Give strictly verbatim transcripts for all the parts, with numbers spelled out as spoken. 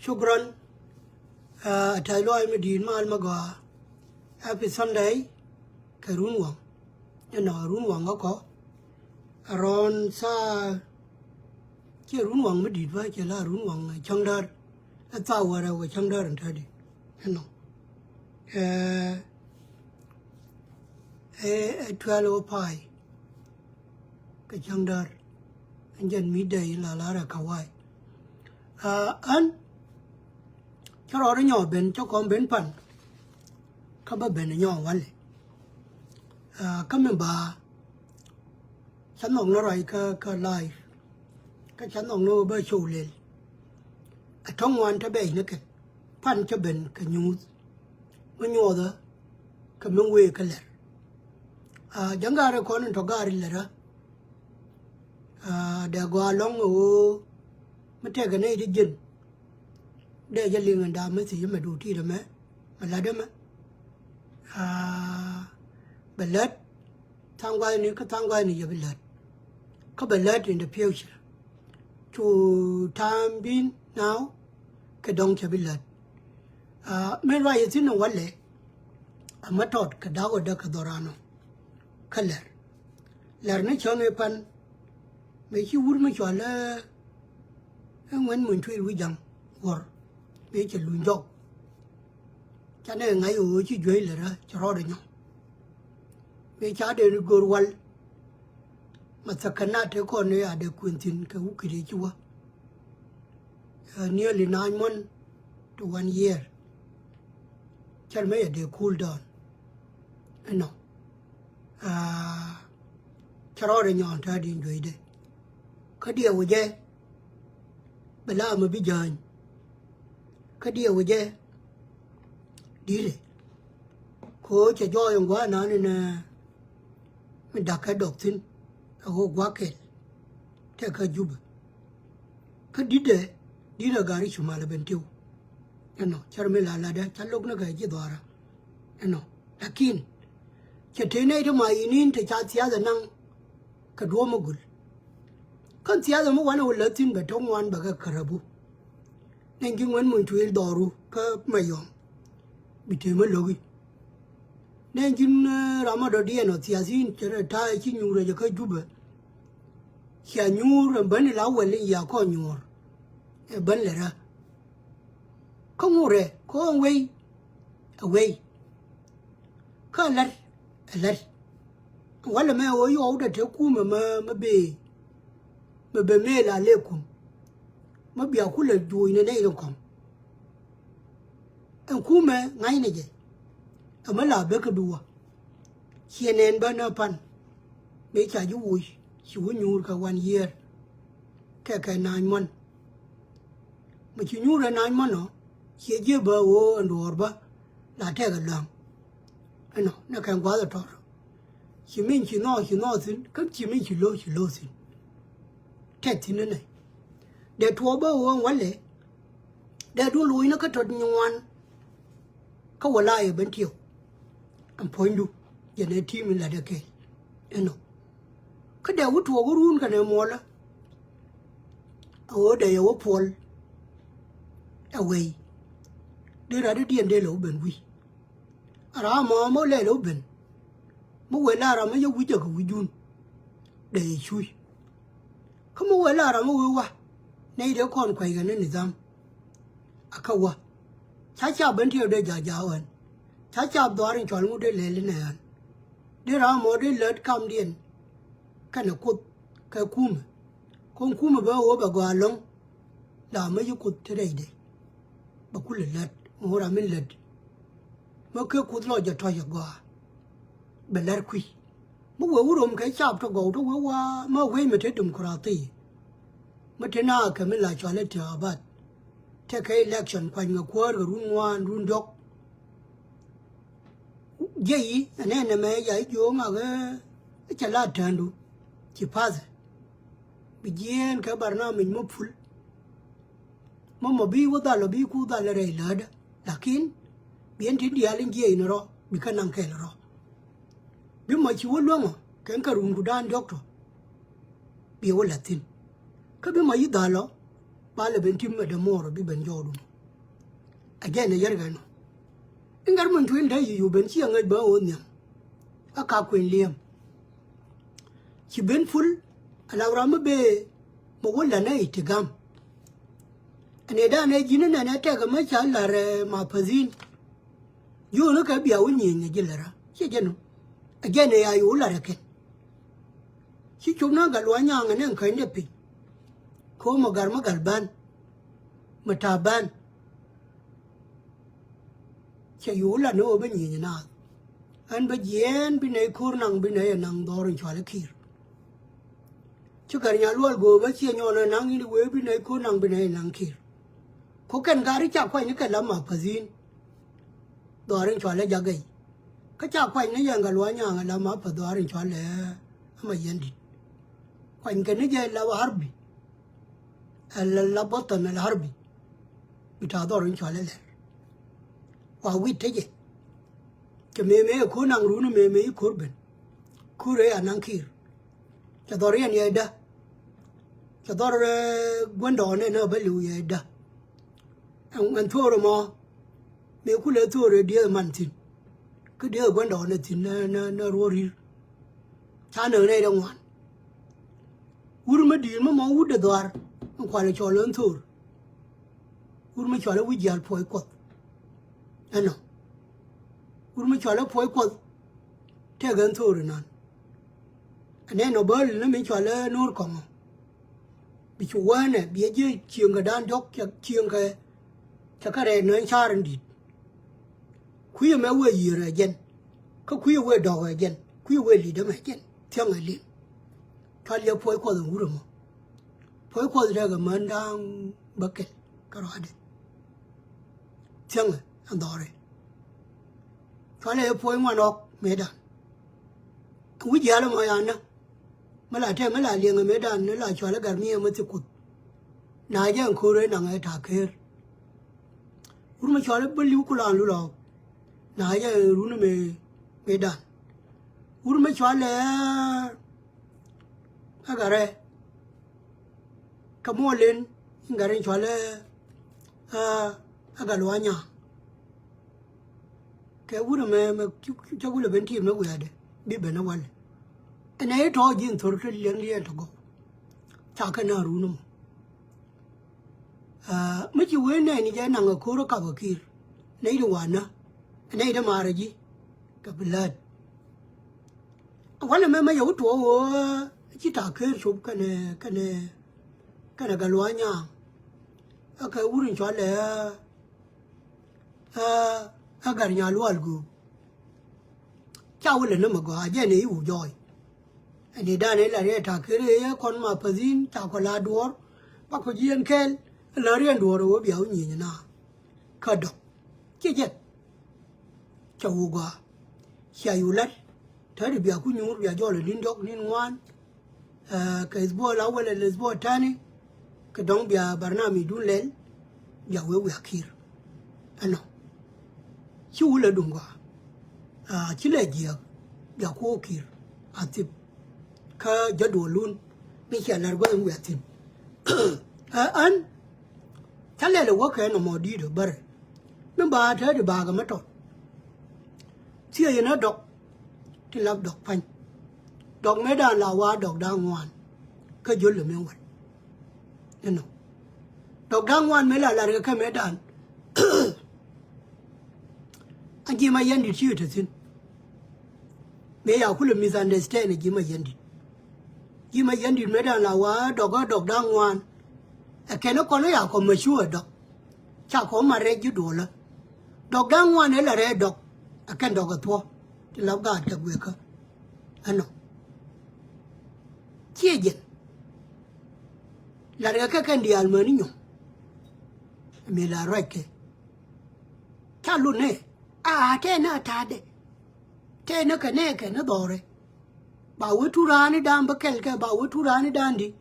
Shukran. Ɛ tɛ̈th lɔaac mi di̱i̱t mal mi gɔaa. Happy Sunday. Kɛ run waŋ. Inɔ run waŋ kä kɔ. Around thaa, ciɛ run waŋ mi di̱i̱t bä, ciɛ la run waŋ cäŋ däär. Ɛ thaa wäärä wä cäŋ däär in tätdi. Inɔ. Ɛ, ɛ, ɛ twelve oh five. Kɛ cäŋ däär. Ɛn jɛn midday in la lar ɛ kawaii. Aa, ɣän cä rɔɔdä nyɔk ben, cä kɔn ben pan. Kä bä ben nyɔk walɛ. Aa, kä mi ba cä nhɔk ni ruac kä, kä live. Kä cä nhɔk ni wä bä show lel. Ɛ tɔ̱ŋ ŋuan te bɛc ni kɛn. Pan cä ben kɛ nyuuth. Mi nyuɔthä kɛ mi wëë kä lɛr. Aa, jäŋ gaari kɔn in tɔ gaari lɛrä. Aa, dee gɔaa lɔ̱ŋ ɛ ɣöö mi tɛkɛ nɛy ti ji̱n. Dee jɛ liŋ in da̱a̱ mi thiec mɛ duut ti̱i̱t ɛmɛ, mɛ la̱t ɛmɛ. Aa, bɛ lät tha̱a̱ŋ gua̱thni, kä tha̱a̱ŋ gua̱thni yɛ bi lät. Kä bɛ lät in the future. Cu time being now, kɛ dɔ̱ŋ cɛ bi lät. Aa, min ruac yɛ thi̱n ɛ walɛ, ɛ mä tɔt kɛ da̱k ɣöö däk kɛ dhɔran ɔ. Kä lɛr. Lɛr ni cäŋ ëë pan, mëë ci wur mi cɔal ɛ, ɛ Ŋuɛn Muny Tuil wi̱c ja̱ŋ wuɔ̱r. Mëë cɛ luny jɔk. Canɛ ŋa̱c ɣöö ci juey lɛrä, cɛ rɔɔdɛ nyɔk. Mëë ca dee ni go̱o̱r wal. Ma thäkä nat tëë kɔn ni a dee kuën thi̱n kɛ wukit ëë ci wä. Aa, nearly nine months to one year. Cär mëë yɛ dee cool down. Inɔ. Aa, cä rɔɔdɛ nyɔk in tätdi in jueydɛ. Kä diɛw jɛ. Bɛ la mi bi jäny. Kä diɛw jɛ. Di̱tɛ. Kɛ ɣöö cɛ jɔɔc in gua̱a̱th nan in, ɛ, mi da̱k kɛ dɔk thi̱n. Ɛ ɣöö gua̱a̱th kɛl. Tɛk kä Jubɛ. Kä di̱tdɛ, di̱tdɛ gari cumal ɛ ben tiw. Ɛnɔ, cär mi la latdä, ca lo̱k ni kɛ ji̱ dhɔaarä. Ɛnɔ, lakin cɛ te nɛy ti ma yinin te ca thiath ɛ naŋ kɛ duɔ̱ɔ̱p mi gul. Kä thiath ɛ mi wanɛ wä läth thi̱n bɛ tɔ̱ ŋuan bɛ kɛ käräpu. Nɛn ji̱ Ŋuɛn Muny Tuil dhɔru kä Mayɔm. Bi te mi lo̱ki. Nɛn ji̱n, eh, ram a dɔ̱diɛn ɔ thiathin cɛ rɛ ta̱a̱ ci nyuur ɛ jɛ kä Jubɛ. Cia nyuur ɛn bäni la wɛl in yia kɔn nyuɔr. Ɛ bän lɛ rä. Kä ŋurɛ kɔn wei. Ɛ wei. Kä ɛ lät. Ɛ lät. Walɛ mɛ ɣöö yɔw dɛ te kumɛ mɛ, mɛ bee. Mɛ bee mëë la lëë kum. Mɛ bia kulɛ juuc ni nɛy rin kɔ̱ŋ. Ɛn kumɛ ŋa̱cnɛ jɛ. Ɛmɛ la bekɛ bi wä. Ciɛ nɛn bä nä pan. Mëë ca ji̱ wuc ci wä nyuur kɛ one year. Kɛ kɛ nine month. Mɛ ci nyuur ɛ nine month ɔ. Ciɛ jiɛ bä ɣöö ɛn duɔ̱ɔ̱r bä. La tɛk ɛ lɔ̱a̱ŋ. Ɛnɔ nɛ kɛn gua̱a̱th ɛ tɔr. Ci min ci nhɔɔk ci nhɔɔk thi̱n, kä ci min ci lo̱o̱k ci lo̱o̱k thi̱n. Tɛk thi̱n ni nɛ. Dee tuɔɔk bä ɣöö ɛn walɛ. Dee duɔl lo̱c ni kä tɔt nyuan. Kä wä la yɛ ben tiɛw. Ɛn puɔ̱nydu jɛn ɛ ti̱i̱m in latdɛ kɛɛl. Ɛnɔ. Kä dee wä tuɔɔk run kɛnɛ muɔlä. Ɛ ɣöö dee yɛ wä puɔl. Ɛ wei. Dee rat dee diɛn dee lɛ wä ben wi̱i̱. A ram mɔ mɔ lɛl ɔ ben. Mi wee la ram mi yɛ wi̱c jɛ kɛ wi̱cdun. Dee yɛ cuc. Kä mi wee la ram mi wee wa. Nɛy dee kɔn kua̱c kɛ ni nidham. A kä wa. Ca cap ben tiɛɛk dee ja̱ ja̱ ɣän. Ca cap dhɔaar in cɔal ŋut dee lɛl inɛ ɣän. Dee ram mɔ dee lät kamdiɛn. Kɛnɛ kuoth kɛ kumɛ. Kɔn kumɛ bɛ ɣöö bɛ gɔaa lɔ̱ŋ. La mi yi kuoth ti rɛydɛ. Bɛ kulɛ lät mi ɣöö ram mi lät. Mi kɛ kuoth lɔ jɛ tɔ̱c ɛ gɔaa. Bɛ lät kui̱. Mi wee wä rom kɛ cap tɔ gɔw tɔ wee wa ma wee mi te democracy. Mi te na kɛ mi la cɔal i̱ ti abat. Te kɛ election kuany kɛ kuäär kɛ run ŋuan run diɔ̱k. Jiɛc yi ɛnɛ nɛmɛ ya i̱ jiööŋ akɛ i̱ cɛ la tɛ̈ndu. Ci pathɛ. Bi jiɛɛn kɛ barnamij mi pul. Mɔ mɔ bi wä dhal ɔ bi ku dhal rɛy läätdä. Lakin bi ɛn tin diaal in jiɛc ni rɔ bi kä naŋ kɛl rɔ. Bi mɔ ci wä luäŋ ɔ kɛn kɛ runku daan diɔ̱k tɔ. Bi wä la̱th thi̱n. Kä bi mɔ yi dhal ɔ ba lɛ ben tim ɛ dämuɔɔr ɔ bi ben jɔɔkdun. Ɛ jɛn ɛ yɛr kɛ nɔ. I̱ ŋa̱r min tuil dee yic wä ben ci ɛ ŋäc bä ɣöö nhiam. Ɛ ka kueny liɛm. Ci ben pul ala ram mi bee mi wä länɛ i̱ ti gam. Ɛn ëë dan ɛ ji̱n inɛn ɛ tɛk ɛmɛ ca la̱r ɛ ma päthi̱n. Jiöni kɛ bia wä nyieny ɛ ji̱ lärä ciɛ jɛn ɔ. Ɛ jɛn ɛ ya yo̱o̱ la̱r ɛ kɛn. Ci cop na gal wa nyaŋ ɛ nɛn käny dɛ piny. Ko̱o̱m ɛ gar mi gal bän. Mi ta̱a̱ bän. Cɛ yo̱o̱ la̱r ni ɣöö bä nyieny ɛ naath. Ɣän bä jiɛɛn bi nɛy ko̱r naŋ bi nɛy ɛ naŋ dhɔr in cual ɛ ki̱i̱r. Ci gär nya luɔl go̱o̱p ɛ ciɛ nyɔɔn ɛ naŋ in wee bi nɛy ko̱r naŋ bi nɛy ɛ naŋ ki̱i̱r. Ko̱ kɛn gari ca kuany ni kɛ la ma päthi̱n. Dhɔr in cual ɛ jak gɛy. Kä ca kuany ni yɛn gal wa nyaŋ ɛ la ma päth dhɔr in cual ɛ ma yɛn di̱t. Kuany kɛ ni jɛ la harbi. Ɛ la, la bothon ɛ la harbi. Bi ta̱a̱ dhɔr in cual ɛ lɛr. Wa wi̱i̱ tecɛ. Cɛ mëë mëë ɛ ko̱r naŋ run mëë mëë i̱ ko̱r ben. Ko̱r ëë anaŋ ki̱i̱r. Cɛ dhɔr yɛn yɛ dä. Cɛ dhɔr, eh, guändɔɔnɛ ni ɣä bä li̱w yɛ dä. Ɛn, ɛn tho̱o̱r ɛmɔ. Mëë kulɛ tho̱o̱r ɛ dieth man thi̱n. Kä dieth guändɔɔnɛ thi̱n ni, ni, ni ruɔ̱ɔ̱r ri̱r. Ca näk nɛy dee ŋuan. Wur mi di̱i̱r mi mɔ wut dee dhɔaar. Ɛn kualɛ cɔl ɛn tho̱o̱r. Wur mi cɔal i̱ wi̱c jiaal puɔc kuɔth. Ɛnɔ. Wur mi cɔal i̱ puɔc kuɔth. Tëëk ɛn tho̱o̱r inan. Ɛnɛ nɔ bä li ni mi cɔal i̱ no̱o̱r kɔŋɔ. Bi cu wäänɛ bi ɛ ji̱ cieŋ kɛ da̱a̱n diɔ̱k cɛ cieŋ kɛ cɛ kɛ rɛɛc nööny ca̱r in di̱i̱t. Kui̱ ɛmɛ wëë yiër ɛ jɛn. Kä kui̱ ɛ wëë dɔ̱k ɛ jɛn. Kui̱ ɛ wëë li̱t ɛmɛ jɛn. Thiäŋ ɛ li̱ŋ. Cɔal yɛ puɔc kuɔth ɛn wur ɛmɔ. Puɔ̱i kuɔth dee kɛ män da̱a̱ŋ bäkɛl kärɔaadɛ. Thiäŋɛ ɛn dhɔrɛ. Cualɛ yɛ puɔ̱i ŋuan ɣɔk mëëdan. Wi̱c jiaal ɛmɔ yanä. Mi la tɛm mi la liɛŋɛ mëëdan ni la cualɛ gat mi yɛ mi thik kuth. Na jɛ ɛn ko̱rɛ naŋɛ ta̱a̱ ker. Wur mi cualɛ bä li̱w kulan lulɔ. Na jɛ run mi mëëdan. Wur mi cualɛ ɛ gat rɛ. Kɛ muɔl in in gat in cualɛ ɛ gat lua̱a̱ nya̱a̱. Kɛ wut ɛmɛ mɛ cä wulɛ ben tiim ni wiaadɛ bi ben ɛ walɛ. Ɛn ɛ i̱ tɔ̱ ji̱ in thor ti liɛŋ liɛn tɔ gɔw. Ca kɛ na run ɛmɔ. Aa, mi ci wee nɛɛni jɛ naŋ ɛ ko̱r ɛ kap ɛ ki̱i̱r. Nɛy di wanä. Nɛy di maarä ji̱. Kɛ bi läät. Walɛ mɛ mɛ yɛ wä tuɔɔk ɣöö ci ta̱a̱ ker cop kɛnɛ, kɛnɛ, kɛnɛ gat lua̱a̱ nya̱a̱ŋ. Ɛ kɛ wur in cualɛ ɛ, ɛ, ɛ gat nya̱a̱ lua̱a̱l göök. Ca wä lɛ nämɛ gɔaa jɛn ɛ i̱ wu jɔɔy. Ɛn i̱ da̱a̱n ɛ la riɛt ta̱a̱ ker ɛ yɛ kɔn ma päthi̱n ca kɔ la duɔ̱ɔ̱r. Bakɔ ji̱ ɛn kɛɛl ɛ la riɛn duɔ̱ɔ̱r ɛ wä bia wä nyieny ɛ na. Kä dɔ̱k. Ciɛ jɛn. Cɛ wä gɔaa. Cia yu lat. Te di bia ku nyuur bia jɔl ɛ ni̱n diɔ̱k ni̱n ŋuan. Ɛ, kɛ isbua la wälɛ lɛ isbua tani. Kɛ dɔ̱ŋ bia barnami dun lɛl. Bia wee wiaa ki̱i̱r. Ɛnɔ. Ci wulɛ duŋ gɔaa. Ɛ, ci lɛ jiɛk. Bia ku wä ki̱i̱r. A thip. Kä jäduɔlun. Mi cia lar gua̱th in wiaa thi̱n. Ɛ, ɛn. Ca lɛl ɛ wäkɛ nɔmɔ di̱i̱t ɛ bärɛ. Mi ba te di bakɛ mi tɔt. Thiec yɛn ɛ dɔk. Ti lap dɔk pa̱ny. Dɔk mëëdan la wa dɔk da̱ŋ ŋuan. Kä jol lɛ mëë wal. Inɔ. Dɔk da̱ŋ ŋuan mëë la lar kɛ kɛ mëëdan. A ji̱ ma yɛn di̱t ci kɛ te thi̱n. Mëë ya kulɛ misunderstand a ji̱ ma yɛn di̱t. Ji̱ ma yɛn di̱t mëëdan la wa dɔk kä dɔk da̱ŋ ŋuan. Ɛ kɛn ɛ kɔn ɛ ya kɔ mature dɔk. Ca kɔ ma rɛc ji̱ duɔlä. Dɔk da̱ŋ ŋuan ɛ la rɛc dɔk. Ɛ kɛn dɔk ɛ thuɔ̱k. Ti lap gaat kɛ guekä. Ɛnɔ. Ciɛ jɛn. Latkɛ kɛ kɛn diaal mäni nyɔm. Mëë la ruackɛ. Ca lunɛ. A tɛnɛ a ta̱a̱dɛ. Tɛnɛ kɛ nɛ kɛ ni dhɔrɛ. Ba wee tu raani da̱a̱n bä kɛl kɛ ba wee tu raani da̱a̱n di.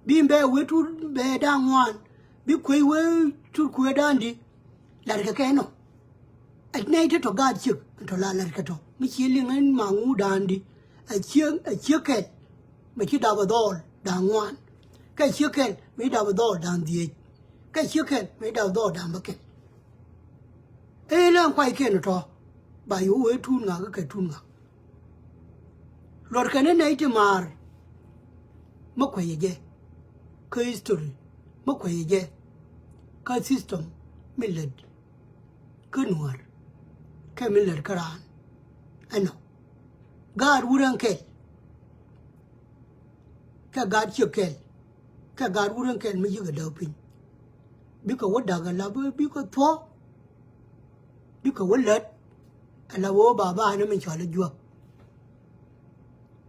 Bi bɛ wee tu bɛ da̱a̱n ŋuan. Bi kuey wee tu kuey da̱a̱n di. Latkɛ kɛ nɔ. Ɛ nɛy te tɔ gaat ciek tɔ la latkɛ tɔ mi cie liŋ ɛn ma ŋu da̱a̱n di. Ɛ ciek, ɛ ciek kɛl. Mi ci dap ɛ dhɔɔl da̱a̱n ŋuan. Kɛ ciek kɛl mi dap ɛ dhɔɔl da̱a̱n dhieec. Kɛ ciek kɛl mi dap ɛ dhɔɔl da̱a̱n bä kɛl. Ëë lɛ ɛn kuaykiɛn tɔ̱ ba yo̱o̱ wee tuut ŋak kɛ tuut ŋak. Luɔt kɛn ɛ nɛy ti maar mi kuɛyɛ jɛ kä history, mi kuɛyɛ jɛ kä system mi lät kä nuäär kɛ mi lät kä raan. Ɛnɔ gaat wut ɛn kɛl kɛ gaat ciek kɛl kɛ gaat wut ɛn kɛl mi yikɛ däk piny. Bikɛ wä da̱k ala bikɛ thuɔ̱k, bikɛ wä lät ala wä ba ba ni min cɔal i̱ juäk.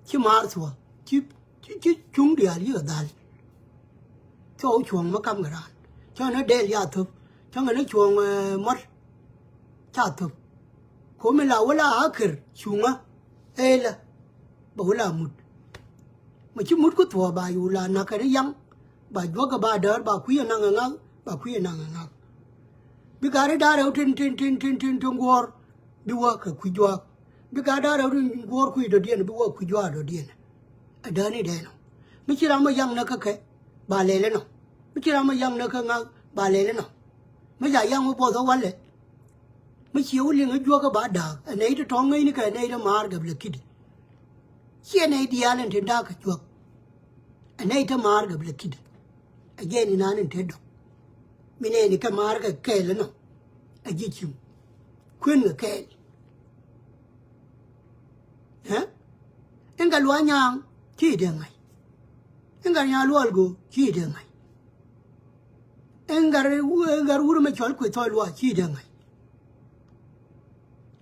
Ci maar thuɔ̱k ci ci ci cuŋ diaal yikɛ dhal. Cɔ wä cuɔ̱ŋ mi kam kɛ raan cɔ ni dɛɛl ya thöp cɔ ŋɛ ni cuɔ̱ŋ muɔ̱t ca thöp. Ko̱mi la wä la a kër cuŋä ëëlä bɛ wä la mut. Mɛ ci mut ku thuɔ̱ɔ̱ ba yo̱o̱ la na̱k kɛn i̱ yaŋ ba juäk kɛ ba däär ba kui̱ ɛ naŋ ɛ ŋa̱k ba kui̱ ɛ naŋ ɛ ŋa̱k. Bi gat ri da̱r rɛw tin tin tin tin tin tin guɔ̱ɔ̱r bi wä kɛ kui̱ juaak. Bi gat da̱r rɛw tin guɔ̱ɔ̱r kui̱ dɔ̱diɛn bi wä kui̱ juaak dɔ̱diɛn. Ɛ dääni dɛɛn ɔ mi ci ram ɛ yaŋ näk kä kɛ ba lɛl inɔ. Mi ci ram ɛ yaŋ näk kä ŋa̱k ba lɛl inɔ. Mi ca yaŋ wä buɔth ɛ walɛ. Mi ciɛ wä liŋ ɛ juäk ɛ ba da̱a̱k ɛ nɛy ti tɔ̱ ŋäcni kɛ ɛ nɛy ti maar gɛp lɛ ki̱di. Ciɛ nɛy diaal ɛn tin da̱a̱k kɛ juäk. Ɛ nɛy ti maar gɛp lɛ ki̱di. Ɛ jɛ ni naan in te dɔ̱k mi nɛɛni kɛ maar kɛ kɛɛl inɔ. Ɛ ji̱ ci̱ŋ kuën kɛ kɛɛl. Ɛ in kɛ luaak nyaaŋ ci dee ŋa̱c. In kɛ nyaa luɔl go̱o̱k ci dee ŋa̱c. In gat wur in gat wur mɛ cɔl kueth thɔɔc luaak ci dee ŋa̱c.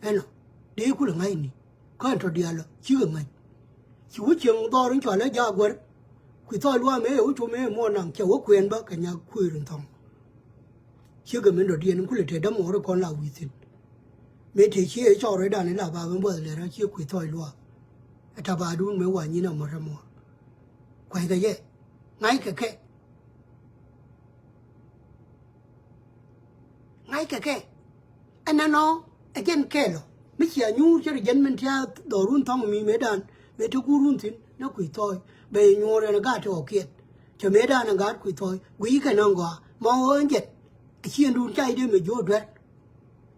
Ɛnɔ dee kulɛ ŋa̱cni. Kä ɛn tɔ diaal ɔ cikɛ ŋäc. Ci wä cieŋ dhɔr in cɔal ɛ jaak guɛr. Kui̱ thɔɔc luaam ëë wä com ëë muɔɔr naŋ cɛ wä kuɛɛn bä kɛ nyak kuëër in thɔŋ. Cikɛ min dɔ̱diɛn in kulɛ tëë dämuɔɔr in kɔn la wi̱i̱ thi̱n. Mëë tëë ci ëë cɔɔr rɛydan in la ba ben buɔth lɛr ɛ ciɛ kui̱ thɔɔc luaam. Ɛ tabaadun mëë wa nyin amɔ rɛmuɔɔr. Kua̱ckɛ jɛ ŋa̱ckɛ kɛ. Ŋa̱ckɛ kɛ. Ɛn ɛnɔ ɛ jɛn kɛɛl ɔ mi cia nyuur cɛ ri jɛn min tia dhɔrun thɔŋ mi mëëdan mëë te guurun thi̱n ni kui̱ thɔɔc. Bɛ nyuur ɛn gaat ti ɣɔ̱kiɛn cɛ mëëdan ɛn gaat kui̱ thɔɔc gui̱ckɛ ni ŋɔaa ma ɣöö ɛn jɛn. Ɛ ciëndun ca i̱ dee mɛ jiö duer.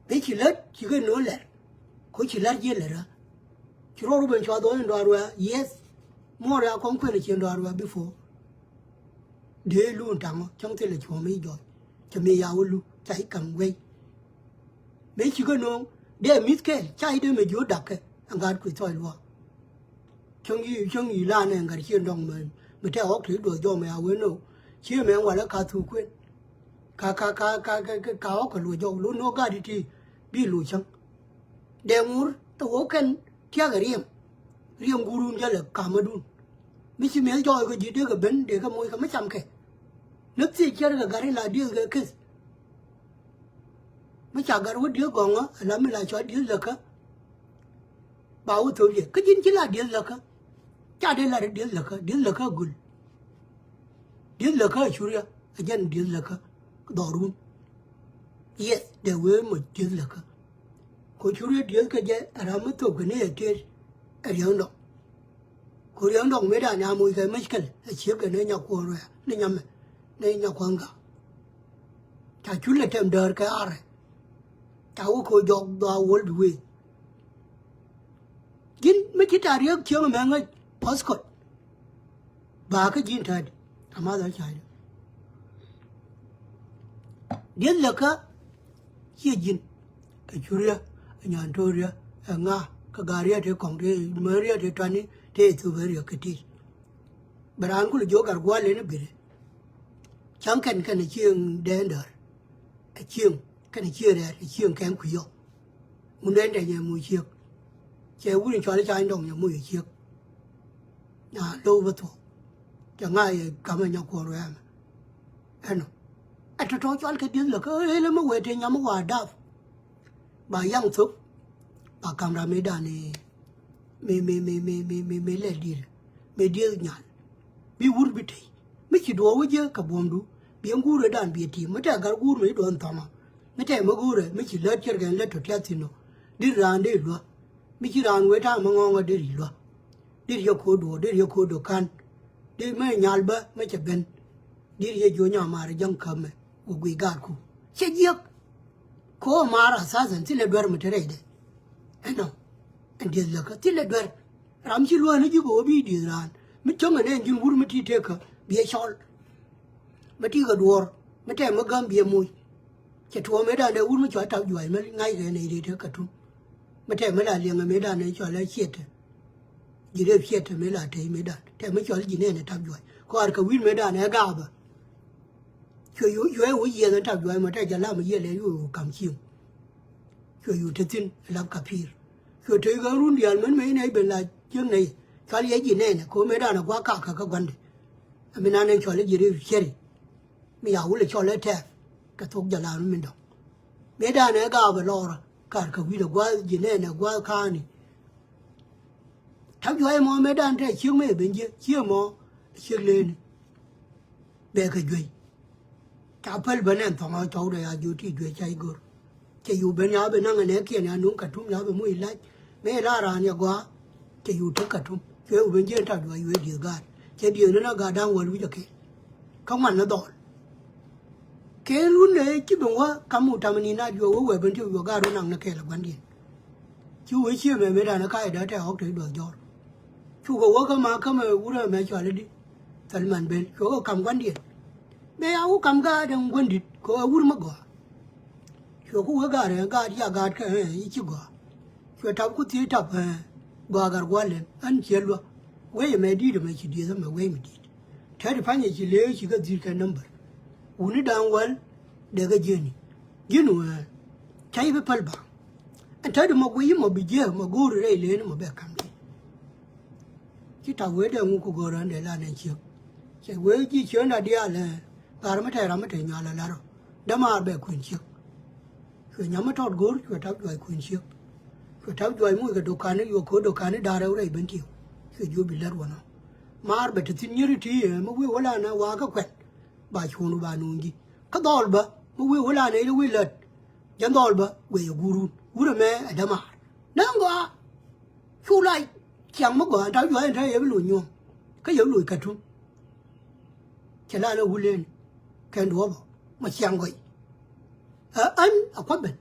Mëë ci lät cikɛ no̱o̱ŋ lɛr. Ko ci lät jiɛ lɛr ɣä ci ruɔr wä ben cua dhɔɔny in dɔaar wɛ̈ɛ̈. Yes. Muɔɔr ya kɔŋ kuɛn ɛ cien dɔaar wɛ̈ɛ̈ before. Dee lu in taŋɔ cäŋ thilɛ cuɔ̱ɔ̱ŋ mi jɔɔc. Cɛ mi ya wä lu ca i̱ ka̱m guey. Mëë cikɛ no̱o̱ŋ dee mi̱th kɛɛl ca i̱ dee mɛ jiö dakkɛ. Ɛn gaat kui̱ thɔɔc luaak. Cäŋ yi̱ cäŋ yi̱ la nɛ gat cien dɔŋ mɛ mɛ tɛk ɣɔk ti duɔth jɔk mɛ a wen no. Cië mɛ walɛ ka thuk kuën. Ka ka ka ka ka ka ɣɔk kɛ luɔc jɔk lu no̱o̱ŋ gat i̱ ti bi lu cäŋ. Dee ŋur ɛ wä kɛn tiakɛ riɛm. Riɛm guurun jälɛ kamädun. Mi ci mi̱eth jɔɔc kɛ ji̱ dee kɛ ben dee kɛ moc kɛ mi camkɛ. Ni thiec cär kɛ gat in la dieth kɛ keth. Mi ca gat wä dieth gɔŋä ala mi la cɔal dieth läkä. Ba wä thop yɛ kä ji̱n ci la dieth läkä. Ca dee lat dieth läkä dieth läkä göl. Dieth läkä a curiä a jɛn dieth läkä dhɔrun. Yes dee wee moc dieth läkä. Ko curiä dieth kɛ jɛ a ram mi thop kɛ ni ɛ tëët ɛ riäŋ dɔŋ. Ko riäŋ dɔŋ mëëdan ya moc kɛ mec kɛl ɛ ciek kɛ ni nyakuɔn ruɛ̈ɛ̈ ni nyamɛ ni nyakuɔn ga̱. Ca cul lɛ tɛm däär kɛ arɛ. Ca wä ko jɔk dhɔaar wäl bi wee. Ji̱n mi ci ta̱a̱ riäk cieŋ mɛ ŋäc Passport. Ba kä ji̱n ta̱a̱di a math ɛ ca̱a̱cdä. Dieth läkä ciɛ ji̱n ɛ curiä ɛ nyantoriä ɛ ŋa kä ga̱a̱riä tëë kɔŋ tëë märiä tëë tuani tëë thupä riäk kɛ ti̱i̱t. Bɛ raan kulɛ jiök gat gua̱a̱r leni bi̱ri. Cäŋ kɛn kɛn ɛ cieŋ dɛɛn däär. Ɛ cieŋ kɛn ɛ cieŋ rɛɛt ɛ cieŋ kɛn kui̱ yɔ. Wundɛ in tɛ nyɛ muc ciek. Cɛ wut in cɔal i̱ ca in dɔŋ nyɛ muc ɛ ciek. Nya lo̱w bä thuɔ̱k. Cɛ ŋa̱c yɛ ka̱m ɛ nyakuɔn ruɛɛmɛ. Ɛnɔ ɛ tɔ̱tɔ̱ cɔal kɛ dieth läkä ëël ɛmɛ wëë tëë nyam i̱ wa̱a̱ dap. Ba yaŋ thop. Ba ka̱m ram mëëdan i̱ mëë mëë mëë mëë mëë mëë lɛl di̱i̱t mëë dieth nyal. Bi wur bi tey mi ci duɔɔk wä jiɛ kɛ buɔ̱mdu. Bi ɛn guurɛ dan bi ɛ ti̱i̱m mi tɛk gat guur mi ci duɔ̱ɔ̱n thɔmä. Mi tɛk mi guurɛ mi ci lät cierkɛn lät tɔ̱ tiath thi̱n ɔ. Deri raan dee luäk mi ci raan wee ta̱a̱ mi ŋɔ̱ɔ̱ŋä deri luäk. Deri yɛ ko̱o̱t duɔɔk deri yɛ ko̱o̱t duɔ̱ɔ̱k ka̱n. Deri mi nyal bä mi cɛ ben. Deri yɛ jiök nyamaar ɛ jäŋ kämɛ wä guiy gaatku cɛ jiäk. Kɛ ɣöö maar athasɛn thilɛ duer mi te rɛydɛ. Ɛnɔ. Ɛn dieth läkä thilɛ duer. Ram ci luäk ni ji̱ kɛ ɣöö bi dieth raan mi cäŋ ɛn ɛn ji̱n wur mi ti tekä biɛ cɔl. Mi ti kɛ duɔ̱ɔ̱r mi tɛm mi gäm biɛ moc. Cɛ tuɔɔk mëëdan dee wur mi cɔal Tap Juac mi ŋa̱ckɛ nɛy dee te Katum. Mi tɛm mi la liɛŋɛ mëëdan dee cɔal ɛ ciɛtɛ. Ji̱ dee ciɛtɛ mëë la tey mëëdan tɛm mi cɔal ji̱ nɛɛnɛ Tap Juac kɔaar kɛ wi̱i̱ mëëdan ɛ gaabä. Cuɛ yu cuɛ wu yiɛth in Tap Juac mɔ tɛ jɛ lam yiël ɛ yu kam cieŋ. Cuɛ yu te thi̱n ɛ lap Kapir. Cuɛ te ɣän run diaal mɛn mɛ in ɛ ben la cieŋ nɛ cual yɛ ji̱ nɛɛnɛ kɛ ɣöö mëëdan ɛ gua̱a̱k kakä kä gua̱ndɛ. Ɛ mi nan in cual ɛ ji̱ ri ciɛri. Mi ya wulɛ cɔl ɛ tɛɛk kɛ thok jɛ la mi dɔ̱ŋ. Mëëdan ɛ gaabä lɔɔrä kar kɛ wi̱i̱dɛ gua̱a̱th ji̱ nɛɛnɛ gua̱a̱th ka̱a̱ni. Tap Juac ɛmɔ mëëdan tɛ ciek mëë ben jiɛ ciek ɛmɔ ciek leeni. Bɛ kɛ juey. Ca päl ben ɛn thɔŋ a cɔwdɛ ya jiö ti juey ca i̱ go̱r. Cɛ yu ben ya ben naŋ ɛnɛ kiɛn ya nuŋ Katum ya ben muc lac mëë la raan ya gɔaa. Cɛ yu tek Katum cuɛ yu ben jiɛ Tap Juac yu ɛ dieth gaat cɛ dieth ni na gaat da̱ŋ wäl wi̱c ɛ kɛɛl. Kä ŋuan ni dhɔl. Kɛ run ëë ci ben wä kam wä tamɛ ni na juɔk wä wee ben ti wä gaat wä naŋ ni kɛɛl ɛ gua̱ndiɛn. Ci wee cië mɛ mëëdan ɛ ka̱c dee tɛ ɣɔk te duɔth jɔr. Cukɛ wä kä ma kä mɛ wurɛ mɛ cɔal i̱di. Thɛl man ben cuɛ wä kam gua̱ndiɛn. Mëë ya wä kam gaat ɛn gua̱ndit kɛ wä wur mi gɔaa. Cuɛ ku wee gaat ɛ gaat ya gaat kɛ ɛ i̱ ci gɔaa. Cuɛ tap ku thiec tap ɛ gɔaa gat gua̱l ɛn ɛn ciɛ luäk. Wee mɛ di̱i̱t ɛmɛ ci dieth ɛmɛ wee mi di̱i̱t. Tɛt pa̱nyɛ ci leec ci kɛ dhi̱i̱t kɛ number. Wuni da̱a̱ŋ wäl dee kɛ jieni. Ji̱n wee ca i̱ bi päl ba̱a̱ŋ. Ɛn tätdi mɔ guiy i̱ mɔ bi jiääk mɔ go̱o̱ri rɛy leeni mɔ bɛ ka̱m ji̱. Ci ta̱k wee dee ŋuk kɛ go̱o̱r ɣän dee la nɛn ciek. Cɛ wee ji̱ ciöönda diaal ɛ ɣa̱r mi tɛy ram mi te nyual ɛ la̱r ɔ. Dämaar bɛ kuën ciek. Cuɛ nyam mi tɔt go̱o̱r cuɛ Tap Juac kuën ciek. Cuɛ Tap Juac muc kɛ do̱kani yuɔ ko̱o̱r do̱kani da̱r rɛw rɛy ben tiëw. Cuɛ jiök bi lät wänɔ. Maar bɛ te thi̱n nyieri ti ɛ mi wi̱i̱ wä la nɛ wakä kuɛn. Ba cuɔ̱ɔ̱ŋdu ba nuuŋ ji̱ kä dhɔl bä mi wi̱i̱ wä la nɛ i̱ wi̱i̱ lät. Jɛn dhɔl bä guɛy ɛ guurun wurɛ mɛ ɛ dämaar. Näŋ gɔaa. Cu la ciaŋ mi gɔaa Tap Juac ɛn te yɛ bi loc nyuɔ̱ɔ̱ŋ. Kä yɛ bi loc Katum. Cɛ la lɛ wuleni kɛn duɔ̱ɔ̱p ɔ mɔ ciaŋ gɔy. Ɛ ɣän a kua̱ ben.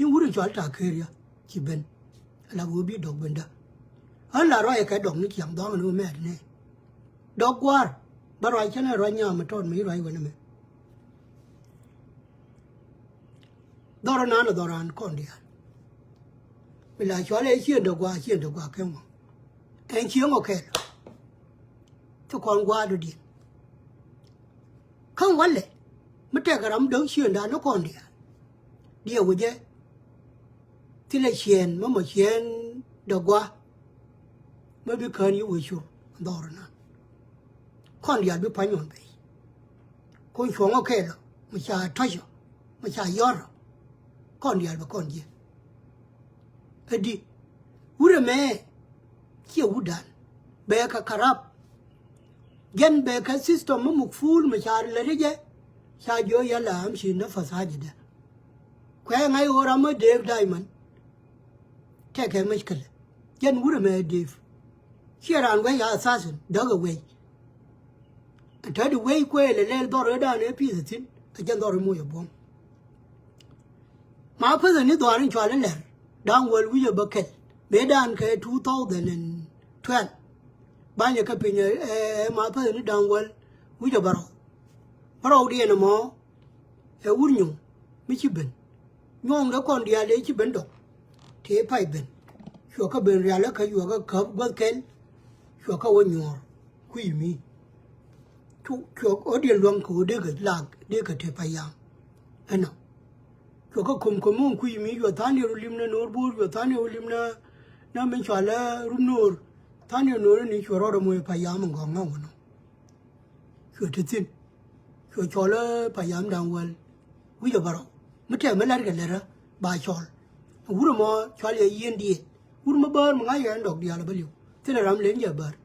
I̱ wurɛ cɔal ta̱a̱ ker yä ci ben. Ala ɣöö bi dɔ̱k ben dä. Ɣän la ruac ɛ kɛ dɔ̱k ni ciaŋ dhɔaŋ ni wä mɛɛt nɛ. Dɔ̱k gua̱a̱r bä ruac cä nɛ ruac nyaam mi tɔt mi ci ruac wä ni mɛ. Dhɔr nan dhɔr an kɔn diaal. Mi la cual ɛ cieŋdɛ gua̱a̱ cieŋdɛ gua̱a̱ kɛn ŋɔ. Ɛn cieŋ ɔ kɛɛl. Ci kɔn gua̱a̱ dɔ̱diɛn. Kä walɛ mi tɛk ram däk cieŋdan ni kɔn diaal. Diɛ wä jɛ. Thilɛ ciɛɛn mä mɔ ciɛɛn dɛ gua̱a̱. Mä bi kään yi wä cur dhɔr nan. Kɔn diaal bi pa̱ny ɣɔn pɛy. Kun cuɔ̱ŋ ɔ kɛɛl ɔ mi ca tɔ̱c ɔ mi ca yɔr ɔ. Kɔn diaal bɛ kɔn jiɛ. Ɛ di wurɛ mɛ ciɛ wutdan bɛ kɛ karap. Jɛn bɛ kɛ system mi muk fuul mi ca lät jɛ ca jiɔ yɛn la am ci nafas haja dɛ. Kuɛ ŋa̱c ɣöö ram mi deep da̱a̱c man. Tɛkɛ mec kälɛ jɛn wurɛ mɛ deep. Ciɛ raan wec a assassin däk ɛ wec. Ɛn tätdi wec kuɛɛl ɛ lɛl dhɔr ëëdan ëë pi̱i̱th ɛ thi̱n ɛ jɛn dhɔr ëë moc ɛ buɔ̱m. Ma päth ɛ ni dhɔaar in cual in lɛr da̱ŋ wäl wi̱c ɛ bä kɛl mëëdan kɛ two thousand and twelve. Banyɛ kä piny ɛ ma päth ɛ ni da̱ŋ wäl wi̱c ɛ bä rɔw. Bä rɔwdiɛn ɛmɔ ɛ wur nyuɔ̱ŋ mi ci ben. Nyuɔ̱ɔ̱ŋ de kɔn diaal dee ci ben dɔk tëë pay ben. Cuɛ kä ben rial ɛ kä cuɛ kä käp guäth kɛl. Cuɛ kä wä nyuɔ̱ɔ̱r kui̱ mi. Cu cuɛ ɣöö diɛn luäŋ kɛ ɣöö dee kɛ laak dee kɛ te payam. Ɛnɔ cuɛ kä ko̱m ko̱m mi wä kui̱ mi cuɛ tha̱a̱ŋ diɛn wä lim nɛ no̱o̱r bo̱o̱r cuɛ tha̱a̱ŋ diɛn wä lim nɛ nɛ min cɔal ɛ rum no̱o̱r. Tha̱a̱ŋ diɛn no̱o̱r ni cuɛ rɔɔdɛ moc payam in gɔ̱ŋ ŋa̱ wä nɔ. Cuɛ te thi̱n cuɛ cɔl ɛ payam da̱ŋ wäl wi̱c ɛ bärɔw mi tɛm mi la̱rkɛ lärä ba cɔl. Wur ɛmɔ cɔal yɛ yieen diɛɛl wur mi bäär mi ŋa̱c yɛ ɛn dɔk diaal ɛ bä li̱w thilɛ ram len jɛ bäär.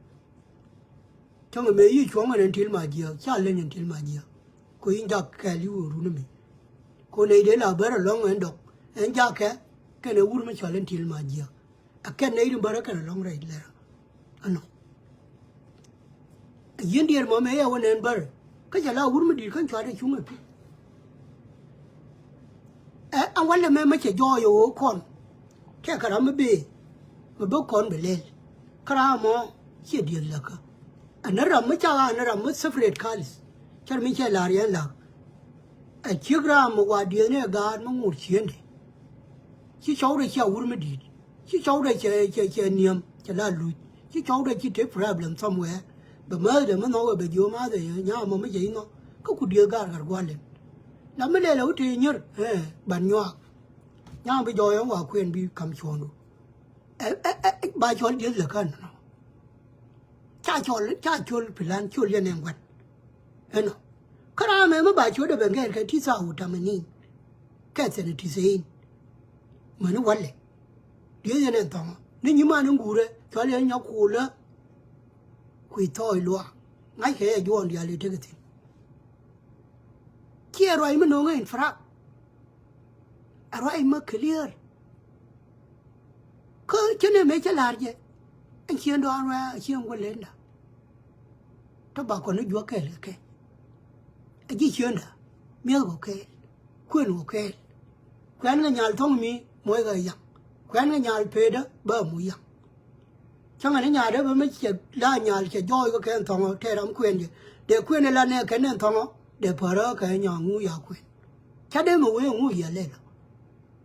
Cäŋ ɛmɛ yic cuɔ̱ŋ ɛn ɛn til ma jiääk ca leny ɛn til ma jiääk. Ko yi̱n jak kɛɛl yi̱ wä run ɛmɛ ko nɛy dee la bäär ɛlɔ̱ŋ ɛn dɔk ɛn jakkɛ kɛnɛ wur mi cɔal ɛn til ma jiääk. Ɛ kɛn nɛy rin bärä kɛn ɛlɔ̱ŋ rɛy lɛrä. Ɛnɔ. Ɛ yieen diɛɛr mɔ mɛ yɛ wä nɛn bärä kä cɛ la wur mi di̱i̱t kän cuat ɛ cuŋ ɛ pi̱. Ɛn walɛ mɛ mɛ cɛ jɔɔc ɛ ɣöö kɔn tɛkɛ ram mi bëë mi bä kɔn bɛ lɛl. Kä ram mɔ ciɛ dieth läkä. Ɛn ni ram mi cak an ni ram mi separate cultures. Cär mi cɛ la̱r yɛn la̱k. Ɛ ciek ram mi wa dieth ni ɛ gaat mi ŋot ciëndɛ. Ci cɔwdɛ cia wur mi di̱i̱t. Ci cɔwdɛ cɛ cɛ cɛ niɛm cɛ la luc. Ci cɔwdɛ ci te problem somewhere. Bɛ määthdɛ mi nhɔk ɛ bɛ jiö määthdɛ yɛ nyaamɔ mi cɛ inɔ. Kä ku dieth gaat gat gua̱l lɛn. La mi lɛl ɛ wä te nyär ɛ ban nyuaak. Nyaam bi jɔɔc ɛn wa kuɛn bi kam cuɔ̱ɔ̱ŋdu. Ɛ ɛ ɛ ba cɔl dieth lɛ kän nɔ. Ca cɔl ca cɔl pilan cɔl yɛn ɛn gua̱n. Ɛnɔ. Kä ram ɛmɛ ba ciötdɛ ben kɛɛl kɛ ti thaw tamanin. Kɛ thiɛn ti thiin. Mäni walɛ. Dieth yɛn ɛn thɔŋɔ ni nyiman in guurɛ cɔl yɛn nyɔk kuulä. Kui̱ thɔɔc luaak ŋa̱ckɛ yɛ juɔ̱ɔ̱ŋ diaal i̱ tekɛ thi̱n. Ciɛ ruac mi no̱o̱ŋ in frak. A ruac mi clear. Kä cä nɛ mëë cä la̱r jɛ. Ɛn ciëŋ dɔaar wɛɛ a ciëŋ guä lenda. Tɔ ba kɔn ni juäk kɛɛl kɛ kɛ. A ji̱ ciëŋda mi̱eth kɔ kɛɛl. Kuën wä kɛɛl. Kuɛn kɛ nyal thɔ̱ŋ mi muɔc kɛ yaŋ. Kuɛn kɛ nyal peetdä bä mu yaŋ. Cäŋɛ ni nyaatdä bä mi cɛ la nyal cɛ jɔɔc kɛ kɛn thɔ̱ŋɔ tɛɛr ram kuɛn jɛ. Dee kuɛn ɛ la nɛ kɛn ɛn thɔ̱ŋɔ dee pärä kɛ nyaŋ ŋu ya kuɛn. Ca dee mi wee ŋu yɛ lɛl ɔ.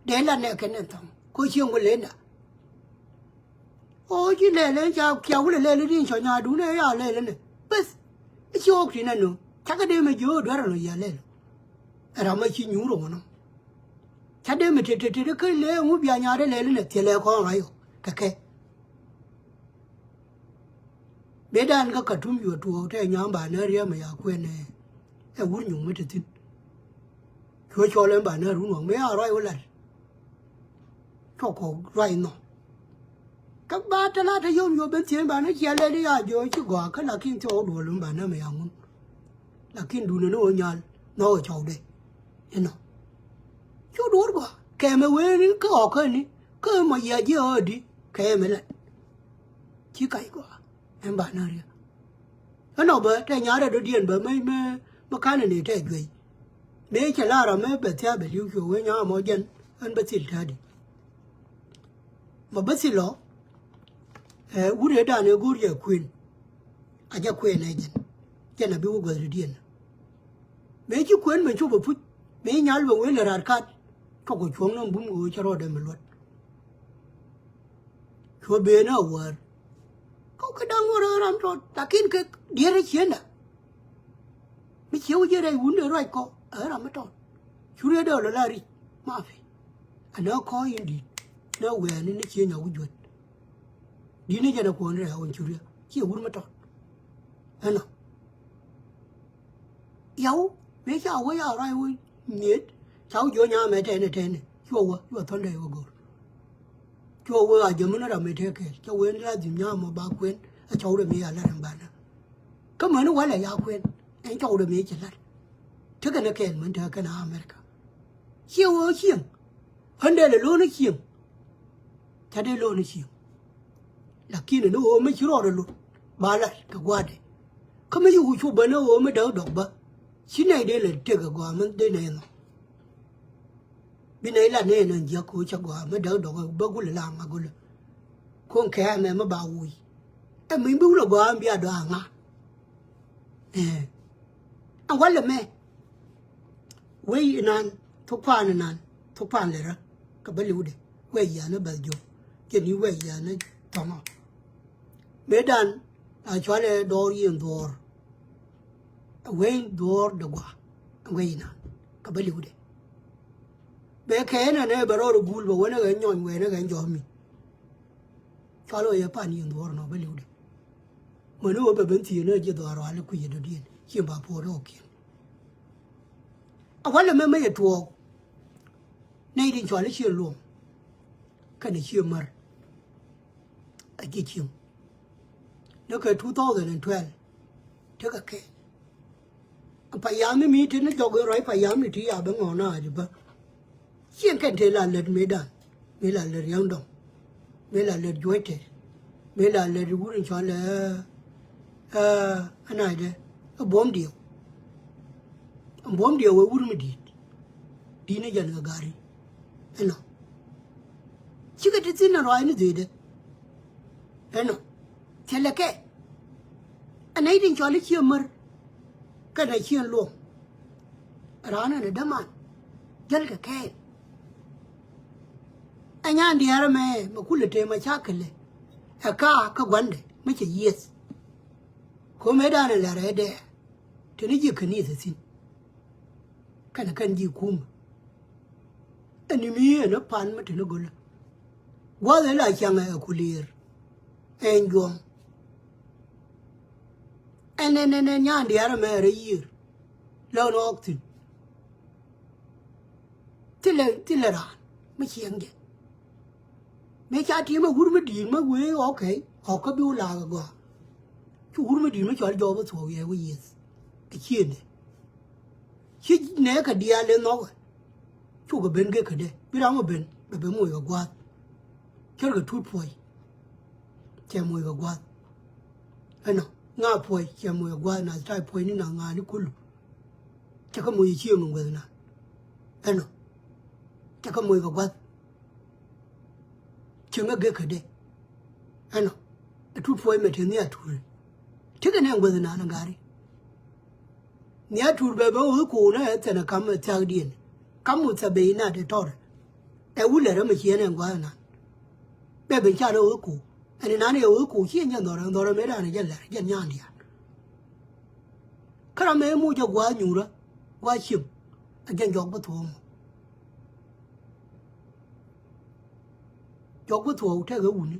Dee la nɛ kɛn ɛn thɔ̱ŋɔ ko cieŋ wä lenda. Ɣöö ci lɛl ɛn ca kia wulɛ lɛl i̱ din cɔ nyaadun ɛ ya lɛl ɛnɛ beth. I̱ ci ɣɔk tin ɛn nööŋ cakɛ dee mi jiöör duer ɛn ɔ yɛ lɛl ɔ. Ɛ ram ɛ ci nyuur ɔ wänɔ. Ca dee mi tet tet tet kä lëë ɛŋu bia nyaadɛ lɛl inɛ thiɛlɛ kɔn rac ɔ kɛ kɛ. Mëëdan kä Katum yuɔ tuɔɔk tɛ nyam ba nä riɛm ɛ ya kuɛn ɛ ɛ wur nyuŋ mi te thi̱n. Cuɔ cɔl ɛn ba nä run waŋ mëë a ruac wä lat. Cuɔ kɔk ruac nhɔ. Kä ba te la te yom yuɔ ben thieen ba nä cia lɛl i̱ ya jiɔ ci gɔaa kä lakin thiɔɔk duɔl mi ba nä mɛ ya ŋun. Lakin duundɛ ni ɣöö nyal nhɔk ɛ cɔwdɛ. Inɔ cu duɔ̱ɔ̱r gɔaa kɛmɛ wen kä ɣɔ̱käni kä mɔ yia jiɛ ɣöö di kɛmɛ lat. Ci kac gɔaa ɛn ba na riɛ. Ɛnɔ bä tɛ nyaarɛ dɔ̱diɛn bä mä mä mä ka̱n ni tɛ juey. Mëë cɛ la ram mä bɛ thia̱a̱ bɛ li̱w cuɛ wee nya̱a̱ mɔ jɛn ɛn bä thil ta̱a̱di. Mɔ bä thil ɔ. Ɛ wut ëëdan ëë go̱o̱r jɛ kuën. A jɛ kuën ɛ jɛn jɛn a bi wä guäth dɔ̱diɛn. Mëë ci kuën ben cop ɛ puc mëë nyal ben wee lɛ raar kat. Cɔk ɛ cuɔ̱ŋ ni bum kɛ wee cä rɔɔdɛ mi luɔt. Cuɔ ben a wäär. Kɔk kɛ da̱ŋ wä rɔɔd ram tɔt lakin kɛ diɛɛr ɛ ciënda. Mi ciɛ wä jiɛ rɛy wundɛ ruac kɔ ɛ ram mi tɔt. Cu riet dee ɔ lɔ la ric mafi. Anɛ kɔɔc in di̱t nɛ wɛɛni ni cië nyɔk wä juet. Di̱t ni jɛn ɛ kuɔn rɛɛ ɣän cu riet ciɛ wur mi tɔt. Ɛnɔ. Yaw mëë ca wä ya ruac wä miet ca wä jiɔ nyamɛ tɛnɛ tɛnɛ cuɔ wä cuɔ thɔ̱ndɛ wä go̱r. Cuɔ wee a jämä ni ram mi tëë kɛɛl cä wee ni la dhim nyam mɔ ba kuën. A cɔwdɛ mi ya lat ɛn banä. Kä mäni walɛ ya kuën ɛn cɔwdɛ mi ci lat. Tekɛ ni kɛɛl mäni tekɛ kɛn a America. Ciɛ wee cieŋ. Ɣän dee lɛ lo̱o̱n cieŋ. Ca dee lo̱o̱n cieŋ. Lakin ni ɣöö mi ci rɔɔdɛ lot ba lat kɛ gua̱a̱dɛ. Kä mi ci wä cu bä ni ɣöö mi däk dɔk bä. Ci nɛy dee lɛ tekɛ gɔaa mi dee nɛy nhɔk. Bi nɛy la nɛy nɛn jiäk ko̱ cä gɔaa mi däk dɔk bä gulɛ la ŋa gulɛ. Ko̱n kɛ ɛmɛ mi ba wuc. Ɛmɛ mi bi wulɛ gɔaa mi bia dɔaa ŋa. Ɛ ɛn walɛ mɛ. Wec inan thok pan inan thok pan lɛ rä kɛ bä liwdɛ wec yiath ni bäth jiök. Jɛn i̱ wec yiath ni thɔŋɔ. Mëëdan a cualɛ dɔɔr yiëë dhuɔɔr. Ɛ wec dhuɔɔr dɛ gua ɛ wec inan kɛ bä liwdɛ. Bɛ kɛ ɛn ɛn ɛ bɛ rɔɔr ɛ guul bɛ wänɛ ɣän nyɔny wɛnɛ ɣän jɔ̱ɔ̱k mi. Cual ɣä yɛ pan yiëë dhuɔɔr nɔ bä liwdɛ. Mäni ɣöö bɛ ben thieen ɣä ji̱ dhɔaar ɣɔaa lɛ kui̱c yɛ dɔ̱diɛn ci ba puɔ̱ɔ̱t ɣä kiɛn. A walɛ mɛ mɛ yɛ tuɔɔk. Nɛy tin cɔal i̱ Ciɛ Luɔm kɛnɛ Ciɛ Mär. A ji̱ cieŋ ni kɛ two thousand and twelve. Tekɛ kɛ payam mi mi ti ni jɔk in ruac payam ni ti ya ben ŋɔ̱ɔ̱n a di bä. Cieŋ kɛn te la lät mëëdan mëë la lät riäŋ dɔ̱ŋ. Mëë la lät juɔc tɛt mëë la lät wur in cɔl ɛ ɛ anaydɛ ɛ buɔ̱m diɛw. Ɛ buɔ̱m diɛw ɛ wur mi di̱i̱t. Di̱i̱t ni jɛn kɛ gari. Ɛnɔ. Cikɛ ti thi̱n ɛ ruaacni dhieecdɛ. Ɛnɔ. Thilɛ kɛ. Ɛ nɛy tin cɔal i̱ Ciɛ Mär kɛnɛ Ciɛ Luɔm. Raan ɛn ɛ däman. Jälkɛ kɛɛl. Ɛ nyan diaal ɛmɛ mɛ kulɛ tëë mɛ ca kɛlɛ. Ɛ kaa kä gua̱ndɛ mi cɛ yieth. Ko̱mɛ dan ɛ lɛ rɛɛdɛ. Teni ji̱ känith ɛ thi̱n. Kɛnɛ kɛn ji̱ kumɛ. Ɛn mi ɛn ɛ pan mi teni go̱lä. Gua̱th ɛ la caŋ ɛ kulier. Ɛn juɔ̱ŋ. Ɛn ɛn ɛn ɛn nyan diaal ɛmɛ rɛy yiër. Lɛ ɣän ɣɔ̱k thi̱n. Thilɛ, thilɛ raan mi ciɛŋ jɛ. Mëë ca ti̱i̱m ɛ wur mi di̱i̱t mi wee, okay. Ɣɔ̱k kä bi wä laak ɛ gɔaa. Cu wur mi di̱i̱t mi cɔal Jɔk Bä Thuɔɔk yɛ wä yieth. Ɛ ciëëndɛ. Ci nɛɛkɛ diaal ëë nhɔkɛ. Cukɛ ben gekä dɛ. Bi ram wä ben bɛ ben moc kɛ gua̱a̱th. Cärkɛ Tut Puɔy. Cɛ moc kɛ gua̱a̱th. Ɛnɔ. Ŋaa Puɔy cɛ moc kɛ gua̱a̱th, na tha̱a̱c Puɔyni na ŋa̱a̱ni kulu. Cɛ kɛ moc ɛ cieŋ in guäthna. Ɛnɔ. Cɛ kɛ moc kɛ gua̱a̱th. Cieŋ ɛ gekä dɛ. Ɛnɔ. Ɛ Tut Puɔy mɛ te nhial Tut. Tekɛ nɛ in guäthna ni gari. Nhial Tut bɛ bɛ wä ko̱o̱nä ɛ thɛnɛ kam ɛ thia̱kdiɛn. Kam wä thɛ bɛ inat ɛ tɔrɛ. Ɛ wulɛ rɛ mɛ ciɛn ɛ gua̱a̱th nan. Bɛ ben ca rɛ wä ko̱o̱. Ɛn inan ɛ wä ko̱o̱ ciɛ nyɛ dhɔrɛ, dhɔrɛ mɛ dan ɛ jɛ lɛr, jɛ nyan diaal. Kä ram mɛ moc jɛ gua̱a̱th nyuurä, gua̱a̱th cieŋ. Ɛ jɛ Jɔk Bä Thuɔɔk mɔ. Jɔk Bä Thuɔɔk tekɛ wuni.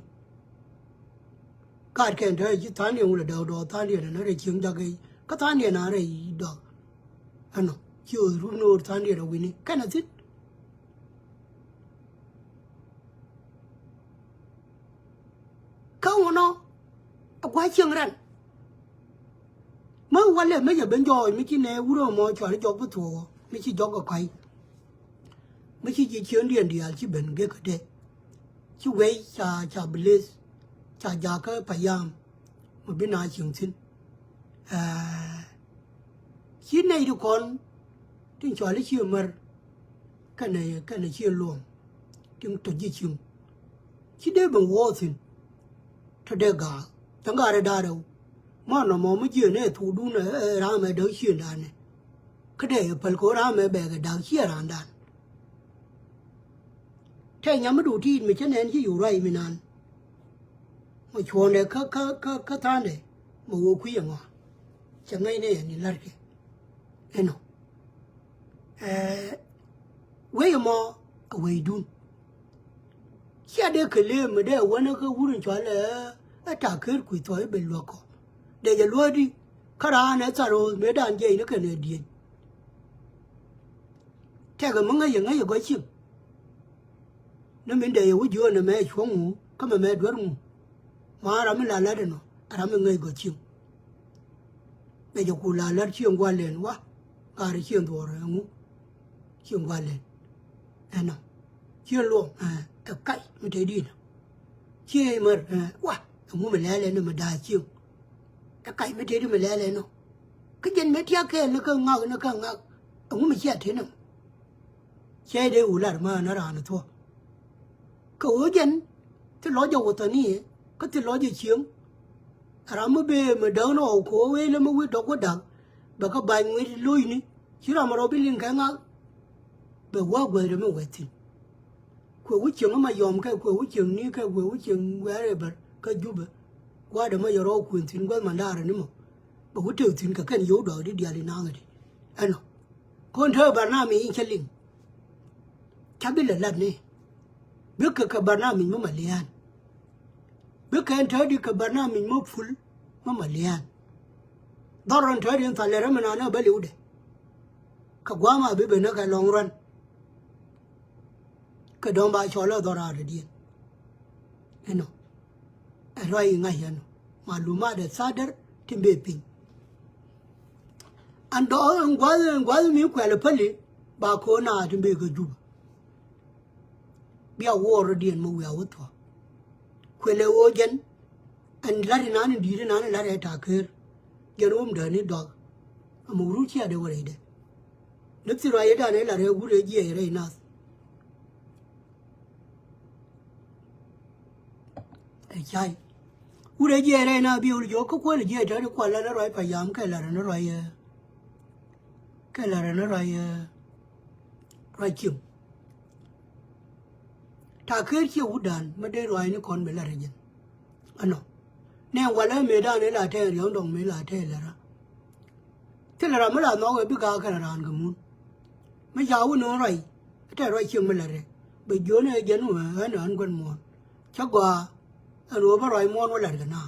Kaat kɛn te ci tha̱a̱ŋdiɛn wulɛ dɔɔk dɔɔk tha̱a̱ŋdiɛn ɛn rɛy cieŋ jakä i̱. Kä tha̱a̱ŋdiɛn a rɛy dɔɔk. Ɛnɔ. Ci ɣöth run ni ɣöt tha̱a̱ŋdiɛn a wi̱ni. Kɛn a thi̱n. Kä ŋunɔ. A gua̱a̱th cieŋ rɛn. Mi walɛ mi cɛ ben jɔɔc mi ci nɛ wurɛ mɔ cɔal Jɔk Bä Thuɔɔk. Mi ci jɔk kɛ kɔ̱a̱c. Mi ci ji̱ ciëŋdiɛn diaal ci ben gekä dɛ. Ci wec ca, ca bi leth, ca jakä payam mi bi na cieŋ thi̱n. Ɛɛ, ci nɛy ti kɔn tin cɔal i̱ Ciɛ Mär kɛnɛ, kɛnɛ Ciɛ Luɔm tin tɔ ji̱ cieŋ. Ci dee ben wuɔɔk thi̱n. Tɔ dee gaak cäŋ gaarɛ da̱rɛ wä. Ma nɔmɔ mi jiɛn ɛ thukdun ɛ, ɛ, ram ɛ däk ciëŋdan ɛ. Kä dee ɛ päl kɛ ɣöö ram ɛ bɛɛkɛ da̱k ciɛ raandan. Tɛ nyam mi duk ti̱i̱t mi cä nɛn ci yuk ruac mi naan. Mɔ cuɔ̱ɔ̱ŋdɛ kä, kä, kä, kä tha̱a̱ŋdɛ mɔ ɣöö kui̱ ɛŋɔ. Cɛ ŋäcnɛ yɛn in la̱rkɛ. Ɛnɔ. Ɛɛ, wec ɛmɔ ɛ wecdun. Cia dee kɛ lëë mi dee ɛ wänä kä wur in cɔal ɛ, ɛ ta̱a̱ ker kui̱ thuɔ̱ɔ̱c i̱ ben luäk kɔ. Dee jɛ luäk di, kä raan ɛ thar ɣööth mëëdan jɛ in ɛ kɛn ɛ dieny. Tɛkɛ mi ŋäc yɛ ŋäc yɛ gɔ̱ cieŋ. Ni min dee yɛ wä jiöön ɛmɛ cuɔ̱ŋ ŋu kä mɛmɛ duer ŋu. Ma ram mi la la̱t ɛnɔ a ram mi ŋäc gɔ̱ cieŋ. Bɛ jɛ ku la la̱t cieŋ gua̱l lɛn wa. Ŋa̱r cieŋ dhuɔ̱ɔ̱r ɛŋu. Cieŋ gua̱l lɛn ɛnɔ. Cieŋ luɔm ɛ kac mi te di̱n. Cieŋ mär ɛ wa ɛŋu mi lɛl ɛnɔ mi da̱a̱ cieŋ. Ɛ kac mi te di̱n mi lɛl ɛnɔ. Kä jɛn mi tiak kɛɛl ni kä ŋak ni kä ŋak. Ɛŋu mi cia te nɔm. Cɛ dee wä lar ma na raan thuɔ̱k. Kɛ ɣöö jɛn thilɔ jɛ wuthani kä thilɔ jɛ cieŋ. Ram mi bee mi däk ni ɣɔw kɛ ɣöö wee lä mi wi̱i̱ dɔ̱k wä da̱k bɛ kä ba̱ny ŋui̱t lo̱cni ci ram rɔ bi liŋ kɛ ŋa̱k. Bɛ wä guäthdɛ mi wɛt thi̱n. Kuɛ wä cieŋ ma yɔm kɛ kuɛ wä cieŋ ni kɛ kuɛ wä cieŋ wɛɛr ɛ bär kä Jubɛ. Gua̱a̱dɛ ma yɛ rɔɔk kuën thi̱n guäth mandaarä ni mɔ. Bɛ wä tëk thi̱n kɛ kɛn yio̱w dɔɔk di diaal inaŋä di. Ɛnɔ. Kɔn te barnamij in cä liŋ. Ca bi lɛ lat ni. Bikɛ kɛ barnamij mi ma lian. Bikɛ ɛn täädi kɛ barnamij mi pul mi ma lian. Dhɔr ɛn täädi in thal lɛ rɛ mi naan ɛ bä liwdɛ. Kɛ gua̱a̱ma bi ben ni kɛ lɔŋ ruan. Kɛ dɔ̱ŋ ba cɔl ɛ dhɔr raar dɔ̱diɛn. Ɛnɔ. Ɛ ruac i̱ ŋa̱c ɛnɔ. Malumat ɛ tha̱a̱där tin bee piny. Ɛn dɔ̱ ɛn gua̱th ɛn gua̱th mi kuɛl ɛ päli ba ko̱o̱n a tin bee kɛ Jubɛ. Bia wuɔɔr rɔ̱diɛn mi wiaa wä thuɔ̱k. Kuëlɛ ɣöö jɛn ɛn la̱t inan in di̱i̱t inan in la̱t ɛ ta̱a̱ ker. Jɛn wä mi dääni dɔak. Ɛmɛ wurut cia dee wä rɛydɛ. Ni thil ruac yetdan ɛ la̱t ɛ wut ɛ jiɛc rɛy nath. Cay. Wut ɛ jiɛɛr ɛ na bi wul jiök kä kuäl jiɛɛr tɔ̱ di kual la ni ruac payam kɛ lar ni ruac ɛ. Kɛ lar ni ruac ɛ. Ruac cieŋ. Ta ker ciɛ wut dan ma dee ruac ni kɔn bɛ lar ɛ jɛn. Ɛnɔ. Nɛ walɛ mëë dan ila tɛɛr yɔ̱ŋ dɔŋ mëë la tɛɛr lɛ ra. Thilɛ ram mi la nhɔk ɛ bi gaak kɛn raan kɛ mun. Mi ca wä no̱o̱ŋ ruac tɛɛr ruac cieŋ mi la rɛ bɛ jiön ɛ jɛn wä ɣän ɣän guɛn muɔ̱ɔ̱n. Cä gɔaa ɛn ɣöö bä ruac muɔ̱ɔ̱n wä lat kɛ na.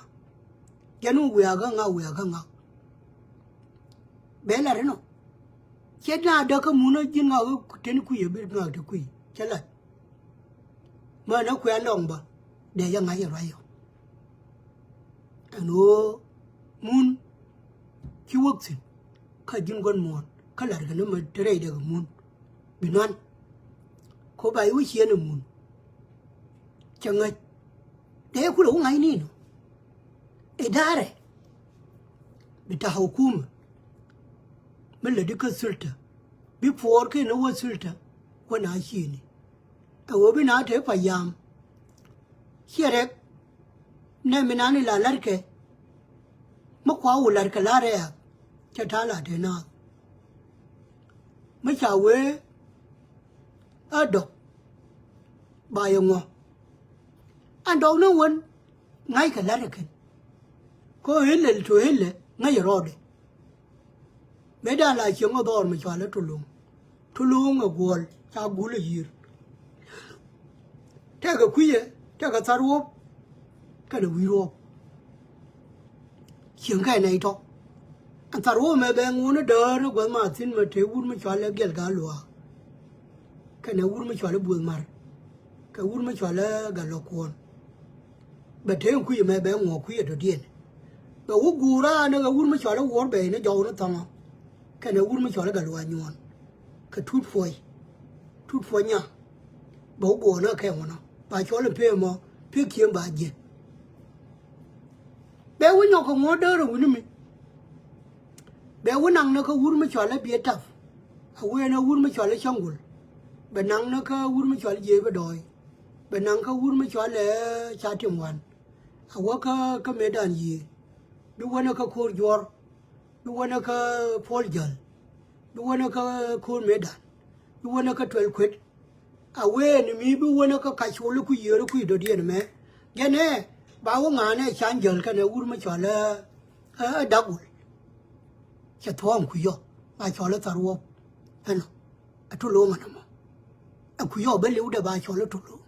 Jɛn wä wiaa kä ŋak wiaa kä ŋak. Bɛ lat inɔ. Ciɛ na däk kä mun ɛ ji̱n ŋak teni kui̱ ɛ bi ŋak te kui̱ cä lat. Mänä kuɛ lɔŋ bä dee jɛ ŋa̱c ɛ ruac yɔ. Ɛn ɣöö mun ci wäk thi̱n kä ji̱n gua̱n muɔ̱ɔ̱n kä la̱rkɛ ni mɛ te rɛy dee kɛ mun bi nuan. Ko ba i̱ wä cieen ɛ mun cɛ ŋäc dee kulɛ wä ŋa̱c ni nɔ. Idarɛ bi ta̱a̱ hukumä mi lätdi kä thultä bi puɔɔr ken ni wä thultä wä na cieni. Ɛ ɣöö bi na te payam ciɛ rɛk nɛ mi nani la la̱rkɛ. Mi kua wu la̱rkɛ la rɛɛk cɛ ta̱a̱ la te naath. Mi ca wee ɛ dɔk ba yɛ ŋuɔ. Ɛn dɔk ni wen ŋa̱ckɛ la̱rkɛ kɛn. Ko helɛ to helɛ ŋäc rɔɔdɛ. Mëë dan la cieŋ ɔ dhɔr mi cɔal i̱ Tuluŋ. Tuluŋ ɛ guɔl ca gul ɛ yi̱i̱r. Tɛkɛ kui̱cɛ tɛkɛ thar wop kɛnɛ wi̱i̱ wop. Cieŋ kɛ nɛy tɔ. Ɛn thar wop mɛ bɛ ŋun i̱ däär ni gua̱th ma thi̱n mɛ te wur mi cɔal i̱ Gɛl Gaa Luaak. Kɛnɛ wur mi cɔal i̱ Buoth Mar. Kɛ wur mi cɔal i̱ Gat Lɔ Kuɔn. Bɛ te kui̱ mɛ bɛ ŋuɔ kui̱ ɛ dɔ̱diɛn. Bɛ wä guur a ni kɛ wur mi cɔal i̱ Wuɔr Bɛy ni jɔw ni thɔŋɔ. Kɛnɛ wur mi cɔal i̱ Gat Luaak Nyuɔn. Kɛ Tut Puɔy. Tut Puɔy nya. Bɛ wä guur ni kɛ ŋuɔnɔ ba cɔl i̱ pee mɔ pee kieŋ ba jiɛ. Bɛ wä nyɔk kɛ ŋuɔ däär ɛ wuni mi. Bɛ wä naŋ ni kä wur mi cɔal i̱ Biɛ Tap. A wee ni wur mi cɔal i̱ Cäŋ Gul. Bɛ naŋ ni kä wur mi cɔal i̱ Jiee Bä Dɔɔy. Bɛ naŋ kä wur mi cɔal i̱ Ca Tim Wan. A wä kä kä mëëdan yiëë. Bi wä ni kä Ko̱o̱r Juɔr. Bi wä ni kä Puɔl Jäl. Bi wä ni kä Ko̱o̱r Mëëdan. Bi wä ni kä Tuɛl Kuet. A wee ni mi bi wä ni kä Kac Col i̱ ku yiëër i̱ ku i̱ dɔ̱diɛn mɛ. Jɛn ɛ ba wä ŋa̱a̱n ɛ Can Jäl kɛnɛ wur mi cɔal i̱, ɛ, ɛ Dak Wul. Cɛ thuɔ̱ɔ̱ŋ kui̱ yɔ ba cɔl i̱ Thar Wop. Ɛnɔ. Ɛ Tuluŋ ɛn ɛmɔ. Ɛ kui̱ yɔ bä li̱w dee ba cɔl i̱ Tuluŋ.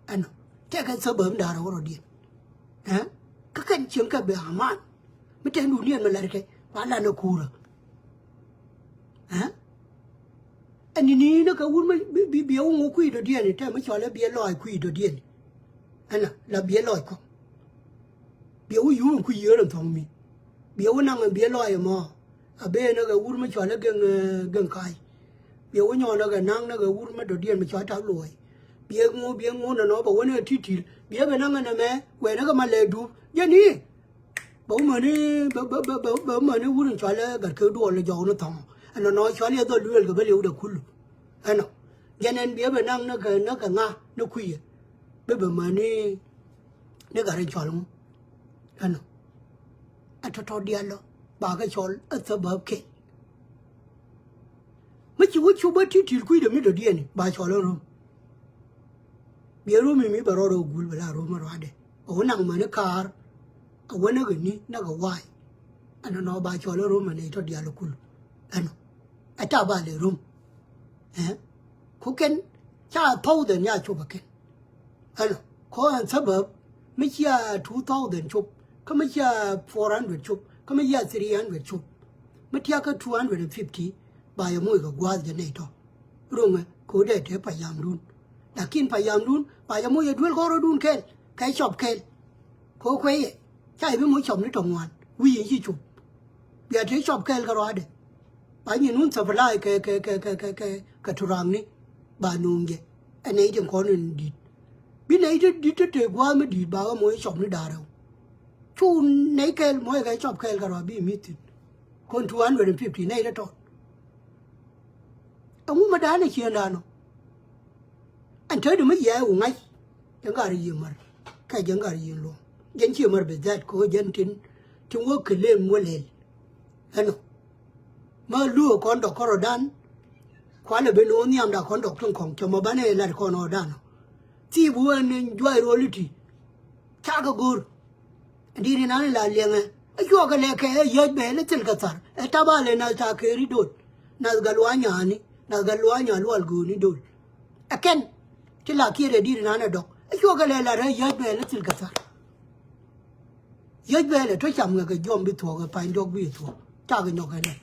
Ɛnɔ. Tɛkɛ thäbäm da̱rɛ wä rɔ̱diɛn. Ɛ? Kä kɛn cieŋ kɛ bɛ aman. Mi tɛn duniɛn mi la̱rkɛ ba lan ɛ kuurä. Ɛ? Ɛn ni ni ni kɛ wur mi bi, bi, biɛ wä ŋu kui̱ dɔ̱diɛn tɛ mi cɔl i̱ biɛ lɔɔc kui̱ dɔ̱diɛn. Ɛnɔ la biɛ lɔɔc kɔ. Biɛ wä yuum kui̱ yiëër ɛn thɔŋ mi. Biɛ wä naŋ ɛn biɛ lɔɔc ɛmɔ. A ben ni kɛ wur mi cɔal i̱ Geŋ, ɛ, Geŋ Ka̱a̱c. Biɛ wä nyɔɔn ni kɛ naŋ ni kɛ wur mi dɔ̱diɛn mi cɔal i̱ Tap Luɔɔc. Biɛ ŋu, biɛ ŋu nɔnɔ bɛ wä ni kɛ Ti̱ti̱l. Biɛ bɛ naŋ ɛn ɛmɛ wɛɛ ni kɛ ma lɛ dup. Jɛn i̱ bɛ wä mäni, bɛ, bɛ, bɛ, bɛ, bɛ wä mäni wur in cɔal i̱ Gat Kek Duɔl i̱ jɔk ni thɔŋɔ. Ɛn nɔnɔ cɔal i̱ ɛ dhɔl luëël kɛ bä liɛw dɛ kulu. Ɛnɔ. Jɛn ɛn biɛ bɛ naŋ ni kɛ, ni kɛ ŋa ni kui̱ yɛ. Bɛ bɛ mäni ni gat in cɔal ŋu. Ɛnɔ. Ɛ tɔ̱tɔ̱ diaal lɔ ba kɛ cɔl ɛ thäbäp kɛl. Mi ci wä cop bä Ti̱ti̱l kui̱dɛ mi dɔ̱diɛn ba cɔl ɛ rom. Biɛ rom mi mi bɛ rɔɔdɛ wä gul bɛ la rom ɛ ruaadɛ. A wä naŋ mäni kaar. A wä näk ɛ ni näk ɛ wa̱a̱y. Ɛnɔ nɔ ba cɔl ɛ rom ɛ nɛy tɔ̱ diaal ɛ kul. Ɛnɔ. Ɛ ta ba lɛ rom. Ɛ? Ku kɛn ca thousand ya cop ɛ kɛn. Ɛnɔ kɔ ɛn thäbäp mi cia two thousand cop kä mi cia four hundred cop kä mi cia three hundred cop. Mi tiakä two hundred and fifty ba yɛ moc kɛ gua̱a̱th jɛ nɛy tɔ. Ro̱ŋɛ ko̱dɛ te payamdun. Lakin payamdun ba yɛ moc yɛ duel kɔrɔdun kɛl kɛ cɔp kɛl. Ko̱ kuɛ yɛ ca yɛ bi moc cɔp ni tɔ ŋuan wi̱i̱ yɛ ci cop. Bia te cɔp kɛl kɛ ruaadɛ. Ba nyin wun supply kɛ, kɛ, kɛ, kɛ, kɛ, kɛ, kɛ turakni. Ba nuŋ jɛ. Ɛ nɛy tin kɔn in di̱t. Bi nɛy ti di̱t ti te gua̱a̱th mi di̱i̱t ba wä moc cɔp ni da̱rɛw. Cu nɛy kɛl moc kɛ cɔp kɛl kɛ ruac bi mi̱th thi̱n. Kɔn two hundred and fifty nɛy ti tɔt. Ɛŋu mi da̱a̱n ɛ ciëŋdan ɔ. Ɛn te di mi yiɛɛ wu ŋa̱c. Cɛ gat ri yiëë mär. kɛ jɛn gat yi̱n luɔ̱ŋ. Jɛn ciɛ mär bi dhɛt kɛ ɣöö jɛn tin, tin wä kɛ lem wä lɛl. Ɛnɔ. Ma luɔ̱ɔ̱k kɔn dɔk kärɔ̱dan. Kualɛ ben ɣöö nhiamda kɔn dɔk tin kɔ̱ŋ cɛ mɔ banɛ lat kɔn ɣɔ̱dan ɔ. Thii bi wä ɛn juay ruɔl i̱ti. Cakɛ go̱r. Di̱t inan in la liɛŋɛ. Ɛ cuɔkɛ lɛ kɛ ɛ yäc bɛɛl ɛ thil kɛ thar. Ɛ tabalɛ nath ca keri dol. Nath gat lua̱a̱ nyaani. Nath gat lua̱a̱ nyaa lual go̱o̱ni dol. Ɛ kɛn. Ti la kiɛt ɛ di̱t inan ɛ dɔk. Ɛ cuɔkɛ lɛ la rɛy yäc bɛɛl ɛ thil kɛ thar. Yäc bɛɛl ɛ tɔ cam ŋɛ kɛ jɔm bi thuɔ̱k ɛ pany dɔk bi thuɔ̱k. Cakɛ nyɔk ɛ nɛn.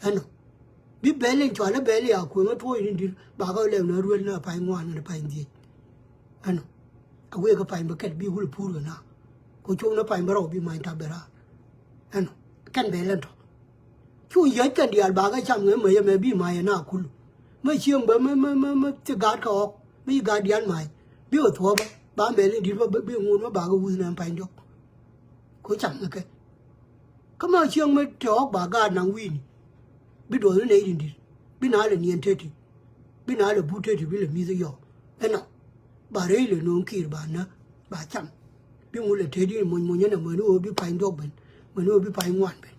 Ɛnɔ. Bi bɛɛl in cual ɛ bɛɛl ya kueŋ ɛ tuɔɔc ni di̱t. Bakɛ lɛm ni ruel ni ɛ pany ŋuan ni pany dhiec. Ɛnɔ. A wëë kä pany bä kɛt bi wul pur kɛ na. Kɛ cop ni pany bä rɔw bi many tap bɛ raar. Ɛnɔ. Kɛn bɛ lɛn tɔ. Cu yäc kɛn diaal ba kä cam ŋɛ mɛ yɛ mɛ bi many na kul. Mɛ cieŋ bä mɛ mɛ mɛ mɛ ti gaat kä ɣɔk. Mɛ yi gaat diaal many. Bi wä thuɔɔ bä. Ba mɛ lin dit bä bi ŋun mɛ ba kä wuth nɛ pany diɔk. Kɛ cam ŋɛ kɛ. Kä mɛ cieŋ mɛ ti ɣɔk ba gaat naŋ wi̱i̱ni. Bi duɔth ni nɛy din dit. Bi na lɛ niɛn teti. Bi na lɛ but teti bi lɛ mi̱th yɔɔ. Ɛnɔ. Ba rɛy lɛ no̱o̱ŋ kiir ba nä ba cam. Bi ŋut lɛ teti mony mony ɛnɛ mäni ɣöö bi pany duɔk ben. Mäni ɣöö bi pany ŋuan ben.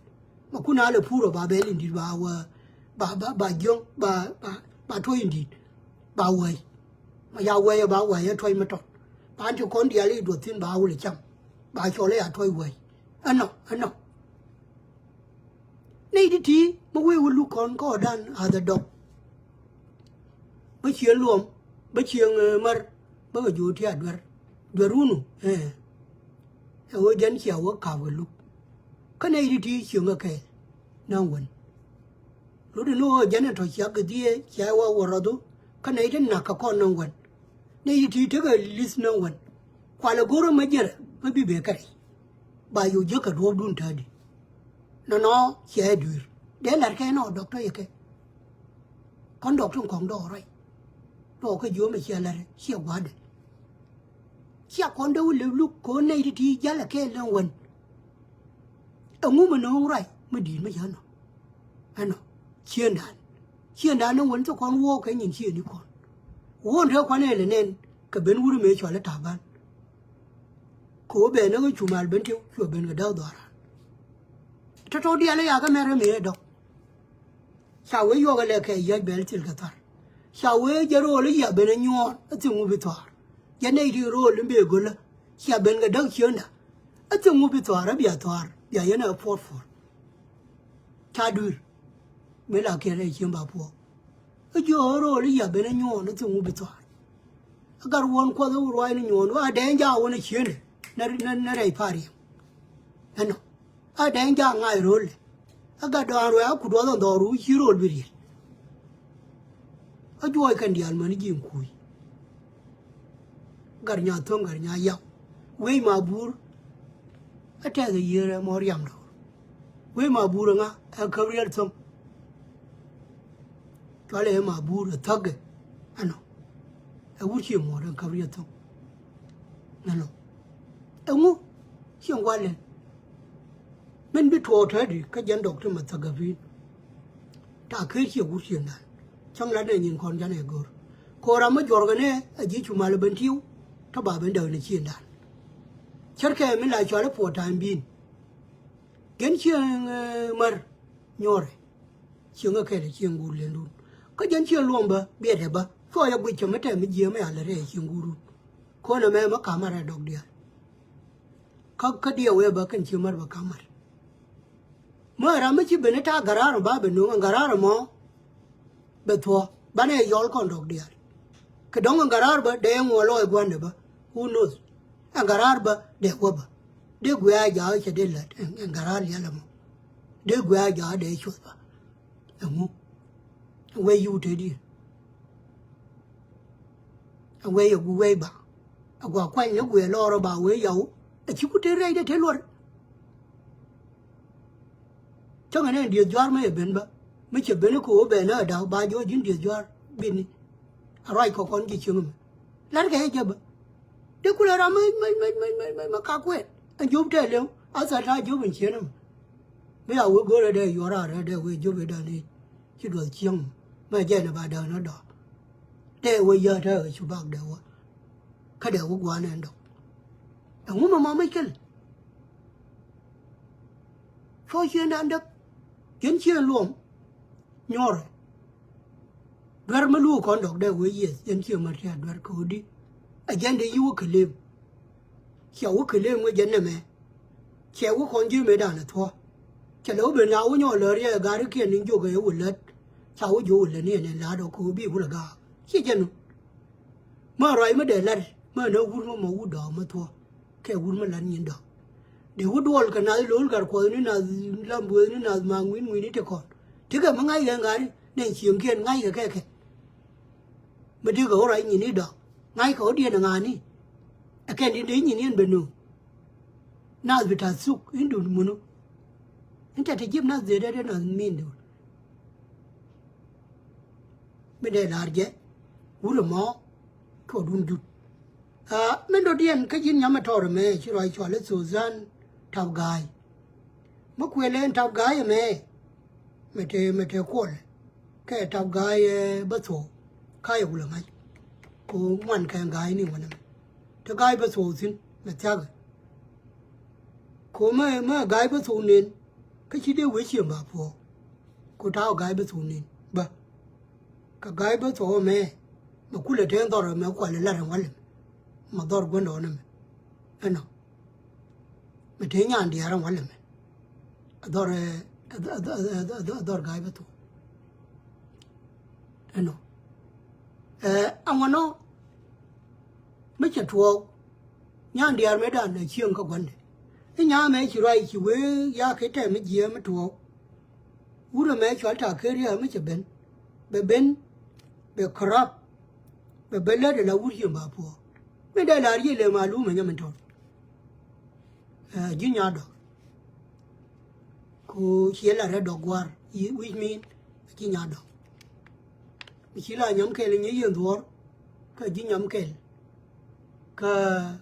Ma kun a lɛ pur ɔ ba bɛl in di̱t ba wä ba ba ba jiɔ̱ŋ ba ba ba tuɔ̱c in di̱t. Ba wäc. Ma ya wäc ɛ ba wäc ɛ tuɔ̱c ma tɔt. Ba ti kɔn diaal i̱ duɔth thi̱n ba wul ɛ cam. Ba cɔl ɛ ya tuɔ̱c wäc. Ɛnɔ ɛnɔ. Nɛy ti ti mi wee wä luk kɔn kɔɔdan ath ɛ dɔk. Bä cieŋ luɔm bä cieŋ mär bä kɛ jo̱o̱k ti a duer duer wunu. Ɛ ɣöö jɛn cia wä kap kɛ luk. Kä nɛy ti ti cieŋ kɛ kɛɛl naŋ wän. Lot in ɣöö jɛn ɛ tɔ ciak kɛ dhieec cia wä wä rɔthu. Kä nɛy ti nak kɛ kɔn naŋ wän. Nɛy ti ti tekɛ li̱th naŋ wän. Kualɛ go̱rä mä jiɛrɛ mä bi bee kɛ rɛy. Ba yo̱o̱ jiäk kɛ duɔ̱ɔ̱pdun täätdi. Nɔnɔ ciɛ dui̱r dee la̱r kɛ nɔ dɔktɔ yɛ kɛ. Kɔn dɔktɔ in kɔŋ dɔɔk ruac. Dɔɔk kä jiöm ɛ ciɛ la̱r ciɛ gua̱a̱dɛ. Ciɛ kɔn dee wä lep luk ko̱n nɛy ti ti jalɛ kɛ lɛŋ wän. Ɛŋu mi no̱o̱ŋ ruac mi di̱i̱t mi cä nɔ. Ɛnɔ ciëndan ciëndan ni wän thok kɔn wuɔɔk kɛ nyin ciëni kɔn. Wuɔ̱ɔ̱n te kuan ëël ɛ nɛn kɛ ben wur mëë cɔal ɛ ta̱a̱ ban. Kɛ ɣöö bɛ näk ɛ cu mal ben tiw cuɛ ben kɛ däk dhɔaran. Tɔ̱tɔ̱ diaal ɛ yakä mɛr ɛ mëë ɛ dɔ̱k. Ca wee yuɔk ɛ lɛ kɛ yäc bɛl thil kɛ thar. Ca wee jɛ rool i̱ yia ben ɛ nyuɔɔr ɛ thiŋ wu bi thɔaar. Jɛ nɛy ti rool in bee gölä cia ben kɛ däk ciënda. Ɛ thiŋ wu bi thɔaar ɛ bia thɔaar bia yɛn ɛ puɔt puɔt. Ca dui̱r. Mëë la kiɛn ɛ cieŋ ba puɔk. Kä jiö rool i̱ yia ben ɛ nyuɔɔn ɛ thiŋ wu bi thɔaar. Ɛ gat wuɔ̱n kuɔth ɛ wä ruaacni nyuɔɔn wä a dɛɛny jaak wä ni ciëndɛ ni rɛy pariɛm. Ɛnɔ a dɛɛny jaak ŋa̱c ro̱l. Ɛ gat dɔaan ruac a kut wä dhɔn dhɔɔru ci ro̱l bi riel. Ɛ juɔc kɛn diaal mäni ji̱ in kuuc. Gat nya tho̱ŋ gat nya yaw wec ma buur. Ɛ tɛth ɛ yiër ɛ mɔ riam dɔɔr. Wec ma buur ɛ ŋa ɛ käp riɛl tho̱ŋ. Cualɛ ɛ ma buur ɛ thäkɛ. Ɛnɔ ɛ wur ci muɔɔr ɛ käp riɛl tho̱ŋ. Nɛ lɔ ɛŋu cieŋ walɛ. Min bi tuɔɔk täätdi kä jɛn dɔk ti ma thäk ɛ pi̱i̱n. Ta̱a̱ ker ciɛ wur ciëŋdan. Cäŋ lat nɛ nyin kɔn janɛ go̱r. Ko̱ra mi juɔrkɛ nɛ a ji̱ cu mal ben tiw. Tä ba ben däk ni ciëŋdan. Cärkɛ mi la cual i̱ puɔt ta̱a̱ in bi̱i̱n. Gɛn cieŋ mär nyuɔrɛ. Cieŋ ɛ kɛl cieŋ guur lendun. Kä jɛn cieŋ luɔm bä biɛtɛ bä cuɔ yɛ guic cä mi tɛm mi jiee mi alɛ rɛɛ cieŋ guurun. Ko̱n ɛmɛ mi kamar ɛ dɔk diaal. Kä kä diɛ wee bä kɛn cieŋ mär bä kamar. Mi ɛ ram mi ci ben i̱ ta̱a̱ garaar ba bɛ no̱o̱ŋ ɛ garaar ɛmɔ. Bɛ thuɔ̱k banɛ yɔl kɔn dɔk diaal. Kɛ dɔ̱ŋ ɛn garaar bä dee ɛŋuɔ lɔɔc gua̱ndɛ bä. Who knows? Ɛn garaar bä dee wä bä dee guiɛ a jaak cɛ dee lät ɛn garaar liɛl ɛmɔ. Dee guiɛ a jaak dee cuɔth bä. Ɛŋu? Ɛn wee yuu te diɛ. Ɛn wee yɛ gu wee ba. Ɛ gua kuany ni guiɛ lɔɔr ɛ ba wee yaw. Ɛ ci ku te rɛy dee te luɔr. Cäŋɛ nɛ dieth jua̱r mi yɛ ben bä mi cɛ ben kɛ ɣöö bɛ nä ɛ da̱k ba jiɔ ji̱n dieth jua̱r bini. A ruac kɔk kɔn ji̱ cieŋ ɛmɛ la̱rkɛ jɛ jɛ bä. Dee kulɛ ram mi mi mi mi mi mi mi kak kuɛɛt ɛn jiöp tɛɛliw a thal ta̱a̱ jiöp in cieen ɛmɛ. Mi a wee go̱o̱rɛ dee yuɔr a rɛɛ dee wee jiöp ëë da̱n i̱ ci duɔth cieŋ ɛmɛ jɛn ɛ ba da̱a̱n ɛ dɔɔk. Dee wee yäät ɛ cu bak dee wä. Kä dee wä gua̱a̱n ɛn dɔk. Ɛŋu mɛ mɔ mec kɛl? Cuɔ ciëŋdan däk. Jiɛn ciëŋ luɔm nyuɔrɛ. Duer mi luuk kɔn dɔk dee wee yieth, jiɛn ciëŋ mɛ tiaat duer kɛ ɣöö di. Ɛ jiɛn dee yi wä kɛ lem. Cia wä kɛ lem wee jiɛn nɛmɛ. Cia wä kɔn ji̱ mëëdan ɛ thuɔ̱k. Cɛ lɛ wä ben ya wä nyɔk lär yɛ garikiɛn ni jiök ɛ wä lät. Ca wä jiök wä lät ni ɛn ɛ la̱t ɔ kɛ wä bi wä lɛ gaak. Ciɛ jɛn nu. Mä ruac mä dee lat mä nä wur mä mɔ wut dɔɔk mä thuɔ̱k. Kɛ wur mä lat nyin dɔɔk. Dee wä duɔl kɛ nath lo̱l gat kuɔth ni nath lam bueeth ni nath ma ŋui̱n ŋui̱n ni te kɔn. Tekɛ mä ŋa̱ckɛ ŋa̱ri nɛn cieŋkiɛn ŋa̱ckɛ kɛ kɛ. Mä dee kɛ wä ruac nyin ni dɔɔk. Ŋa̱ckɛ wä diɛn ɛ ŋa̱ni. Ɛ kɛn di dee nyin yɛn ben nu. Nath bi ta̱th thuk in dun munu. In tɛ te ji̱p nath dhee dee dee nath min dun. Mi dee la̱r jɛ wut ɛmɔ kɛ wä dun jut. Aa, min dɔ̱diɛn kä ji̱n nyam ɛ tɔɔr ɛmɛ ci ruac cɔal i̱ Thothan Tap Ga̱a̱y. Mi kuël ɛn Tap Ga̱a̱y ɛmɛ mɛ te, mɛ te kuɔl kɛ Tap Ga̱a̱y, ɛ, bä thok. Ka̱a̱c ɛ wulɛ ŋa̱c. Ko ŋuan kɛ Ga̱a̱y ni ŋuan ɛmɛ. Te Ga̱a̱y bä thok thi̱n mɛ thia̱kɛ. Ko mɛ, mɛ Ga̱a̱y bä thok nen. Kä ci dee wee cieŋ ba puɔ̱ɔ̱k. Ko ta̱a̱ Ga̱a̱y bä thok nen bä. Kɛ Ga̱a̱y bä thok ɛmɛ. Mɛ kulɛ te dhɔr ɛmɛ kualɛ lat ɛn walɛ mɛ. Mɛ dhɔr guändɔɔn ɛmɛ. Ɛnɔ. Mɛ te nyan diaar ɛn walɛ mɛ. Ɛ dhɔr, ɛ, ɛ dhɔr Ga̱a̱y bä thok. Ɛnɔ. Ɛ, aŋuanɔ. Mi cɛ tuɔɔk. Nyan diaar mëëdan ɛ cieŋ kä gua̱ndɛ. I̱ nya̱a̱ mɛ ci ruac ci wee ya kɛ tɛm mi jiääk mi tuɔɔk. Wut ɛmɛ cɔal ta̱a̱ ker ria̱a̱ mi cɛ ben. Bɛ ben. Bɛ kɔrap. Bɛ ben lät ala wut cieŋ ba puɔ̱ɔ̱k. Mi dee la̱r yiëë lɛ ma luumɛ nyɛ min tɔt. Ɛ, ji̱ nya̱a̱ dɔ̱k. Ku ciɛ la rɛt dɔ̱k gua̱a̱r, which mean, ji̱ nya̱a̱ dɔ̱k. Mi ci la nyɔm kɛl nyɛ yien dhuɔ̱ɔ̱r, kä ji̱ nyɔm kɛl, kä,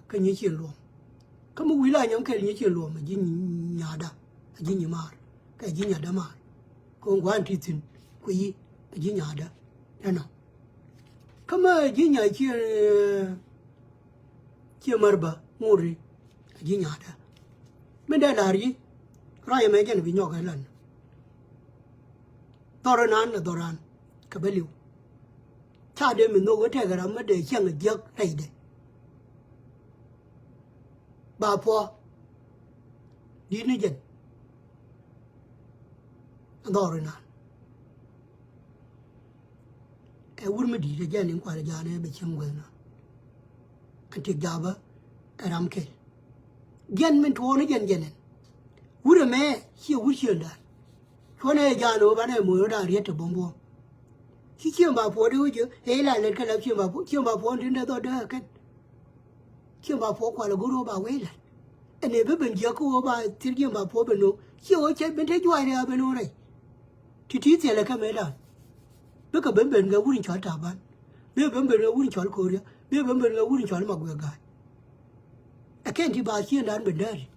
kä nyɛ cieŋ luɔm. Kä mi wi̱i̱ la nyɔm kɛl nyɛ cieŋ luɔm, ɛ ji̱ nya̱a̱da, ɛ ji̱ nyimaar, kä ji̱ nya̱a̱da maar. Kɛ ɣöö gua̱a̱n ti thi̱n, ku yi, ɛ ji̱ nya̱a̱da, ɛnɔ. Kä mi ji̱ nya̱a̱ cieŋ, Ciɛ mär bä ŋuri a ji̱ nya̱a̱dä. Min dee la̱r yi̱ ruac ɛmɛ jɛn bi nyɔk ɛ lan. Dhɔr inan ɛ dhɔr an kɛ bä li̱w. Ca dee mi nhok wä tɛkɛ ram mä dee cäŋ ɛ jiäk rɛydɛ. Ba puɔ di̱t ni jɛn. Ɛ dhɔr inan. Ɛ wur mi di̱i̱t ɛ jɛn in kualɛ ja̱a̱n ɛ bɛ cieŋ guäthna. Ɛn ti ja̱a̱bä ɛ ram kɛl. Jɛn min tuɔɔk ni jɛn jɛn ɛn. Wur ɛmɛ ciɛ wur ciëŋdan. Cuɔ̱nɛ ɛ ja̱a̱n ɛ wä banɛ moc rɔ da̱a̱n riet te buɔ̱m buɔ̱m. Ci cieŋ ba puɔ̱ɔ̱t i̱ wä jiö ɛ ila lɛt kɛ lap cieŋ ba puɔ̱ɔ̱t, cieŋ ba puɔ̱ɔ̱t in dee dhɔt dee ɛ kɛn. Cieŋ ba puɔ̱ɔ̱t kualɛ go̱r ɣöö ba wee la̱t. Ɛn ëë bi ben jiäk kä ɣöö ba thil cieŋ ba puɔ̱ɔ̱t ben no̱o̱ŋ. Ciɛ ɣöö cɛ ben te juaac ria̱a̱ ben ɣöö rɛy. Ti̱ti̱ thilɛ kä mëëdan. Bikɛ ben ben kɛ wur in cɔal Taban. Bikɛ ben ben kɛ wur in cɔal Koria. Bikɛ ben ben kɛ wur in cɔal Maguɛ Ga̱a̱c. Ɛ kɛn ti ba cieŋdan ben dääri.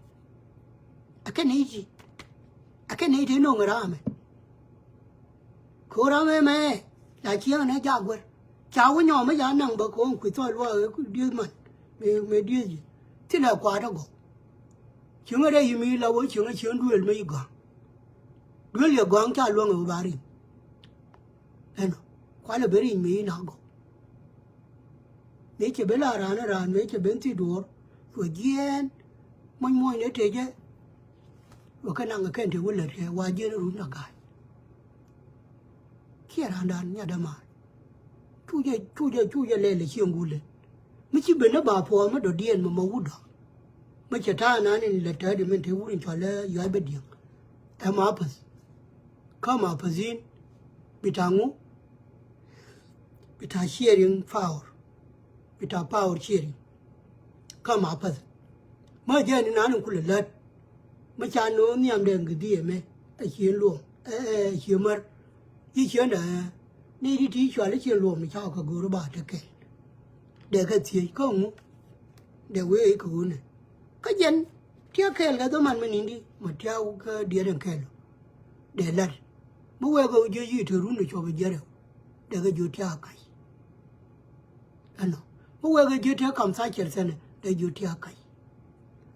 Ɛ kɛn i̱ ci. Ɛ kɛn i̱ ti no̱o̱ŋ ɛ raamɛ. Ko̱o̱r amɛ mɛ la cieŋ nɛ jak guer. Ca wä nyɔɔm mi ca naŋ bä ko̱o̱ŋ kui̱ thɔɔl luaak ɛ dieth man. Mëë, mëë dieth ji̱. Thilɛ kuaat ɛ gɔw. Cieŋ ɛ rɛy mi la wä cieŋ ɛ cieŋ duëël mi ci gɔ̱a̱ŋ. Duëël yɛ gɔ̱a̱ŋ ca luäŋ ɛ wä ba ri̱ŋ. Ɛnɔ kualɛ ben ri̱ŋ mi ci na gɔw. Mëë cɛ ben la raan ɛ raan mëë cɛ ben thi duɔ̱ɔ̱r. Cuɛ jiɛɛn muɔ̱ny muɔ̱ny ni tecɛ. Wä kä naŋ kɛn te wä lät kɛ wa jiɛn run na ga̱a̱c. Ciɛ raandan nyat dämaar. Cucɛ, cucɛ, cucɛ lɛl ɛ cieŋ gulɛ. Mi ci ben ni ba puɔɔth mi dɔ̱diɛn mɛ mɔ wut dɔ̱k. Mi cɛ ta̱a̱ nan in lät täätdi min te wut in cɔl ɛ yuac bä diɛŋ. Ɛ ma päth. Kä ma päth in bi ta̱a̱ ŋu? Bi ta̱a̱ sharing power. Bi ta̱a̱ power sharing. Kä ma päth. Mä jɛn inan in kulɛ lät. Mä ca no̱o̱ŋ nhiam dee ŋi̱dhiɛ mɛ ɛ cien luɔm ɛ, ɛ, ɛ cien mär. I̱ ciendä ɛ ni di ti cual i̱ cien luɔm ni ca kɛ go̱o̱r i̱ ba te kɛl. Dee kɛ thiec kä ŋu? Dee wee i̱ kɛ ɣöö nɛ kä jɛn tiak kɛɛl kɛ dhoman mi ni̱n di ma tiak kä diɛt in kɛɛl. Dee lat mi wee kɛ jiö yi̱ te run i̱ cuɔp i̱ jiɛt rɛw. Dee kɛ jiö tiak kac. Ɛnɔ mi wee kɛ jiö te kam tha̱a̱ cɛr thɛnɛ dee jiö tiak kac.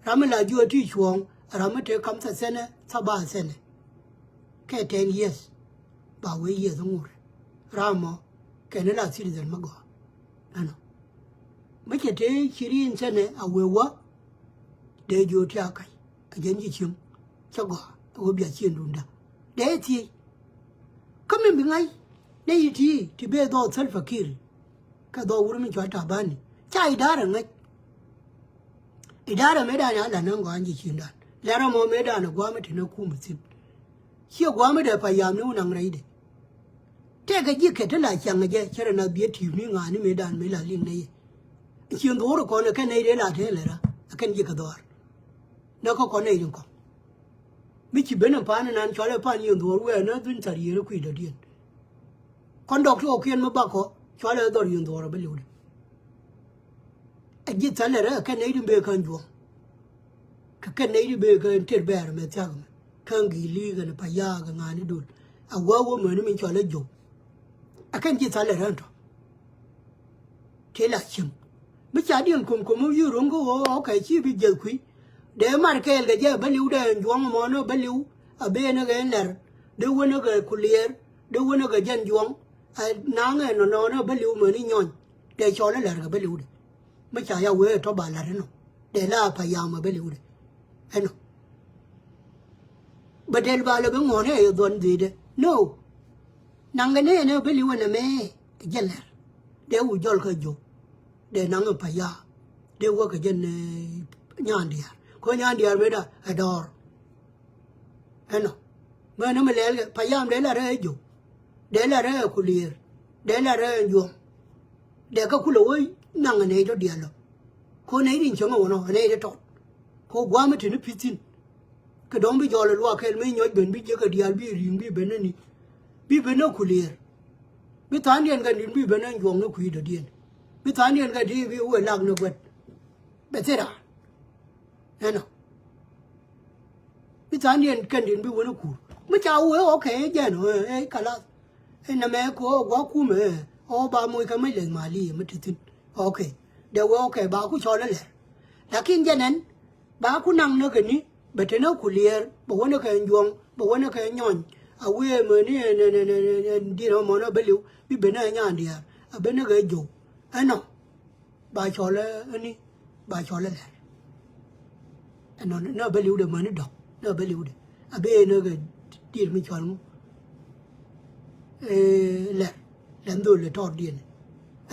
Ram mi la jiök ti cuɔ̱ɔ̱ŋ, ram mi te kam tha sɛnɛ, tha ba sɛnɛ. Kɛ ten years ba wee years ŋur. Ram mɔ kɛn la citizen mi gɔaa. Ɛnɔ mi cɛ te cirin sɛnɛ a wee wä. Dee jiök ti a kac a jɛn ji̱ cieŋ cä gɔaa a wee bia cien dunda. Dee thiec kä mi bi ŋa̱c nɛ yi ti ti bee dhɔɔk Salva Kiir. Kɛ dhɔɔk wur mi cɔal Tabani ca idara ŋäc. Idara mëëdan a la näŋ gɔaa ji̱ ciëŋdan. Lɛr ɛmɔ mëëdan ɛ gua̱a̱mɛ te ni kum thi̱n. Ciɛ gua̱a̱mɛ dee Payam ni wun naŋ rɛydɛ. Tɛkɛ ji̱ kɛ ti la ciaŋ ɛ jɛ cɛ rɛ na biɛ ti̱i̱p ni ŋa̱a̱ni mëëdan mëë la liŋ nɛy. Ciëŋ dhuɔ̱ɔ̱r kɔn ɛ kɛn nɛy dee la tɛn lɛ ra ɛ kɛn ji̱ kɛ dhɔaar. Nɛ kä kɔn nɛy rin kɔn mi ci ben ɛ pa̱a̱n inan cɔal ɛ pa̱a̱n yieŋ dhuɔ̱ɔ̱r wee ɛ nä dhun thar yiëër ɛ kui̱ dɔ̱diɛn. Kɔn dɔk ti ɣɔ̱kiɛn mi bakɔ cɔal ɛ dhɔr yieŋ dhuɔ̱ɔ̱r ɛ bä li̱wdɛ. Ɛ ji̱ thäl ɛ rɛ ɛ kɛn nɛy rin bee kä juɔ̱ŋ. Kɛ kɛn nɛy rin bee kä ter bɛɛr mɛ thia̱k mɛ kä ŋi̱i̱li kɛn Payam kɛ ŋa̱a̱ni dol. A wä wä mäni min cɔal ɛ jo̱w. Ɛ kɛn ji̱ thäl ɛ rɛ ɛn tɔ. Tëë la cieŋ mi ca diɛn ko̱mko̱m mi wi̱i̱ ro̱ŋ kä ɣöö ɣɔ̱kɛ ci bi jiɛth kui̱. Dee mar kɛɛl kɛ jɛ bä li̱w dee ɛn juɔ̱ŋ mɔnä bä li̱w. A ben ɛ kɛ ɛn lɛr dee wän ɛ kɛ kuliɛɛr dee wän ɛ kɛ jɛn juɔ̱ŋ. Ɛ naŋ ɛ nɔnɔɔnä bä li̱w mäni nyɔny dee cɔl ɛ lɛr kɛ bä li̱w dee. Mi ca ya wee tɔ ba la̱t inɔ dee la Payam ɛ bä li̱wdɛ. Ɛnɔ bä dɛl ba lɛ bi ŋuɔ̱n ɛ yɛ dhuɔ̱n dhi̱i̱dɛ. No. Naŋ kɛ nɛɛnɛ bä li̱w ɛnɛ mɛ jɛ lɛr dee wu jɔl kä jo̱k. Dee naŋ ɛ Payam dee wä kɛ jɛn nyan diaar kɔ nyan diaar mëëda ɛ dɔɔr. Ɛnɔ mɛ ni mi lɛl kɛ Payam dee la rɛ ɛ jo̱k. Dee la rɛ ɛ kulier dee la rɛ ɛ juɔ̱ŋ. Dee kä kulɛ wä naŋ ɛ nɛy tɔ diaal lɔ. Ko nɛy rin cäŋ ɛ wä nɔ ɛ nɛy tɔ tɔt. Ko gua̱a̱mɛ te ni pi̱th thi̱n. Kɛ dɔ̱ŋ bi jɔɔl ɛ luaak kɛl mëë nyɔc ben bi jiäk ɛ diaal bi ri̱i̱ŋ bi ben ni bi ben ni kulier. Bi tha̱a̱ŋdiɛn kɛn di̱t bi ben ni juɔ̱ŋ ni kui̱ dɔ̱diɛn. Bi tha̱a̱ŋdiɛn kɛn di̱t bi wee lak ni guɛt. Bɛ thil raan. Ɛnɔ bi tha̱a̱ŋdiɛn kɛn di̱t bi wen ikur mi ca wee ɣɔ̱kɛ jɛn ɛ kalath. Ɛn nɛmɛ kɛ ɣɔ̱ gua̱ kumɛ ɣɔ̱ ba moc kɛ mec lɛth mali mi te thi̱n. Okay. Dee wee okay ba ku cɔl ɛ lɛr. Lakin jɛn ɛn ba ku naŋ ni kɛ ni bɛ te ni kulier bɛ wen kɛ juɔ̱ŋ bɛ wen kɛ nyɔny. A wee mɛ ni ɛn ɛn ɛn ɛn ɛn di̱t ɛmɔ ni bä li̱w bi ben ni ɛ nyan diaar a ben ni kɛ jo̱w. Ɛnɔ ba cɔl ɛ ni ba cɔl ɛ lɛr. Ɛnɔ nä bä li̱wdɛ mäni dɔ̱k nä bä li̱wdɛ a bi ëë nä kɛ diet mi cɔl ŋu. Ɛ lɛr lɛn dhol ɛ tɔɔr diɛn.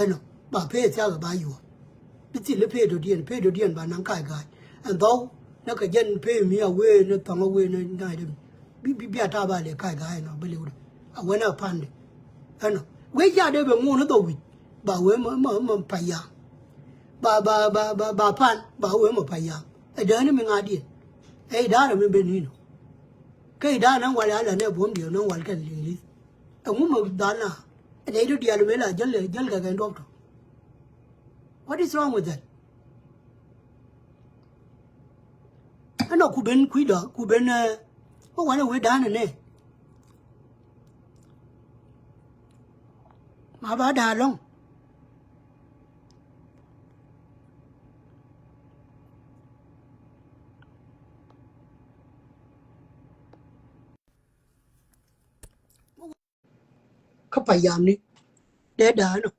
Ɛnɔ ba pee thiakä ba yuɔ̱ɔ̱r bi thil ɛ pee dɔ̱diɛn pee dɔ̱diɛn ba naŋ kac ga̱a̱c. Ɛn dhɔw nä kɛ jɛn pee mi a wee nä thɔŋ a wee nä nac dɛ mi bi bi bi a ta̱a̱ ba lɛ kac ga̱a̱c ɛnɔ bä li̱wdɛ. A wen a pa̱ndɛ. Ɛnɔ wee ca dee bɛ ŋuun ni dhɔw wi̱c ba wee mɔ mɔ mɔ Payam. Ba ba ba ba ba pan ba wee mɔ Payam. Ɛ dääni mi ŋa̱diɛn ɛ idaarɛ mi ben inɔ. Kä idaarɛ naŋ wal ala nɛ buɔ̱m diɛw naŋ wal kɛn liŋ li̱th. Ɛŋu mɔ dhan na ɛ nɛy ti diaal mi la jäl jäl kɛ kɛn duɔ̱p tɔ. What is wrong with that? Ɛnɔ ku ben kui̱dɔ ku ben ɛ wä wanɛ wee da̱a̱n ɛnɛ. Ma ba da̱a̱n lɔ̱ŋ. Kä Payam ni dee da̱a̱n ɔ.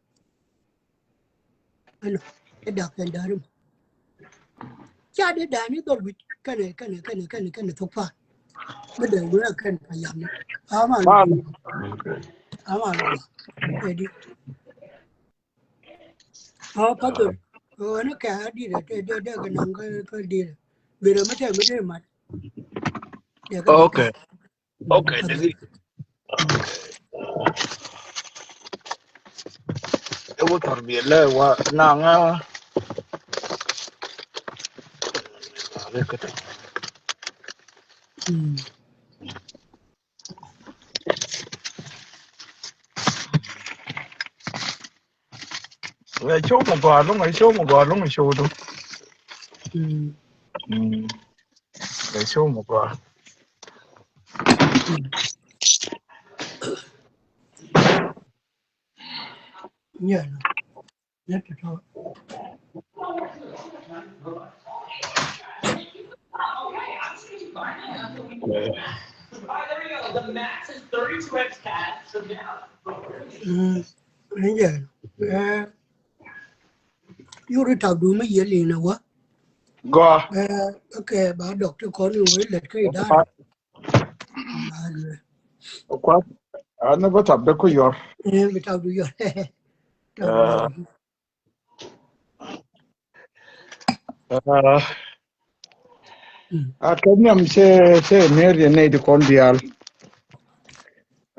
Ɛnɔ dee da̱a̱n kɛn da̱a̱n ɔ. Ca dee da̱a̱n ni dhɔl wi̱c kɛnɛ kɛnɛ kɛnɛ kɛnɛ kɛnɛ thok pa̱a̱n. Mi dee wee kɛn Payam ni ama lɔ ama lɔ. Ɛdi ɔ pathol. Ɔ ɛn kɛ a dit ɛ dee dee kɛ naŋ kä dit ɛ. Bit ɛ mi tɛm mi dee mat. Okay. Okay, degi. Ewu tarbiya lɛ wa naŋa. Ɛ show mɔ gɔaa luŋ, ɛ show mɔ gɔaa luŋ, ɛ show du. Mm. Ɛ show mɔ gɔaa. Yeah. Yeah, to talk. Yuri tap du mi yel in a wa. Gɔ. Kɛ ba dɔk ti kɔn in wee lɛt kä idan. Kuat. An ni bä tap dä ku yɔr. Bi tap du yɔr. A kɛ nhiam cɛ cɛ ner yɛ nɛy ti kɔn diaal.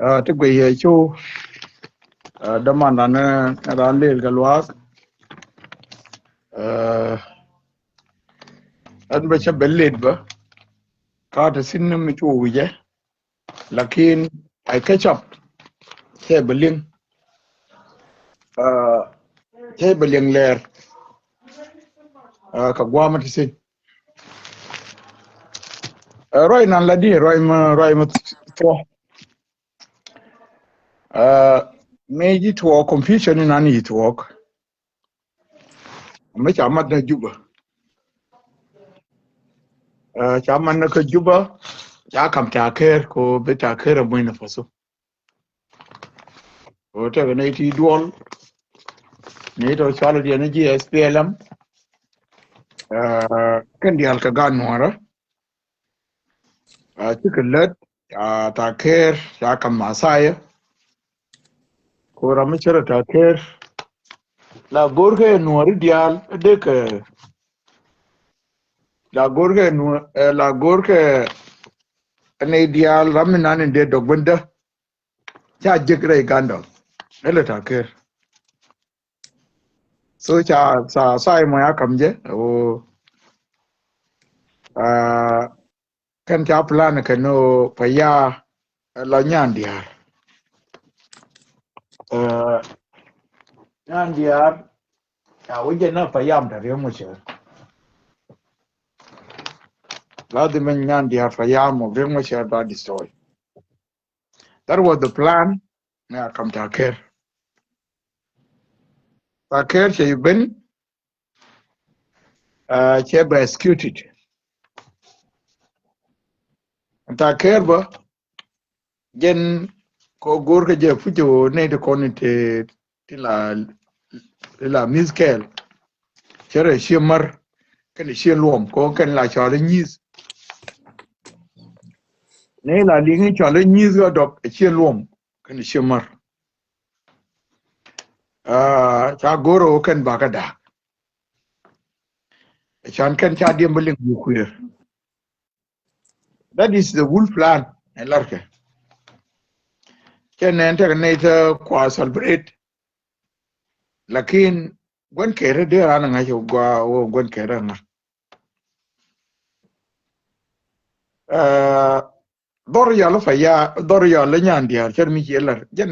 A ti guic yɛ cu. A dämandan ni ran lel kɛ luaak. A ɛn bä cä bɛ let bä. Ka ti sin ni mi cu wi̱cɛ. Lakin I catch up. Cɛ bɛ liŋ. A cɛ bɛ liŋ lɛɛr. A kɛ guamä ti sin. A ruac nan la di ruac ma ruac ma thuɔ. A mi ji̱ tuɔɔk confusion inan ji̱ tuɔɔk. Mi ca mat ni Juba. A ca mat ni kä Juba. Ca kam Taker ko bi Taker a muc ni Faso. Ko tɛk ni ti duɔl. Ni tɔ cual diɛn ji̱ S P L M. A kɛn diaal kɛ gan nuɔrä. A cikɛ lät. Ca Taker ca kam Masaya. Ko ram mi cärɛ Taker. La go̱rkɛ nuɔri diaal dee kɛ. La go̱rkɛ nuɔ la go̱rkɛ nɛy diaal ram mi nan in dee dɔk bendä. Ca jek rɛy gandɔl. Ɛlɛ Taker. So ca ca ca imɔ ya kam jɛ o. A kɛn ca plan kɛn o pa ya la nyan diaar. Ɛ, nyan diaar ca wä jɛ na pa yam ta riek mo cɛ. Lazim nyan diaar pa yam mo riek mo cɛ ba destroy. That was the plan. Ni a kam Taker. Taker cɛ ben. Cɛ bɛ executed. Taker bä jɛn kɔ go̱r kä jɛ pucɛ wä nɛy ti kɔn ti ti la ti la miss kɛɛl. Cɛ rɛ ciɛ mär kɛn ciɛ luɔm kɔ kɛn la cɔal inyith. Ni la liŋ cɔal inyith kä dɔk ciɛ luɔm kɛn ciɛ mär. Ca go̱r ɔ kɛn bakä da̱a̱k. Can kɛn ca diɛm bä liŋ mi kuëër. That is the whole plan. Ɛ larkɛ cɛ nɛn tekɛ nɛy te kua celebrate. Lakin gua̱n kɛɛrä dee ran ŋa̱c gua wä gua̱n kɛɛrä ŋa̱. Dhɔr yɔl fa ya dhɔr yɔl nyan diaar cɛ mi ci lar jɛn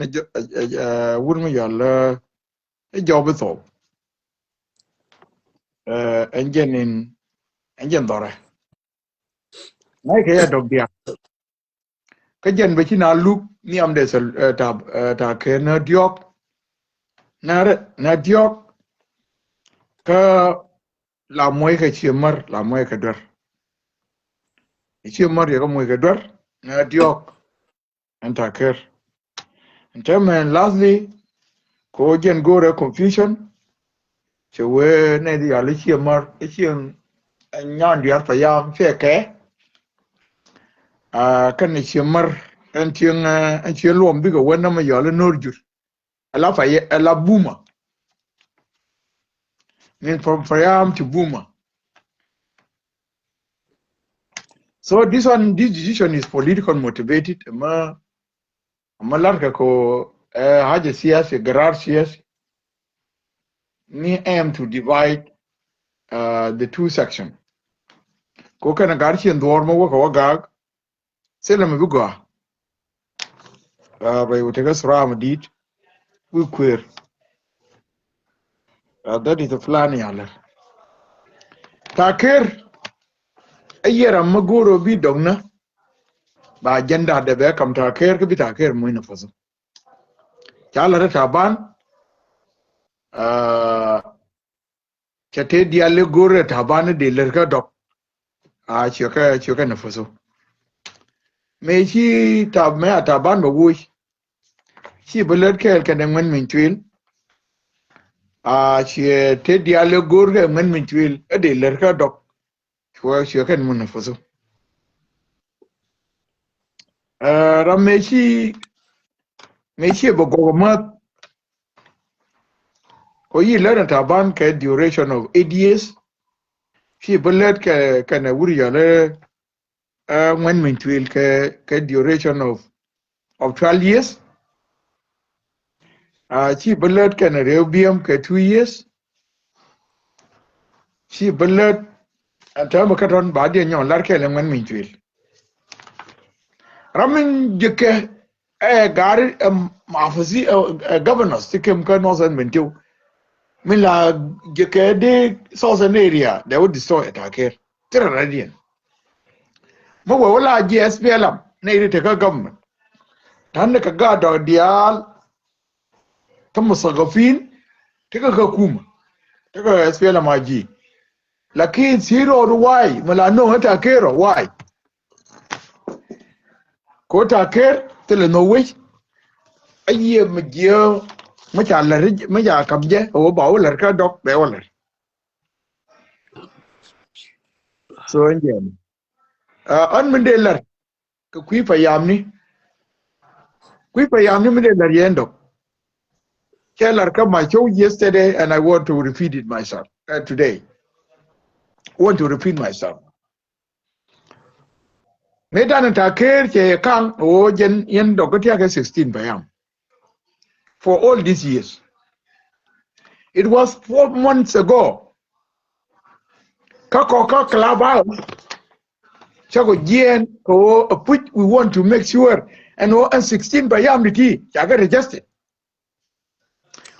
wur mi yɔl. Ɛ jɔp ithɔw. Ɛn jɛn in ɛn jɛn dhɔrɛ. Nai kɛ ya dɔk diaar. Kä jɛn bɛ ci na luk nhiam dɛ ta ta kɛ na diɔk. Na rɛ na diɔk. Kä la muɔc kɛ cie mär la muɔc kɛ duer. Cie mär yɛ kä muɔc kɛ duer na diɔk. Ɛn Taker. Ɛn tɛmɛ lastly ko jɛn go̱rɛ confusion. Cɛ wee nɛ di yal icie mär icie nyan diaar pa yam cɛ kɛ. Kɛn icie mär ɛn cieŋ ɛn cieŋ luɔm bikɛ wee nɛmɛ yɔl inor jur. Ala pa yɛ ala buma. Min from Payam to Buma. So this one, this decision is political motivated. Ama ama larkɛ ko haja siyasi, garar siyasi. Ni aim to divide the two section. Ko kɛn gar cien dhuɔr ma wä kɛ wä gak. Thilɛ mi bi gɔaa. Bɛ wä tekɛ thura mi di̱i̱t wi̱i̱ kuëër. That is the plan yalɛ. Taker. Ɛ yɛ ram mi go̱o̱r ɔ bi dɔ̱ŋ nä. Ba agenda dɛ bɛ kam Taker kä bi Taker muc nɛ futh. Ca lät ɛ Taban. Cɛ tëë diaal i̱ go̱o̱r ɛ Taban i̱ dee lät kä dɔk. A ciɛ kɛ ciɛ kɛ nɛ futh. mëë ci Tab, mëë a Taban bɛ woc. Ci bä lät kɛɛl kɛnɛ Ŋuɛn Mincuil. A ciɛ te diaal ɛ go̱o̱r kɛ Ŋuɛn Mincuil ɛ dee lät kä dɔk. Cuɛ, cuɛ kɛn mun ɛ fusu. Ɛ, ram mëë ci, mëë ci bɛ gɔk ɛ mäth. Ko yi lät ɛ Taban kɛ duration of eight years. Ci bä lät kɛ, kɛnɛ wuri yɔlɛ, ɛ, Ŋuɛn Mincuil kɛ, kɛ duration of, of twelve years. A, ci bä lät kɛnɛ Rɛw Biɛm kɛ two years. Ci bä lät, ɛn täämɛ kä tɔn ba diɛ nyɔn lar kɛɛl ɛ Ŋuɛn Mincuil. Ram min ji̱kɛ ɛ gari, ɛ, mafisi, ɛ, ɛ, governors ti kem kä Northern Bentiu. Min la ji̱kɛ di Southern area, they will destroy it, Taker. Ti rɛ rɛ diɛn. Mi wee wä la ji̱ S P L M, nɛ iri tekä government. Ta̱n ni kɛ gaat dɔk diaal, kä musakafin, tekä kä kuma. Tekä S P L M I G. Lakin si rɔɔdu why, mi la no̱o̱ŋ ɛ Taker rɔ why. Ko Taker thilɛ nhök wec. A yiëë mi jiɛ mi ca lär, mi ca kam jɛ, a wä ba wä lär kä dɔk bɛ wä lär. So ɛn jɛ ni, a, ɣän mi dee lär kɛ kui̱ payamni. Kui̱ payamni mi dee lär yɛn dɔk. Cɛ lär kä ma show yesterday and I want to repeat it myself, uh, today. Want to repeat myself. Mëë dan Taker cɛ yɛ kaŋ ɣöö jɛn yɛn dɔk kä tiakɛ sixteen payam. For all these years. It was four months ago. Kä kɔ kä Clubhouse. Cä kɔ jiɛɛn kɛ ɣöö a puc, we want to make sure ɛn ɣöö ɛn sixteen payam di ti ca kɛ registered.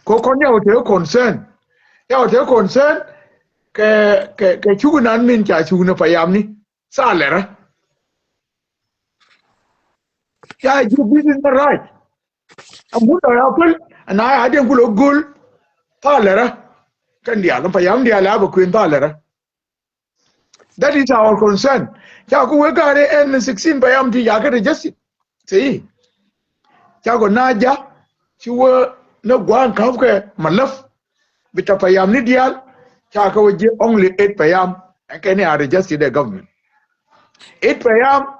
Ko kɔn ya wä te concern. Ya wä te concern kɛ, kɛ, kɛ cuk nan min ca cuk ni payamni. Thaa lɛrä. Ya ji̱ business ni right. Am kun dɔ ya pil, na ya den kulɛ gul. Thaa lɛrä. Kɛn diaal, payam diaal ya bɛ kuen thaa lɛrä. That is our concern. Ca ku wek gari ɛn sixteen payam ti ya kɛ registered. See? Ca ku na ja, ci wä ni gua̱a̱n ka̱p kɛ malaf. Bita payam ni diaal, ca kɛ wä jiɛ only eight payam. Ɛn kɛ ni a registered the government. Eight payam,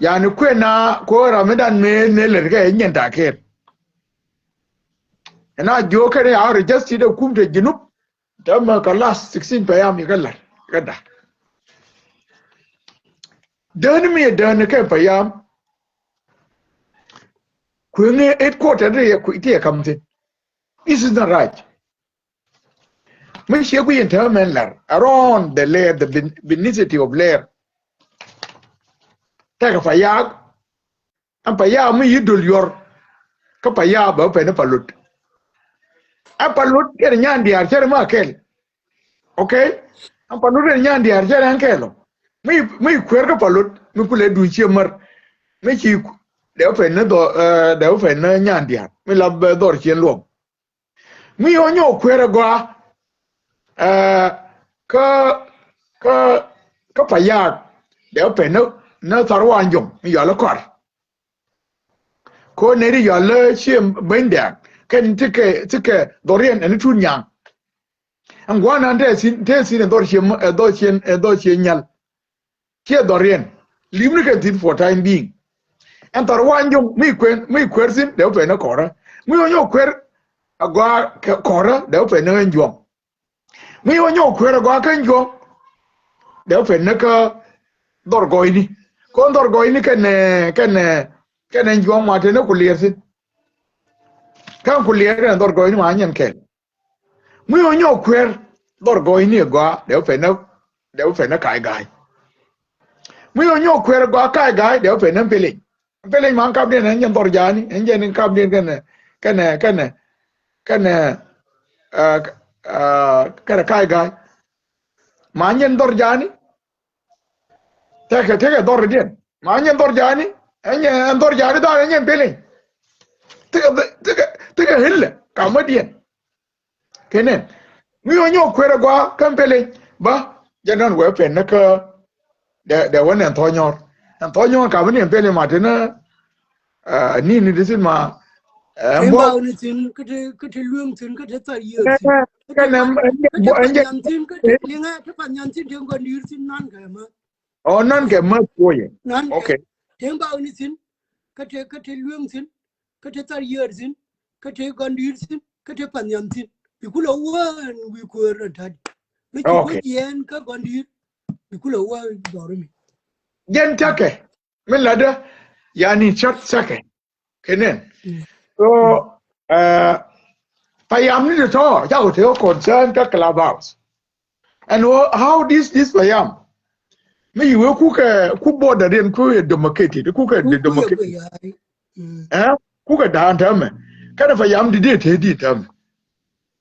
yani kuɛ na ko ramidan me ne lɛr kɛ nyɛn Taker. Ɛn a jiɔ kɛ ni a registered the kum te Junub. Dämɛ kɛ last sixteen payam ikä lar kä da. Däni mi däni kɛ payam. Kueŋɛ headquarter ti yɛ, ti yɛ kam thin. This is not right. Mi ciɛ guic in täämɛ lar around the Ler, the vin-, vicinity of Ler. Tɛkɛ payam. Ɛn payam mi yi dol yɔr. Kä payam bɛ pɛn ni palot. Ɛn palot kɛn nyan diaar cɛ rɛ ma kɛl. Okay? Ɛn palot kɛn nyan diaar cɛ rɛ ɛn kɛl ɔ. Mi, mi kuɛr kä palot mi kulɛ duŋ ciɛ mär. Mi ci ku-, dɛ pɛn ni dhɔ, eh, dɛ pɛn ni nyan diaar. Mi la bɛ dhɔr ciɛ luɔm. Mi ɣöö nyɔk kuer agɔaa, eh, kä, kä, kä payam, dee wä pɛn ni, ni thar wa nyɔm mi yɔl kɔr. Ko neri yɔl ciɛ beny dɛɛk kɛn ti kɛ, ti kɛ dhɔriɛn ɛn tut nyaŋ. Ɛn gua̱a̱r nan te thin, te thin ɛn dhɔr ciɛ, ɛn dhɔr ciɛ, ɛn dhɔr ciɛ nyal. Ciɛ dhɔriɛn. Limni kɛ thi̱n for time being. Ɛn thar wa nyɔm mi kuɛn, mi kuɛr thin dee wä pɛn ni kɔrä. Mi wä nyɔk kuɛr agɔaa kɛ kɔrä dee wä pɛn ni ɛn juɔm. Mi wä nyɔk kuɛr agɔaa kɛn juɔm dee wä pɛn ni kä dhɔr gɔyni. Kɔn dhɔr gɔyni kɛn, kɛn, kɛn ɛn juɔm ma te ni ku liɛr thin. Kɛn ku liɛr kɛn dhɔr gɔyni ma nyɛn kɛl. Mi wä nyɔk kuer dhɔr gɔyni agɔaa dee wä pɛn ni, dee wä pɛn ni ka̱a̱c ga̱a̱c. Mi wä nyɔk kuer agɔaa ka̱a̱c ga̱a̱c dee wä pɛn ni peleny. Peleny ma kapdiɛn ɛn jɛn dhɔr ja̱a̱ni, ɛn jɛn kapdiɛn kɛnɛ, kɛnɛ, kɛnɛ, kɛnɛ, ah, ah, kɛnɛ ka̱a̱c ga̱a̱c. Ma nyɛn dhɔr ja̱a̱ni. Tekɛ, tekɛ dhɔr diɛn. Ma nyɛn dhɔr ja̱a̱ni. Ɛn nyɛn, ɛn dhɔr ja̱a̱ni dhɔr ɛn nyɛn peleny. Tekɛ, tekɛ, tekɛ hillɛ. Kamä diɛn. Kɛ nɛn. Mi wä nyɔk kuer agɔaa kɛn peleny. Ba. Jɛ nɔn wee pɛn ni kä. Dee, dee wä nɛn thɔ nyɔr. Ɛn thɔ̱ nyɔ̱ŋ ka̱m ni ɛn pɛl ma te ni, eh, ni ni di sin ma, eh, ɛn bä ni sin kä te, kä te lueŋ sin, kä te thar yieer sin. Kä te, kä te pan nyan sin, kä te liŋɛ te pan nyan sin te gɔn di̱i̱r sin nan kɛ ma. Oh, nan kɛ ma kuɔyɛ. Nan kɛ. Okay. Te ba ni sin, kä te, kä te lueŋ sin, kä te thar yieer sin, kä te gɔn di̱i̱r sin, kä te pan nyan sin. Bi kulɛ wä ɛn wi̱i̱ kuäär ɛn ta̱t. Mi ci kuäär jiɛɛn kä gɔn di̱i̱r. Bi kulɛ wä dɔr mi. Jɛn tekɛ. Min latdä, yani, short second. Kɛ nɛn. So, eh, payam ni ti tɔ̱, ca ku te concern kä Clubhouse. And wha-, how this, this payam? Mi yi wee kukɛ, ku border diɛn kukɛ demarcated, kukɛ demarcated. Eh, kukɛ da̱a̱n täämɛ. Kɛnɛ payam di dee te di täämɛ.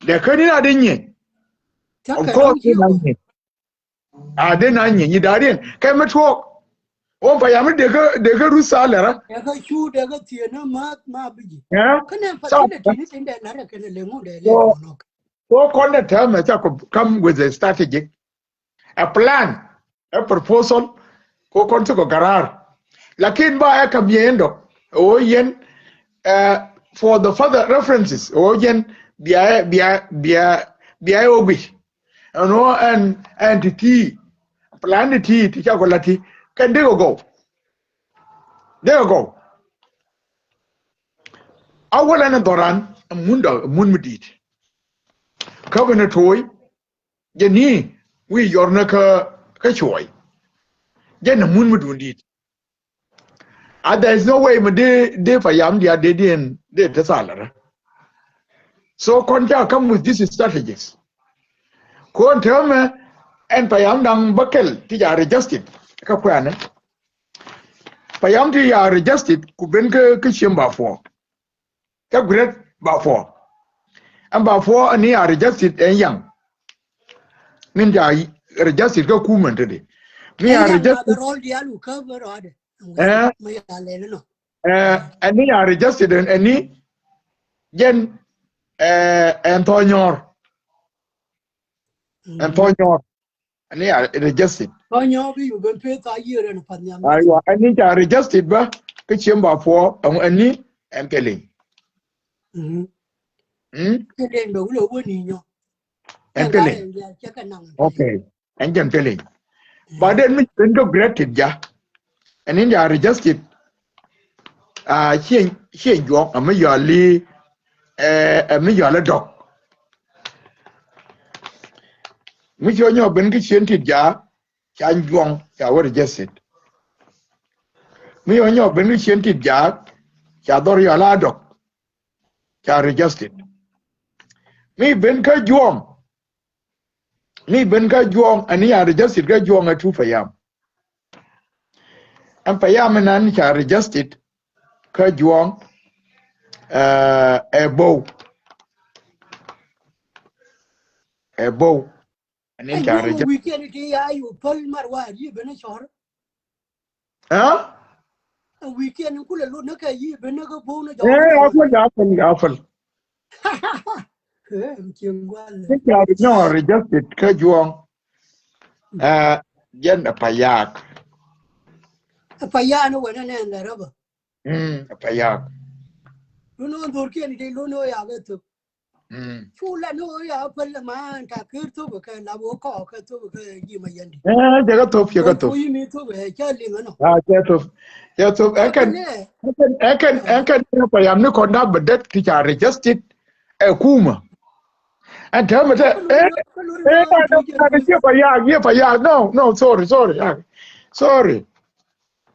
Dee kä ni na di nyieny. Of course, ni na nyieny. A den a nyieny i̱ da̱riɛn kɛ mi tuɔɔk. Wä payam ni dekä, dekä Ruth Salera. Dekä cu, dekä thieen ni ma, ma bi ji̱. Kä nɛ facility ni tin dee la̱rä kɛn lɛ ŋu dee lɛ kɔnɔ. So kɔn dee täämɛ ca kɔ come with a strategy, a plan, a proposal. Ko kɔn ti kɔ garar. Lakin ba ɛ kam yɛ ɛndɔ. O yɛn, eh, for the further references. O yɛn bia, bia, bia, bia ɛ ogui. Ɛn ɣöö ɛn, ɛn ti ti plan ti ti ti ca kɔ la ti kɛn dee kɔ gɔw. Dee kɔ gɔw. Awal ɛn dhɔran mun dɔ, mun mi di̱i̱t. Kä ben toy jɛ ni wi̱i̱ yɔr ni kä, kä cuɔy. Jɛ ni mun mi dun di̱i̱t. A, there is no way mi dee, dee payam dia dee dee, dee te thalarä. So kɔn ca come with these strategies. Kɔn täämɛ ɛn payam da̱ŋ bäkɛl ti ca registered kä kuɛnɛ. Payam ti ca registered ku ben kä, kä ciem ba puɔ. Kä Great Bapuɔ. Ɛn Bapuɔ ɛn ni a registered ɛn yaŋ. Min ca registered kä kumɛn tëdɛ. Mi a registered. Ɛn ni a registered ɛn, ɛn ni jɛn, eh, ɛn Thɔnyɔr. Ɛn Thɔnyɔr. Ɛn ni a registered. Thɔnyɔr bi yu ben peth a yier ɛn pan nyam. Aywa, ɛn ni ca registered bä kä ciem Bapuɔ, ɛn, ɛn ni ɛn Pɛleny. Pɛleny bɛ wulɛ wä ni nyɔ. Ɛn Pɛleny. Okay. Ɛn jɛn Pɛleny. Ba den mi ben kä Greater ja. Ɛn ni ca registered. A, cieŋ, cieŋ juɔk, a mi yɔli, ɛ, a mi yɔli dɔk. Mi ci wä nyɔk ben kä cien tit ja, ca juɔŋ, ca wä registered. Mi wä nyɔk ben kä cien tit ja, ca dhɔr yɔl a dɔk, ca registered. Mi ben kä juɔŋ, mi ben kä juɔŋ, ɛn ni a registered kä juɔŋ ɛ tu payam. Ɛn payam ɛn nan ca registered kä juɔŋ, eh, ɛ bow. Ɛ bow. Ɛn ni ca registered. Weekend ti ya yu pal mar wa yi ben cɔr. Ɛ? Ɛ weekend kulɛ lot ni kɛ yi ben ni kä bow ni jɔk. Ɛ, apal, apal, apal. Ni ca nyɔk registered kä juɔŋ. Ɛ, jɛn ɛ payak. Ɛ payak ni wɛn ni nɛn lɛ rɔba. Mm, ɛ payak. Lun ni wä dhor kiɛn ti lun ni wä ya kɛ thop. Mm. Cu la ni wä ya pal ma ta kir thop kɛ la wä kɔ kɛ thop kɛ ji ma yɛn di. Ɛ, jɛ kɛ thop, jɛ kɛ thop. Yi mi thop ɛ ca liŋ ɛnɔ. A, jɛ thop. Jɛ thop. Ɛn kɛn, ɛn kɛn, ɛn kɛn, ɛn kɛn payam ni kɔn da bɛ det ti ca registered. Ɛ kumä. Ɛn täämɛ te, ɛ, ɛ, ɛ, cie payak, cie payak. No, no, sorry, sorry. Sorry.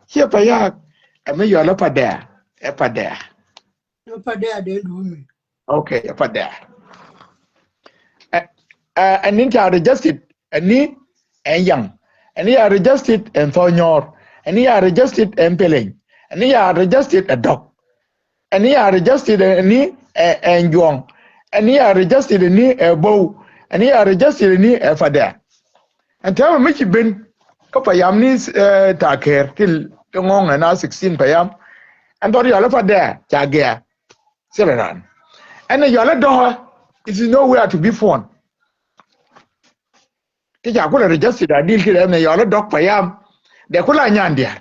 Cie payak. Ɛ mi yɔl ɛ padɛɛ. Ɛ padɛɛ. Ɛ padɛɛ dee duumi. Okay, ɛ padɛɛ. Ɛ, ɛ, ɛn ni ca registered, ɛn ni ɛn yaŋ. Ɛn ni ca registered ɛn Thɔnyɔr. Ɛn ni ca registered ɛn Pɛleny. Ɛn ni ca registered ɛ dɔk. Ɛn ni a registered ɛn ni ɛ, ɛ juɔŋ. Ɛn ni a registered ɛn ni ɛ bow. Ɛn ni a registered ɛn ni ɛ padɛɛ. Ɛn täämɛ mi ci ben kä payam ni, eh, ta kɛɛr ti, ti ŋɔŋ ɛn a sixteen payam. Ɛn dhɔr yɔl ɛ padɛɛ ca gɛɛ. Thilɛ ran. Ɛn ni yɔl ɛ dɔk ɛ, it is nowhere to be found. Ti ca kulɛ registered a dil ti dɛ ɛn ni yɔl ɛ dɔk payam. Dee kula nyan diaal.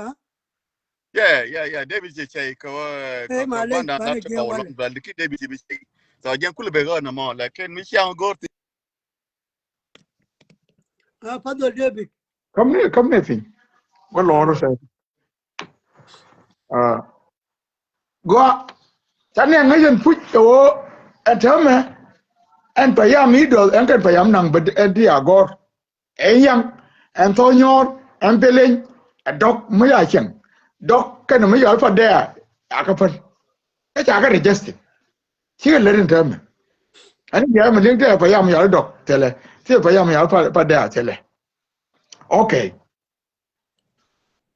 Yeah, yeah, yeah. David cɛ cɛ kɛ wä kɛ banda na tɛ kɛ wä lɔn bɛl ki David cɛ bi cɛ. So jɛn kul bɛ gɔ na mɔ lakin mi ciaŋ gor ti. Ah, Father David. Kam ni kam ni piny. Wä lɔr sɛ. Ah. Gua. Tani ŋa yɛn puc o ɛn tɛmɛ. Ɛn payam idol ɛn kɛn payam naŋ bɛ ɛn ti agɔr. Ɛ yaŋ, ɛn thɔ nyɔr, ɛn peleny, ɛ dɔk mi ya cieŋ. Dɔk kɛn mi yɔl pa dɛɛ a kä päl. Ɛ ca kɛ register. Cikɛ lät in tɛmɛ. Ɛn jɛ mi liŋ tɛ payam yɔl dɔk thilɛ. Tɛ payam yɔl pa dɛɛ a thilɛ. Okay.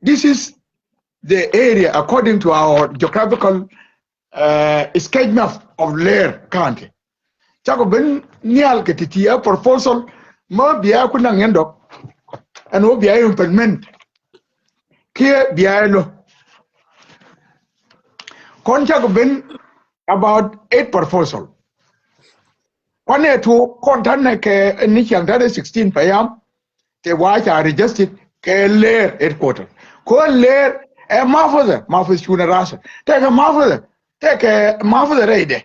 This is the area according to our geographical uh, sketch map of Ler County. Cakɔ ben nhial kɛ ti̱ti̱ ɛ proposal mɔ bia ku naŋ yɛn dɔk. Ɛn wä bia implement. Kiɛ bia ɛ lo. Kɔn cakɔ ben about eight proposal. Kɔn ɛ tuɔ kɔn tanɛ kɛ ni ciaŋ tanɛ sixteen payam. Tɛ wa ca registered kɛ Ler headquarter. Ko Ler ɛ mahfaza, mahfaz cunɛ rasa. Tɛ kɛ mahfaza, tɛ kɛ mahfaza rɛydɛ.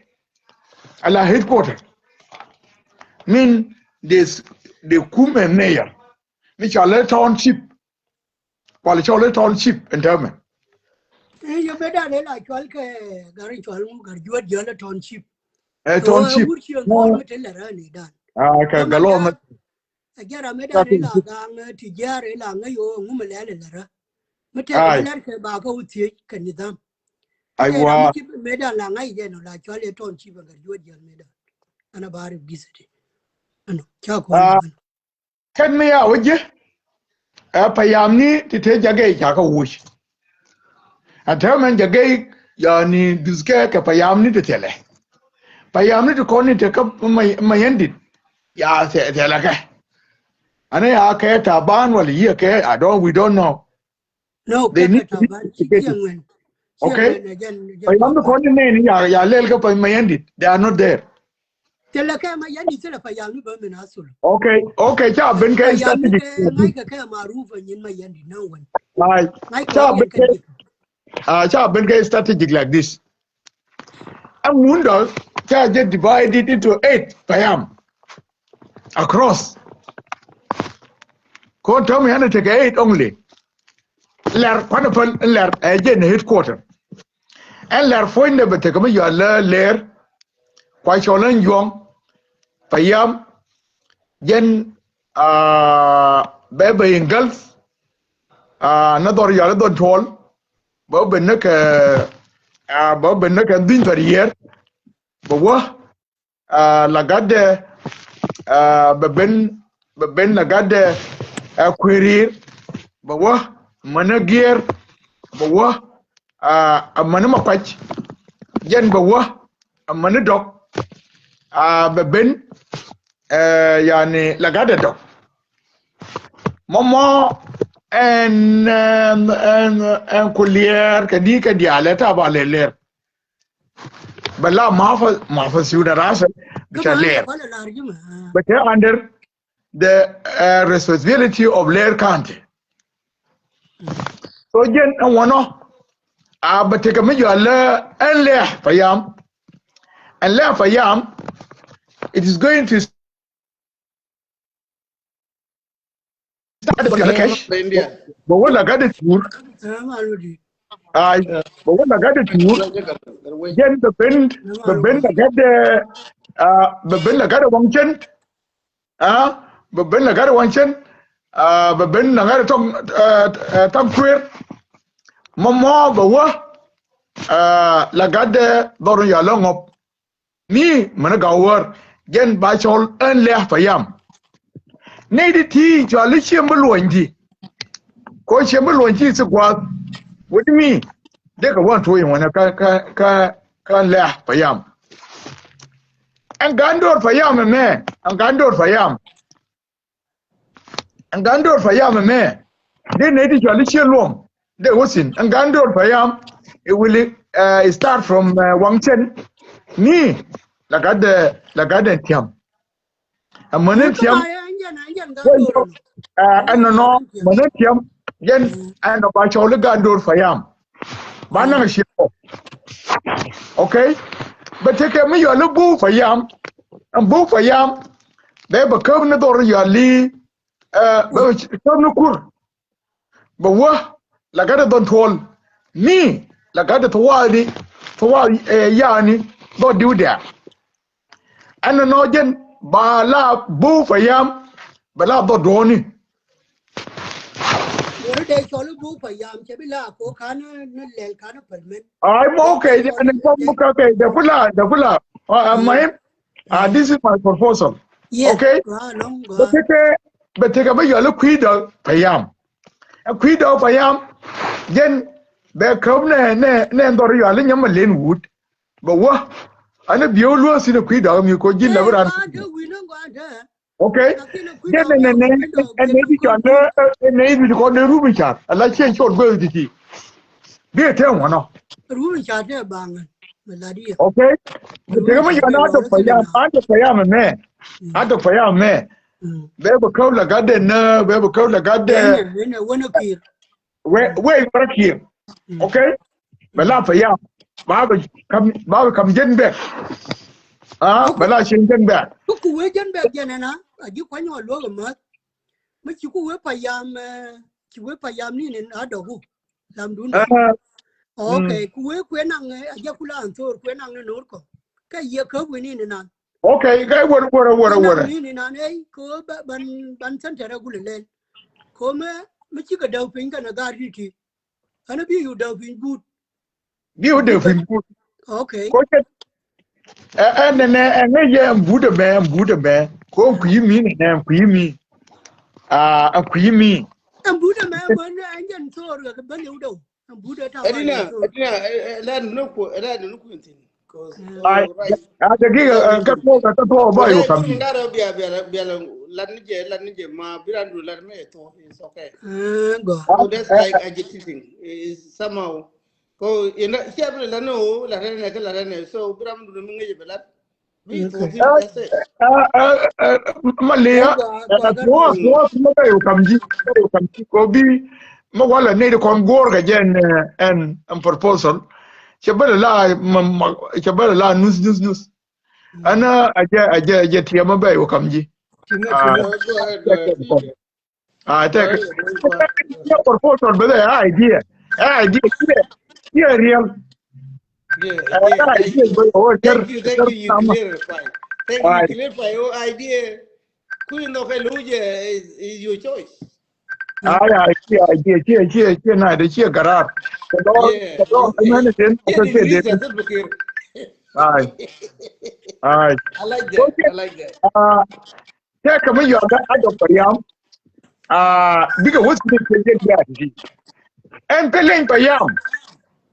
Ala headquarter. Min this the kume mayor. Mi cɔalɛ township. Wala cɔalɛ township ɛn tɛmɛ. Ɛ yɛ mɛ dan ɛ la cɔal kɛ gar cɔal ŋu gar juɔt jɔl ɛ township. Ɛ township. Wur ciɛ ŋuɔl mi te lɛ rani dan. Ah, kɛ galɔ mɛ. A jara mɛ dan ila gaŋ ti jar ila ŋa yo ŋu mɛ lɛl ila ra. Mɛ tɛ lɛr kɛ ba ka wä thiec kɛ nidham. Aywa. Mɛ dan la ŋa yɛn la cɔal yɛ tɔn ci ba gat yuɔt jɛl mɛ dan. Ana ba ri gisɛ ti. Ano ca kɔn. Kɛn mi ya wä jiɛ. Ɛ payam ni ti te jagɛ ca ka wuc. A tɛmɛn jagɛ yani duskɛ kɛ payam ni ti thilɛ. Payam ni ti kɔn ni te kä ma yɛn dit. Ya thilɛ kɛ. Ani ya kɛ taban wala yiɛ kɛ I don't, we don't know. No, kɛ taban ci kiɛ ŋuɛn. Okay. Payam ni kɔn ni nɛni ya ya lɛl kɛ pa ma yɛn dit. They are not there. Thilɛ kɛ Mayɛn di, thilɛ payam ni bä min asul. Okay, okay, ca ben kɛ strategic. Ŋa̱ckɛ kɛ Maruf a nyin Mayɛn di na wän. Ai, ca ben kɛ, ah, ca ben kɛ strategic like this. Ɛŋundɔ ca jɛ divided into eight payam across. Kɔn tɔmi ɛn tekɛ eight only. Lɛr kuanɛ päl, lɛr ɛ jɛ ni headquarter. Ɛn lɛr puɔ̱nydɛ bɛ tekɛ mi yɔal lɛ lɛr kua cɔl ɛn juɔ̱ŋ payam. Jɛn, ah, bɛ bɛ in Gulf, ah, ni dhɔr yɔal dhɔn tuɔl. Bɛ ben ni kɛ, ah, bɛ ben ni kɛ dhiny thɔr yiër. Bɛ wä, ah, la gatdɛ, ah, bɛ ben, bɛ ben la gatdɛ, ah, kuerir. Bɛ wä, mani gier. Bɛ wä, ah, a mani makuac. Jɛn bɛ wä, a mani dɔk. Ah, bɛ ben, eh, yani la gatdɛ dɔk. Mɔmɔ ɛn, ɛn, ɛn, ɛn kuliɛɛr kɛ di kɛ diaalɛ ta ba lɛ lɛr. Bɛ la mafa, mafa siw na rasɛ bɛ ca lɛr. Bɛ ca under the, uh, responsibility of Lɛr County. So jɛn ɛn wanɔ a bɛ tekɛ mi yɔal lɛ ɛn lɛ payam. Ɛn lɛ payam, it is going to Bɛ wä la gatdɛ cuur. Ai, bɛ wä la gatdɛ cuur. Jɛn bɛ ben, bɛ ben la gatdɛ, ah, bɛ ben la gatdɛ waŋ cɛn. Ah, bɛ ben la gatdɛ waŋ cɛn. Ah, bɛ ben la gatdɛ tɔŋ, ah, ah, tɔŋ kuer. Mɔmɔ bɛ wä, ah, la gatdɛ dhɔr yɔal lɛ ŋɔp. Mi mani gaw wär jɛn ba cɔl ɛn lɛ payam. Nɛy di ti cɔal i̱ ciɛm bi luɔny ti. Ko ciɛm bi luɔny ti thi gua̱a̱th. Wä di mi dee kɛ wä tuɔy wanɛ kä, kä, kä, kä lɛ payam. Ɛn gan do̱r payam ɛmɛ, ɛn gan do̱r payam. Ɛn gan do̱r payam ɛmɛ. Dee nɛy ti cɔal i̱ ciɛ luɔm. Dee wä thi̱n. Ɛn gan do̱r payam. It will, uh, start from, uh, waŋ cɛn. Ni la gatdɛ, la gatdɛ tiam. Ɛ mäni tiam. Ɛn nɔnɔ mäni tiam. Jɛn ɛn nɔ ba cɔl i̱ gan do̱r payam. Ba naŋ ciɛ kɔ. Okay. Bɛ tekɛ mi yɔal i̱ buk payam. Ɛn buk payam. Bɛ bɛ käp ni dhɔr yɔal i̱, eh, bɛ käp ni kur. Bɛ wä la gatdɛ dhɔn tuɔl. Mi la gatdɛ thuwaani, thuwaani, eh, yaani dhɔn diw dɛ̈ɛ̈r. Ɛn nɔ jɛn ba la buk payam. Bɛ la dhɔn duɔ̱ɔ̱ni. Weri dee cɔl i̱ buk payam cɛ bi la ko kan ni lɛl kan pälmen. Ai mɔ, okay, ɛn kɔm mɔ ka, okay, dee kula, dee kula. Ah, ah, mahim. Ah, this is my proposal. Okay? Bɛ tekɛ, bɛ tekɛ bɛ yɔal i̱ kui̱dɔ payam. Ɛ kui̱dɔ payam. Jɛn bɛ käp nɛ, nɛ, nɛ dhɔr yɔal i̱ nyam ma len wut. Bɛ wä. Ɛn biɛ wä luäk thi̱n ɛ kui̱dɔ mi ko ji̱n la bi ran. Okay. Jɛn nɛ, nɛ, nɛ, nɛ, nɛ di cɔal nɛ, nɛ di kɔn nɛ rum in car. Ala ciɛ cɔl guɛ di ti. Bi ɛ tɛm wanɔ. Rum in car tɛ baŋ. Okay. Tekɛ mi yɔal i̱ a dɔk payam, a dɔk payam mɛ. A dɔk payam mɛ. Bɛ bɛ käp la gatdɛ nä, bɛ bɛ käp la gatdɛ. Wee, wee bä rɔ kiɛŋ. Okay. Bɛ la payam. Ba bɛ kam, ba bɛ kam jɛn bɛk. Ah, bɛ la cieŋ jɛn bɛk. Ku wee jɛn bɛk jɛn ɛn a, a ji̱ kuany wä luɔk ɛmä. Mi ci ku wee payam, eh, ci wee payam ni ni a dɔku. Lamdun. Okay, ku wee kuɛ naŋ, eh, a jɛ kula an thor kuɛ naŋ ni no̱r kɔ. Kɛ yɛ käp wen ni ni nan. Okay, kɛ wär, wär, wär, wär. Ni ni nan, eh, ko ba, ban, ban center a gulɛ lɛl. Ko mɛ, mɛ cikɛ däw piny kɛnɛ gar ti ti. Ɛn bi yu däw piny but. Bi yu däw piny but. Okay. Ko cɛ, ɛ, ɛ, nɛ, nɛ, ɛ, ŋäc yɛ ɛn but ɛmɛ, ɛn but ɛmɛ. Ko ɛn kui̱ mi nɛ, nɛ, ɛn kui̱ mi. Ah, ɛn kui̱ mi. Ɛn but ɛmɛ, mɛ, ɛn jɛn thor kɛ bä liw däw. Ɛn but ɛ ta. Ɛdina, ɛdina, ɛ, ɛ, la ni ku, ɛ, la ni ku ɛn thin. Ai, a dagika, ɛ, kä tuɔɔk, kä tuɔɔk ba yɔ kam. Ŋarɔ bia, bia, bia, lat ni jɛ, lat ni jɛ ma, bi ran du lat mi ɛ tuɔɔk, it's okay. So that's like agitating, eh, somehow. Ko, ina, cia bi lat ni o, lat ni nɛ, kä lat ni nɛ. So, bi ran du mi ŋäc bɛ lat. Malëë ya, tuɔɔk, tuɔɔk, tuɔɔk bä yɛ wä kam ji̱, bä yɛ wä kam ji̱. Kɛ ɣöö bi mi walɛ nɛy ti kɔn guɔ̱ɔ̱r kɛ jɛ ɛn, ɛn, ɛn proposal. Cɛ bä lɛ la, ma, ma, cɛ bä lɛ la nuth, nuth, nuth. Ɛn, a jɛ, a jɛ, a jɛ tiɛm bä yɛ wä kam ji̱. Ah, thank you. Your proposal, but the idea, idea, yeah, yeah, real. Yeah, idea, but oh, thank you, thank you. You clarify. Thank you, clarify. Oh, idea. Kuyi nɔ kɛ luja is, is your choice. Ay, ay, ci, ay, ci, ci, ci, ci, na, de ci garar. Kɛ dɔr, kɛ dɔr, mɛn den, kɛ dɔr. Ay, ay. I like that. I like that. Tɛkɛ mi yɔakä a Dɔktɔr Payam. Bikɛ wä thiec kɛ jɛ diaal ti. Ɛn pɛ leny Payam.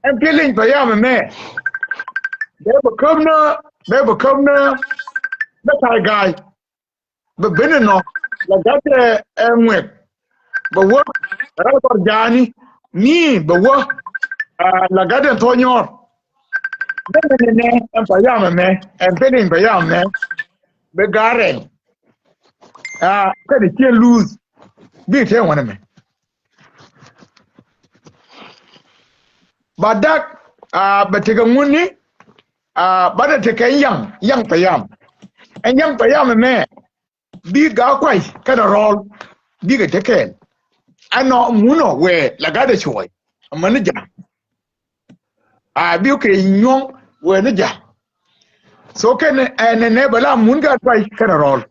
Ɛn pɛ leny Payam ɛmɛ. Bɛ bɛ käm nä, bɛ bɛ käm nä, bɛ tay ga̱a̱c. Bɛ ben inɔ la gatdɛ ɛ ŋuɛk. Bɛ wä rɛl kɔr ja̱a̱ni mi bɛ wä la gatdɛ thɔnyɔr. Bɛ nɛ nɛ ɛn Payam ɛmɛ, ɛn pɛ leny Payam ɛmɛ. Bɛ ga̱a̱r rɛl. Kɛnɛ ciɛ luth bi tɛ ŋuan ɛmɛ. Ba dak bɛ tekɛ ŋuni. Ba dɛ tekɛ yaŋ, yaŋ Payam. Ɛn yaŋ Payam ɛmɛ bi Gaa Kuay kɛnɛ Rɔl bikɛ te kɛɛl. Ɛnɔ munɔ wee la gatdɛ cuɔy amäni ja̱. A bi kɛ nyuɔ̱ŋ wee ni ja̱. So kɛn ɛn nɛ bɛ la mun Gaa Kuay kɛnɛ Rɔl.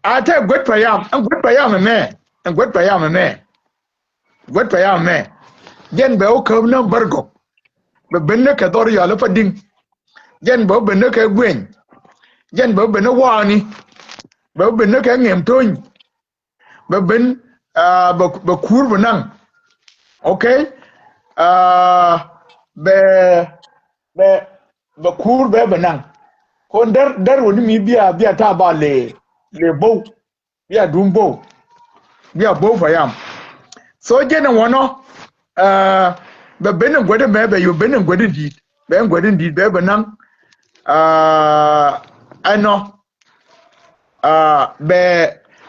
A tɛ guet Payam, ɛn guet Payam ɛmɛ, ɛn guet Payam ɛmɛ. Guet Payam ɛmɛ. Jɛn bɛ wä käp ni Bärgɔk. Bɛ ben ni kɛ Dhɔr Yɔal Padiŋ. Jɛn bɛ wä ben ni kɛ Gueny. Jɛn bɛ wä ben ni Waani. Bɛ wä ben ni kɛ Ŋem Tony. Bɛ ben, bɛ, bɛ kuur bɛ naŋ. Okay? Bɛ, bɛ, bɛ kuur bɛ bɛ naŋ. Kɔn dɛr, dɛr wä ni mi bia, bia ta̱a̱ ba lɛ, lɛ bo̱w. Bia duŋ bo̱w. Bia bo̱w Payam. So jɛn ɛ wanɔ, bɛ ben in guädi mɛ, bɛ yɔ ben in guädi di̱i̱t. Bɛ in guädi di̱i̱t bɛ bɛ naŋ. Ɛnɔ. Bɛ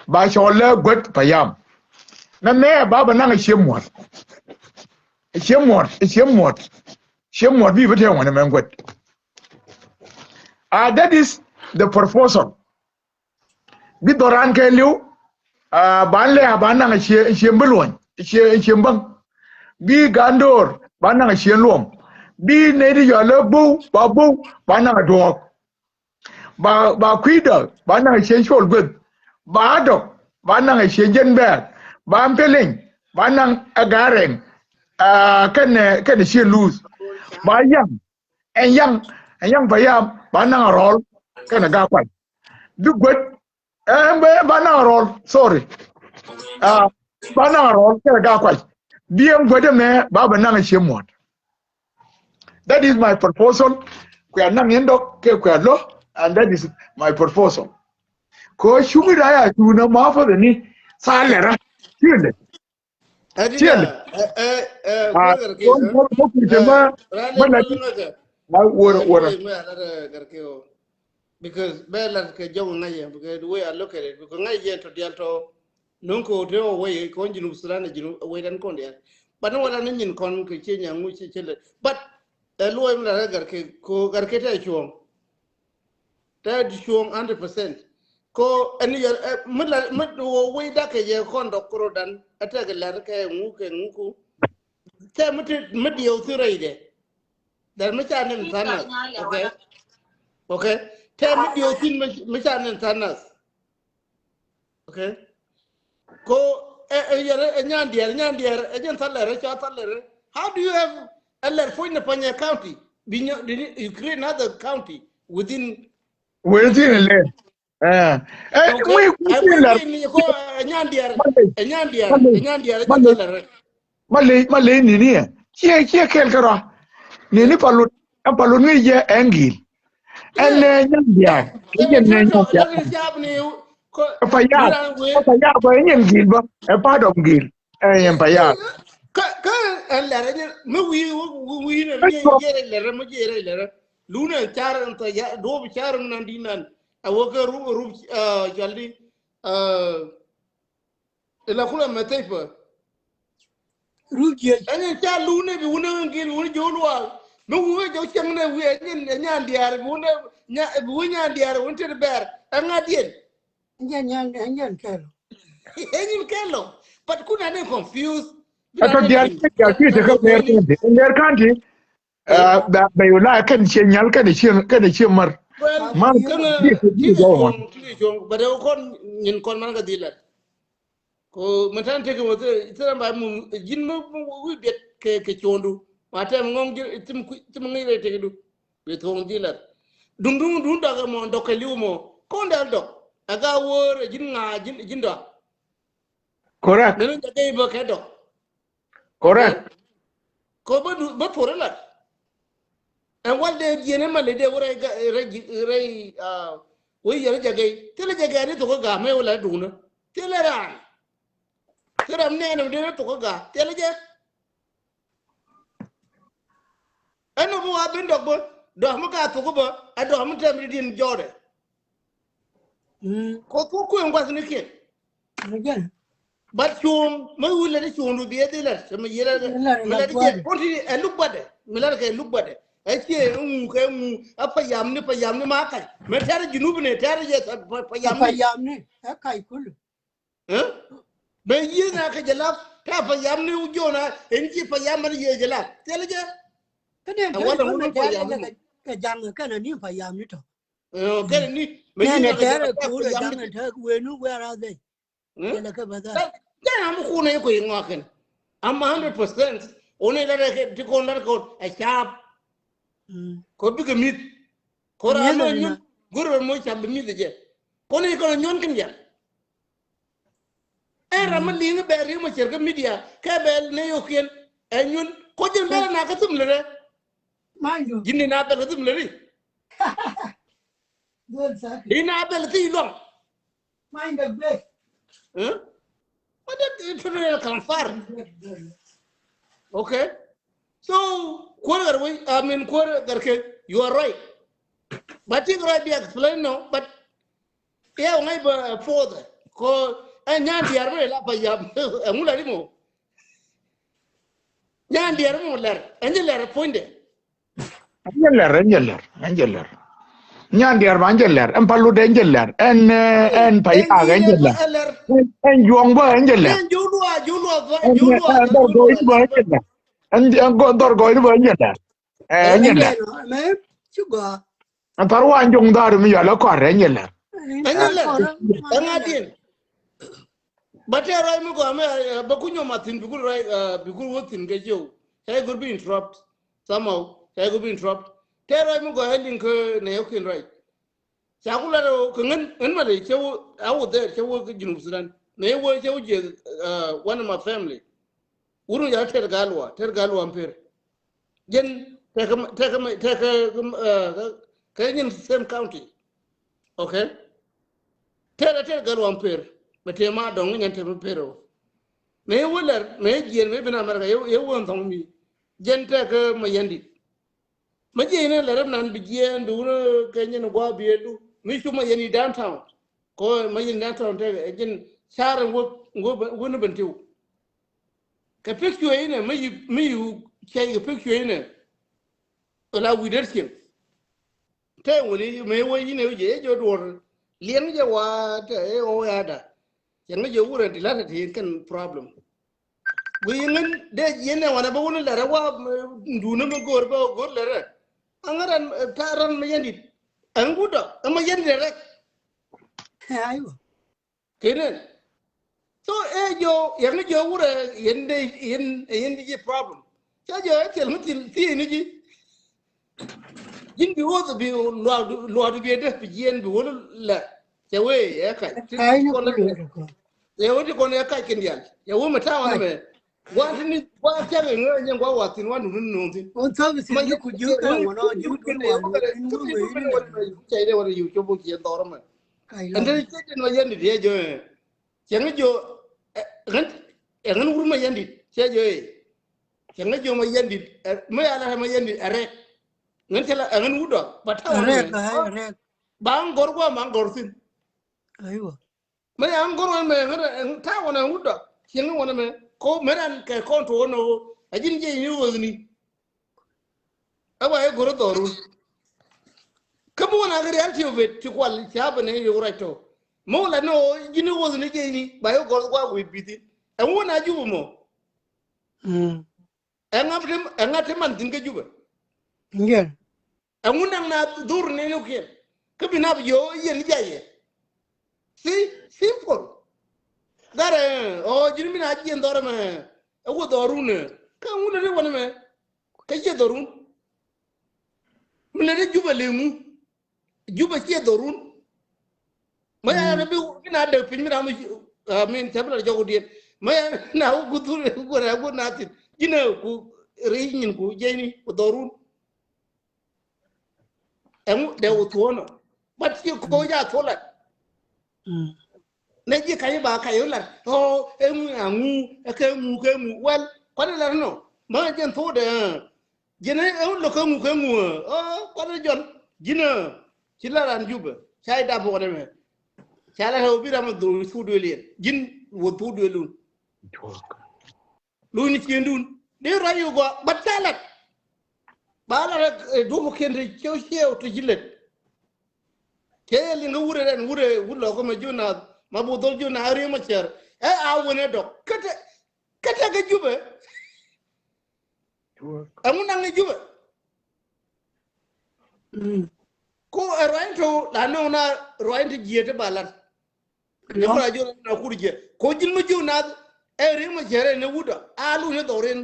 ba cɔl lɛ guäd Payam. Mɛ mɛ ba bɛ naŋ a cie muɔt. A cie muɔt, a cie muɔt. Cie muɔt bi bɛ te wanɛ mɛ guäd. That is the proposal. Bi dhɔran kɛ liw, ban lɛ a ban naŋ a cie, cie bi luɔny, cie, cie baŋ. Bi gandoor ban naŋ a cie luɔm. Bi nɛy ti yɔal lɛ bo̱w, ba bo̱w, ban naŋ a duɔɔk. Ba, ba kui̱dä ba naŋ a cie cuɔl gueth. Ba dɔk ba naŋ a cie jɛn bɛɛr. Ba pɛleny ba naŋ a ga̱a̱r rɛŋ. Kɛnɛ, kɛnɛ cie luth. Ba yaŋ, ɛn yaŋ, ɛn yaŋ Payam ba naŋ a Rɔl kɛnɛ Gaa Kuay. Bi guet, ɛn bɛ ba naŋ a Rɔl, sorry. Ba naŋ a Rɔl kɛnɛ Gaa Kuay. Bi ɛn guet ɛmɛ ba bɛ naŋ a cie muɔt. That is my proposal. Kuɛ naŋ in dɔk kɛ kuɛ lo̱, and that is my proposal. Kɛ ɣöö cuŋ in ray a cuŋ in ma fäth in ni thaal lɛ rä. Ciɛ lɛ. Ciɛ lɛ. Because bɛ lat kɛ jɔw ŋa̱c yɛ, because the way I look at it, because ŋa̱c yɛ tɔ dial tɔ no̱ŋ kɛ ɣöö te ɣöö wec kɔn Junub Sudan ɛ Junub ɛ wec dan kɔn diaal. But ni wala ni nyin kɔn kɛ cie nyaŋ ŋuc cie cie lɛ. But ɛ luɔc mi la rɛ Garkek ko Garkek tɛ cuɔ̱ɔ̱ŋ. Tɛ cuɔ̱ɔ̱ŋ hundred percent. Ko ɛn yɛ mi la mi wä wec dak kɛ yɛ kɔn dɔk kuro dan ɛ tɛ kɛ lɛr kɛ ŋu kɛ ŋu ku. Tɛ mi ti mi diɛw thi rɛy dɛ. Dɛr mi ca nin thanas. Okay. Okay. Tɛ mi diɛw thin mi ca nin thanas. Okay. Ko ɛ ɛ yɛrɛ ɛ nyan diɛr nyan diɛr ɛ jɛn thalɛrɛ ca thalɛrɛ. How do you have ɛ lɛr Poynɛ Panyɛ county? Bi nyɔ di ni you create another county within. Within a land. Ɛ ɛ mi ku ti lɛr. Ko ɛ nyan diɛr ɛ nyan diɛr ɛ nyan diɛr ɛ jɛn thalɛrɛ. Ma ley ma ley nini ɛ ciɛ ciɛ kɛɛl kärɔa. Nini Palut ɛn Palut ŋi̱i̱c jɛ ɛn gi̱i̱l. Ɛn nɛ nyan diaal ɛ jɛn nɛ nyan diaal. Ɛ Payam ɛ Payam bä ɛ nyɛn gi̱i̱l bä ɛ part of gi̱i̱l ɛ nyɛn Payam. Kä kä ɛn lɛr ɛ nyɛn mi wi̱i̱ wi̱i̱ nɛ mi jɛ rɛ lɛr mi jɛ rɛ lɛr. Lunɛ car in thɔ ya, duɔp car in nan di nan. A wä kɛ rup, rup, ah, jɔl di, ah, ila kula mɛ thɛy pä. Rup jiec. Ɛn in ca lunɛ bi wunɛ wä gil, wunɛ jɔw lual. Mi wunɛ jɔw cɛŋ nɛ wiɛ, ɛn in, ɛn nyan diaar, bi wunɛ, nya, bi wunɛ nyan diaar, wunɛ tet bɛr. Ɛn ŋa diɛn? Ɛn jɛn nyan, ɛn jɛn kɛl. Ɛn in kɛl. But kuna ni confused. Ata diaar, diaar, ti te kä ner kanti. Ner kanti. Ah, bɛ, bɛ yu la kɛn cie nyal, kɛn cie, kɛn cie mar. Well, mar kɛn bi, bi, bi, ti cuɔŋ, ti cuɔŋ, but ɛ kɔn nyin kɔn man ka dhilɛ. Ko mɛ tan teki mɛ thil ba mum ji̱n mɛ, mɛ wi biɛt kɛ, kɛ cuɔndu. Ma tɛm ŋɔŋ ji̱ tim ku, tim ŋi̱ rɛ teki du. Bi thuɔŋ dhilɛ. Duŋ, duŋ, duŋ dɔk mɔ, dɔk kɛ liw mɔ. Kɔn dal dɔk. Ɛ ga wor ji̱n ŋa, ji̱n, ji̱n dɔk. Correct. Nini jɛ kɛ bä kɛ dɔk. Correct. Ko bä du, bä puɔr ilat. Ɛn wal dee jiɛn ɛn mal dee wä rɛy, rɛy, rɛy, ah, wä yɛl jɛ gɛy. Thilɛ jɛ gɛy ni thok kä ga̱a̱ mɛ wä la duundä. Thilɛ raan. Thilɛ ram nɛɛn ɛn dee thok kä ga̱a̱. Thilɛ jɛ. Ɛn nɔ bi wa ben dɔk bä. Dɔk mi ka thok bä. Ɛ dɔk mi tɛm di din jɔɔdɛ. Mm. Ko thok kueŋ gua̱th ni kiɛn. Again. But cuŋ, mi wulɛ ni cuŋ du biɛ dhilɛ, mi yilɛ, mi lɛ di jɛ, kɔn ti ɛ luk badɛ, mi lɛ kɛ luk badɛ. Ɛ ciɛ ŋu kɛ ŋu, ɛ payam ni, payam ni ma kac. Mi tɛr junub ni, tɛr jɛ, pa, payam ni. Payam ni, ɛ kac kulu. Eh? Bɛ yieth na kɛ jɛ lap, tɛ payam ni wu jona, ɛn ci payam ni yɛ jɛ lap. Thilɛ jɛ. Kɛ ni ɛ wala ŋu ni payam ni. Kɛ jaŋ kɛn ni payam ni tɔ. Ɛ, kɛn ni, mɛ nɛ, nɛ tɛrɛ kuurɛ jaŋ ni tɛ wenu where are they? Hmm? Jɛ lɛ kɛ bɛ dhal. Jɛ na mi kun ɛ kui̱ ŋɔakin. I'm a hundred percent. Oni la rɛ kɛ ti kon la kɛ ɛ cap. Mm. Ko bikɛ mith. Ko ra mɔ nyun. Gurɛ mɔ cap bi mith jɛ. Ko ni ko nyun kin jɛ. Ɛ ra mɔ liŋ bɛ ri mɔ cer kɛ media kɛ bɛ ne yo kiɛn. Ɛ nyun. Ko jɛ bɛ na kɛ thum lɛ rɛ. Mind you. Ji̱n ni na bɛl kä thim lɛ ri. Dol sakit. Ni na bɛl kä thim luaŋ. Mind the best. Eh? What the, it's really come far. Okay. So, kuɔr gar wei, I mean, kuɔr gar ke, you are right. But you right be explain no, but yeah, ŋa̱c bä, eh, fourth. Ko, eh, nyan diaar bä la payam. Eh, ŋu la di mo. Nyan diaar mɔ lɛr, ɛn jɛ lɛr puɔ̱nydɛ. Ɛn jɛ lɛr, ɛn jɛ lɛr, ɛn jɛ lɛr. Nyan diaar ba ɛn jɛ lɛr, ɛn palutdɛ ɛn jɛ lɛr, ɛn, eh, ɛn payaak ɛn jɛ lɛr. Ɛn, ɛn juɔ̱ŋ bä ɛn jɛ lɛr. Ɛn, ɛn dhɔr gɔɔy bä ɛn jɛ lɛr. Ɛn, ɛn gɔ-, dhɔr gɔɔy bä ɛn jɛ lɛr. Ɛ, ɛn jɛ lɛr. Ɛn thar wa ɛn juɔ̱ŋ dhar mi yɔl ɛ kɔr ɛn jɛ lɛr. Ɛn jɛ lɛr. Ɛn ŋa̱diɛn. Ba tɛɛr ruac mi gɔaa mɛ, eh, ba kunyɔ mathin bi gul ruac, eh, bi gul wä thin kɛ jiw. Cɛ gul bi interrupt somehow. Cɛ gul bi interrupt. Tɛɛr ruac mi gɔaa ɛ liŋ kä nɛ yɔkin ruac. Ca ku lat ɔ kɛ ŋän, ŋän ma lɛ cɛ wä, I was there, cɛ wä kä Junub Sudan. Nɛ wä cɛ wä jiɛ, eh, one of my family. Wurun ya tɛr gal wa, tɛr gal wa mper. Jɛn tɛkɛ, tɛkɛ, tɛkɛ, eh, kɛ, kɛ nyin same county. Okay? Tɛr, tɛr gal wa mper. Mɛ tɛ ma dɔŋ nyɛn tɛ mɛ per o. Mɛ wä lɛr, mɛ jiɛn, mɛ bin America, yɛ, yɛ wä thɔŋ mi. Jɛn tɛkɛ ma yɛn dit. Ma jiɛn ni lɛr nan bi jiɛn, bi wun kɛ nyin gua bi du. Mi cu ma yɛn i downtown. Ko ma yɛn downtown tɛkɛ, jɛn car wä, wä, wä ni ben tiw. Kɛ picture inɛ, mi yi, mi yi cɛy kɛ picture inɛ. Wala wi̱i̱ der cieŋ. Tɛ wuni, mi wä inɛ wä jɛ, ɛ jɛ duɔr. Liɛŋ jɛ wa, tɛ, ɛ, ɔ, ya da. Cɛ ŋä jɛ wurɛ di la tɛ ti kɛn problem. Gui ŋän dee jiɛn nɛ wanɛ bä wuni lɛrɛ wa, m-, duunä mi go̱o̱r bä go̱o̱r lɛrɛ. Aŋä ran, eh, ta ran mi yɛn dit. Ɛŋ gudɔ, ɛmɛ yɛn dit rɛ. Aywa. Kenen. So, eh, jo, yɛn ni jo wurɛ, yɛn de, yɛn, yɛn di ji problem. Ca jo, eh, thil mi thil, thil ni ji. Jin bi wuɔth bi luaak, luaak bi dee bi jiɛn bi wul lɛ. Cɛ wee, eh, kac. Kac ni kulu. Cɛ wee ti kɔn, eh, kac kin dial. Cɛ wee mi tawa ni mɛ. Gua̱a̱th ni, gua̱a̱th cak in ŋäc in gua̱a̱th wathin wan duni no̱o̱ŋ thin. Ŋun thäk i̱ thi̱n ni ku ji̱ kɛ ŋuɔ̱n ɔ ji̱ duni wan duni ŋuɔ̱n wi ni nɛ. Cɛ ide wan yu cop bok ciɛ dhɔr mɛ. Ɛn te cɛ tin ma yɛn dit yɛ jɔ ɛ. Cɛ ŋäc jɔ ɛ ŋän, ɛ ŋän wur ma yɛn dit cɛ jɔ ɛ. Cɛ ŋäc jɔ ma yɛn dit ɛ, ma yɛn dit ɛ rɛk. Ŋän cɛ la, ɛ ŋän wut dɔk, ba ta̱a̱ wänɛ mɛ. Ba ŋän gɔr guam, ba ŋän gɔr thi̱n. Aywa. Mɛ ya ŋän gɔr wänɛ mɛ, ŋän ta̱a̱ wänɛ wut dɔk. Cieŋ wänɛ mɛ. Ko mɛ ran kɛ kɔn to wänɛ wä. A ji̱n jɛ ni wä ni. Ɛ wa ɛ gɔr dhɔrun. Kä mi wänɛ kɛ reality of it, ti kual, ca bɛ ni yɛ wä right to. Mɛ wä la ni wä, ji̱n ni wä ni jɛ ni, ba yɛ gɔr guam wi̱i̱ bi̱thin. Ɛ wä na Jubɛ mɔ. Mm. Ɛŋa ti, ɛŋa ti man thi̱n kä Jubɛ? Ŋiɛn. Ɛŋu naŋ na dhur ni nukiɛn? Kä bi nap yo yɛn jayɛ. Si, simple. Garɛ, ɔ, ji̱n mi na jiɛn dhɔr mɛ. Ɛ wä dhɔrun ɛ. Kä ŋu lɛ ni wänɛ mɛ? Kä jiɛ dhɔrun. Mi lɛ ni Jubɛ lɛ ŋu. Jubɛ ciɛ dhɔrun. Mɛ ya na bi, bi na dek piny mi na mi, I mean, tɛp la jɔk diɛn. Mɛ ya na wä guthur, wä rɛ wä na thin. Ji̱n ɛ ku ri nyin ku jɛni ku dhɔrun. Ɛŋu dee wä thuɔnɔ. But ciɛ ko ya thuɔ lat. Nɛ ji̱ ka̱ny ba ka̱ny wä lat. Ɔ, ɛŋu, ɛŋu, ɛ kɛ ŋu, kɛ ŋu. Well, kuanɛ lat nɔ. Mɛ jɛn thuɔ dee, ɛ. Ji̱n ɛ, ɛ lo̱k kä ŋu kä ŋu ɛ. Ɔ, kuath ɛ Jɔn. Ji̱n ɛ. Ci la ran Jubɛ. Ca i̱ dap wä nɛ mɛ. Ca la rɛw bi ram ɛ dhur thuk duël yɛn. Ji̱n wä thuk duël lun. Lun ni ciëndun. Dee ruac yɛ gɔaa. Bat ca lat. Ba lat ɛ duɔ̱p kiɛn te ciɛw ciɛw te ji̱ lät. Cɛ yɛ liŋ kä wurɛ rɛn wurɛ wut lɔ kä mɛ Jɔn Naath. Ma bu dhol Jɔn Naath ri̱eŋ mɛ cɛr. Ɛ a wänɛ dɔk. Kä te, kä te kä Jubɛ. Ɛŋu naŋ ni Jubɛ? Ko ɛ ruac in to la nɔŋ na ruac in ti jiɛ ti ba lat. Ni mara jɔ na kur jiɛ. Ko ji̱n mi jiw na ɛ riŋ ma jɛrɛ ni wut dɔ. A lu ni dhɔrin.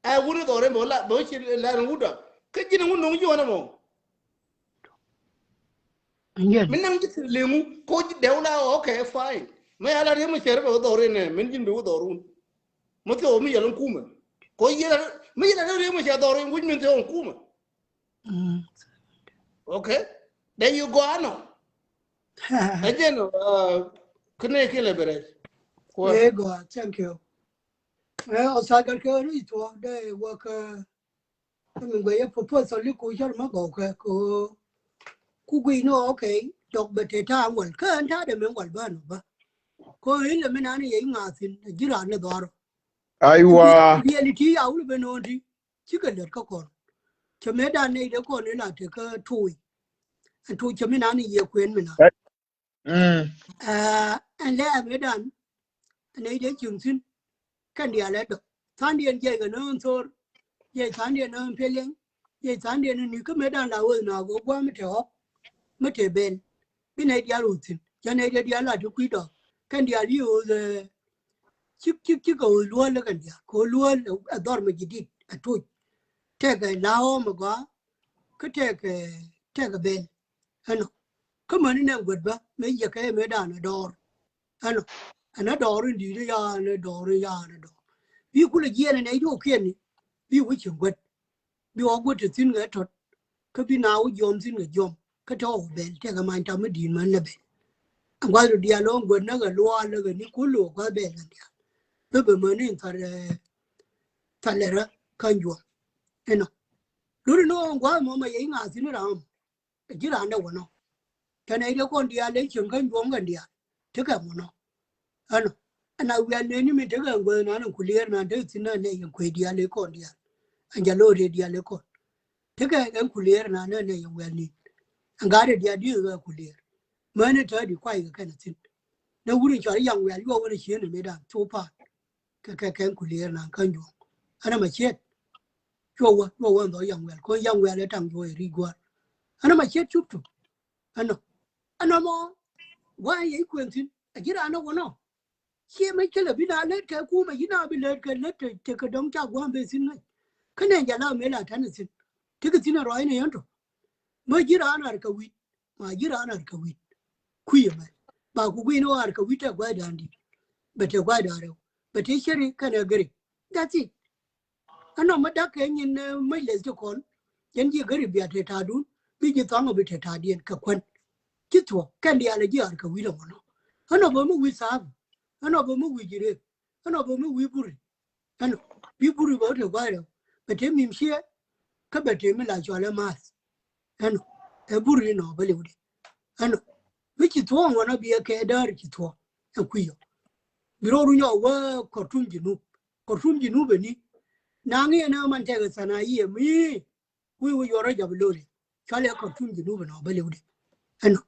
A wut ni dhɔrin bɛ la bɛ ci la ni wut dɔ. Kä ji̱n ŋu nɔŋ jiw na mɔ. Mi naŋ ji̱ ti liŋu ko ji̱ dɛw la, okay, fine. Mi ala riŋ ma jɛrɛ bɛ wä dhɔrin nɛ min ji̱n bɛ wä dhɔrun. Mi thio mi yɛl in kumɛ. Ko yɛl mi yɛl in riŋ ma jɛrɛ dhɔrin wi̱c min thio in kumɛ. Okay. There you go, ano. Again, uh, kene kile bere. There you go. Thank you. Eh, o sagar ke ri to de work. Min gwe ye proposal li ku jar ma go ke ko. Ku gwe no, okay. Dɔk bɛ te ta wal. Ka an ta de men wal ba no ba. Ko ile min ani ye ŋa thin ji̱ ran ni dhɔr. Aywa. Reality ya wul bɛ no di. Cikɛ lät kä kɔn. Cɛ mëëdan nɛy dee kɔn in la tekä tuuc. Ɛn tuuc cɛ mi nan in yiëë kuën mi nan. Ɛn lɛ ɛ mëëdan nɛy dee cieŋ thi̱n. Kɛn diaal ɛ dɔk tha̱a̱ŋdiɛn jiɛc kɛ nööŋ thor. Jiɛc tha̱a̱ŋdiɛn nööŋ peliɛŋ. Jiɛc tha̱a̱ŋdiɛn in ni̱ kä mëëdan la wee na ɣöö gua̱a̱m mi te ɣɔ̱k mi te bɛl. Bi nɛy diaal wä thi̱n cɛ nɛy dee diaal la ti kui̱ dɔɔk kɛn diaal yi ɣöö cik cik cik kɛ ɣöö luɔ̱ɔ̱l lä kɛn diaal kɛ ɣöö luɔ̱ɔ̱l ɛ dhɔr mɛ ji̱ di̱t ɛ tuc. Tɛkɛ la ɣɔ̱ɔ̱m ɛ gɔaa kä tɛkɛ tɛkɛ bɛl. Ɛnɔ kä mäni nɛ guɛt bä mëë yɛ kɛ mëë daanɛ dɔɔr. Ɛnɔ ɛnɛ dɔɔr in di̱i̱t in yaanɛ dɔɔr in yaanɛ dɔɔr. Bi kulɛ jiɛɛn ɛ nɛy ti wä kiɛn ni bi wä cieŋ guɛt. Bi wä guäth te thi̱n kɛ tɔt kä bi na wä jiɔm thi̱n kɛ jiɔm kä tɔ̱ wä bɛl tɛkɛ many tam mi di̱i̱t män lɛ bɛl. Ɛn gua̱th rɔ diaal ɣän guäth näk ɛ luaal lä kɛ ni kul wä gua̱th bɛl kɛn diaal. Bä bɛ mäni in thar thar lɛ rä kä juɔm. Inɔ luri ni ɣän gua̱th mɔ mɛ yɛ iŋa̱ thi̱n ram. Ji̱ raan dee wä nɔ. Tɛn ɛ riɛ kɔn diaal ɛ cieŋ kä juɔ̱ŋ kɛn diaal tekɛ mɔ nɔ. Ɛnɔ ɛn a wial neni mi tekɛ ɛn guäth nan ɛn kulier nan tekɛ thi̱n nan nɛ yɛn kuec diaal ɛ kɔn diaal. Ɛn jɛ lo̱o̱ riɛ diaal ɛ kɔn tekɛ ɛn kulier nan nɛ nɛ yɛn wial nin. Ɛn gaat ɛ diaal di̱i̱ ɛ kulier. Mäni täädi kuay kɛ kɛn ɛ thi̱n. Nɛ wur in cɔal i̱ yaŋ wial yuɔ wän ɛ cien ɛ mëëdan thok pa̱a̱t. Kɛ kɛ kɛn kulier nan kä juɔ̱ŋ. Ɛn ɛmɛ ciet. Cuɔ wä cuɔ wä ɛn dhɔ yaŋ wial kɔn yaŋ wial ɛ taŋ juɔ̱ɔ̱c ɛ ri̱c gua̱a̱r. Ɛn ɛmɛ ciet cuk tuk. Ɛnɔ ɛnɔ mɔ gua̱a̱r yɛ i̱ kuën thi̱n. Ɛ ji̱ raan ɛ wä nɔ. Ciɛ mɛ cä lɛ bi na lät kɛ kumɛ yi̱ na bi lät kɛ lät te kɛ dɔ̱ŋ ca gua̱a̱m ben thi̱n ŋäc. Kä nɛn jɛ la mëë la ta̱n ɛ thi̱n. Tekɛ thi̱n ɛ ruac ni yɛn tɔ. Mä ji̱ raan ar kɛ wi̱c. Ma ji̱ raan ar kɛ wi̱c. Kui̱ ɛmɛ ba ku gui̱n wä ar kɛ wi̱c tɛ gua̱cdan di̱t. Bɛ tɛ gua̱cdan rɛw bɛ tɛ ceri kɛnɛ geri. That's it. Ɛnɔ mä dak kɛ nyin mä leth ti kɔn. Yɛn ji̱ geri bia tɛ ta̱a̱dun bi ji̱ thɔaŋ ɔ bi tɛ ta̱a̱diɛn kɛ kuän. Ci thuɔ̱k kɛn diaal ɛ ji̱ ar kɛ wi̱c ɛmɔnɔ. Ɛnɔ bä mi wi̱c thaap. Ɛnɔ bä mi wi̱c ji̱ rek. Ɛnɔ bä mi wi̱c buri. Ɛnɔ bi buri bä wä te gua̱a̱c rɛw bɛ te mim ciɛ. Kä bɛ te mi la cɔal ɛ math. Ɛnɔ ɛ bur inɔ bä liwdi. Ɛnɔ mi ci thuɔ̱ɔ̱ŋ wanɔ bi ɛ kɛ däär ci thuɔ̱ɔ̱ŋ ɛ kui̱ yɔ. Bi rɔ runyɔ wä Khartoum Junub. Khartoum Junub ɛni naŋ iɛn ɛ man tɛk ɛ thana yiɛ mi wi̱i̱ wi̱i̱ yuɔr rɔ jɔp lori. Cuali ɛ Khartoum Junub ɛnɔ bä liwdi. Ɛnɔ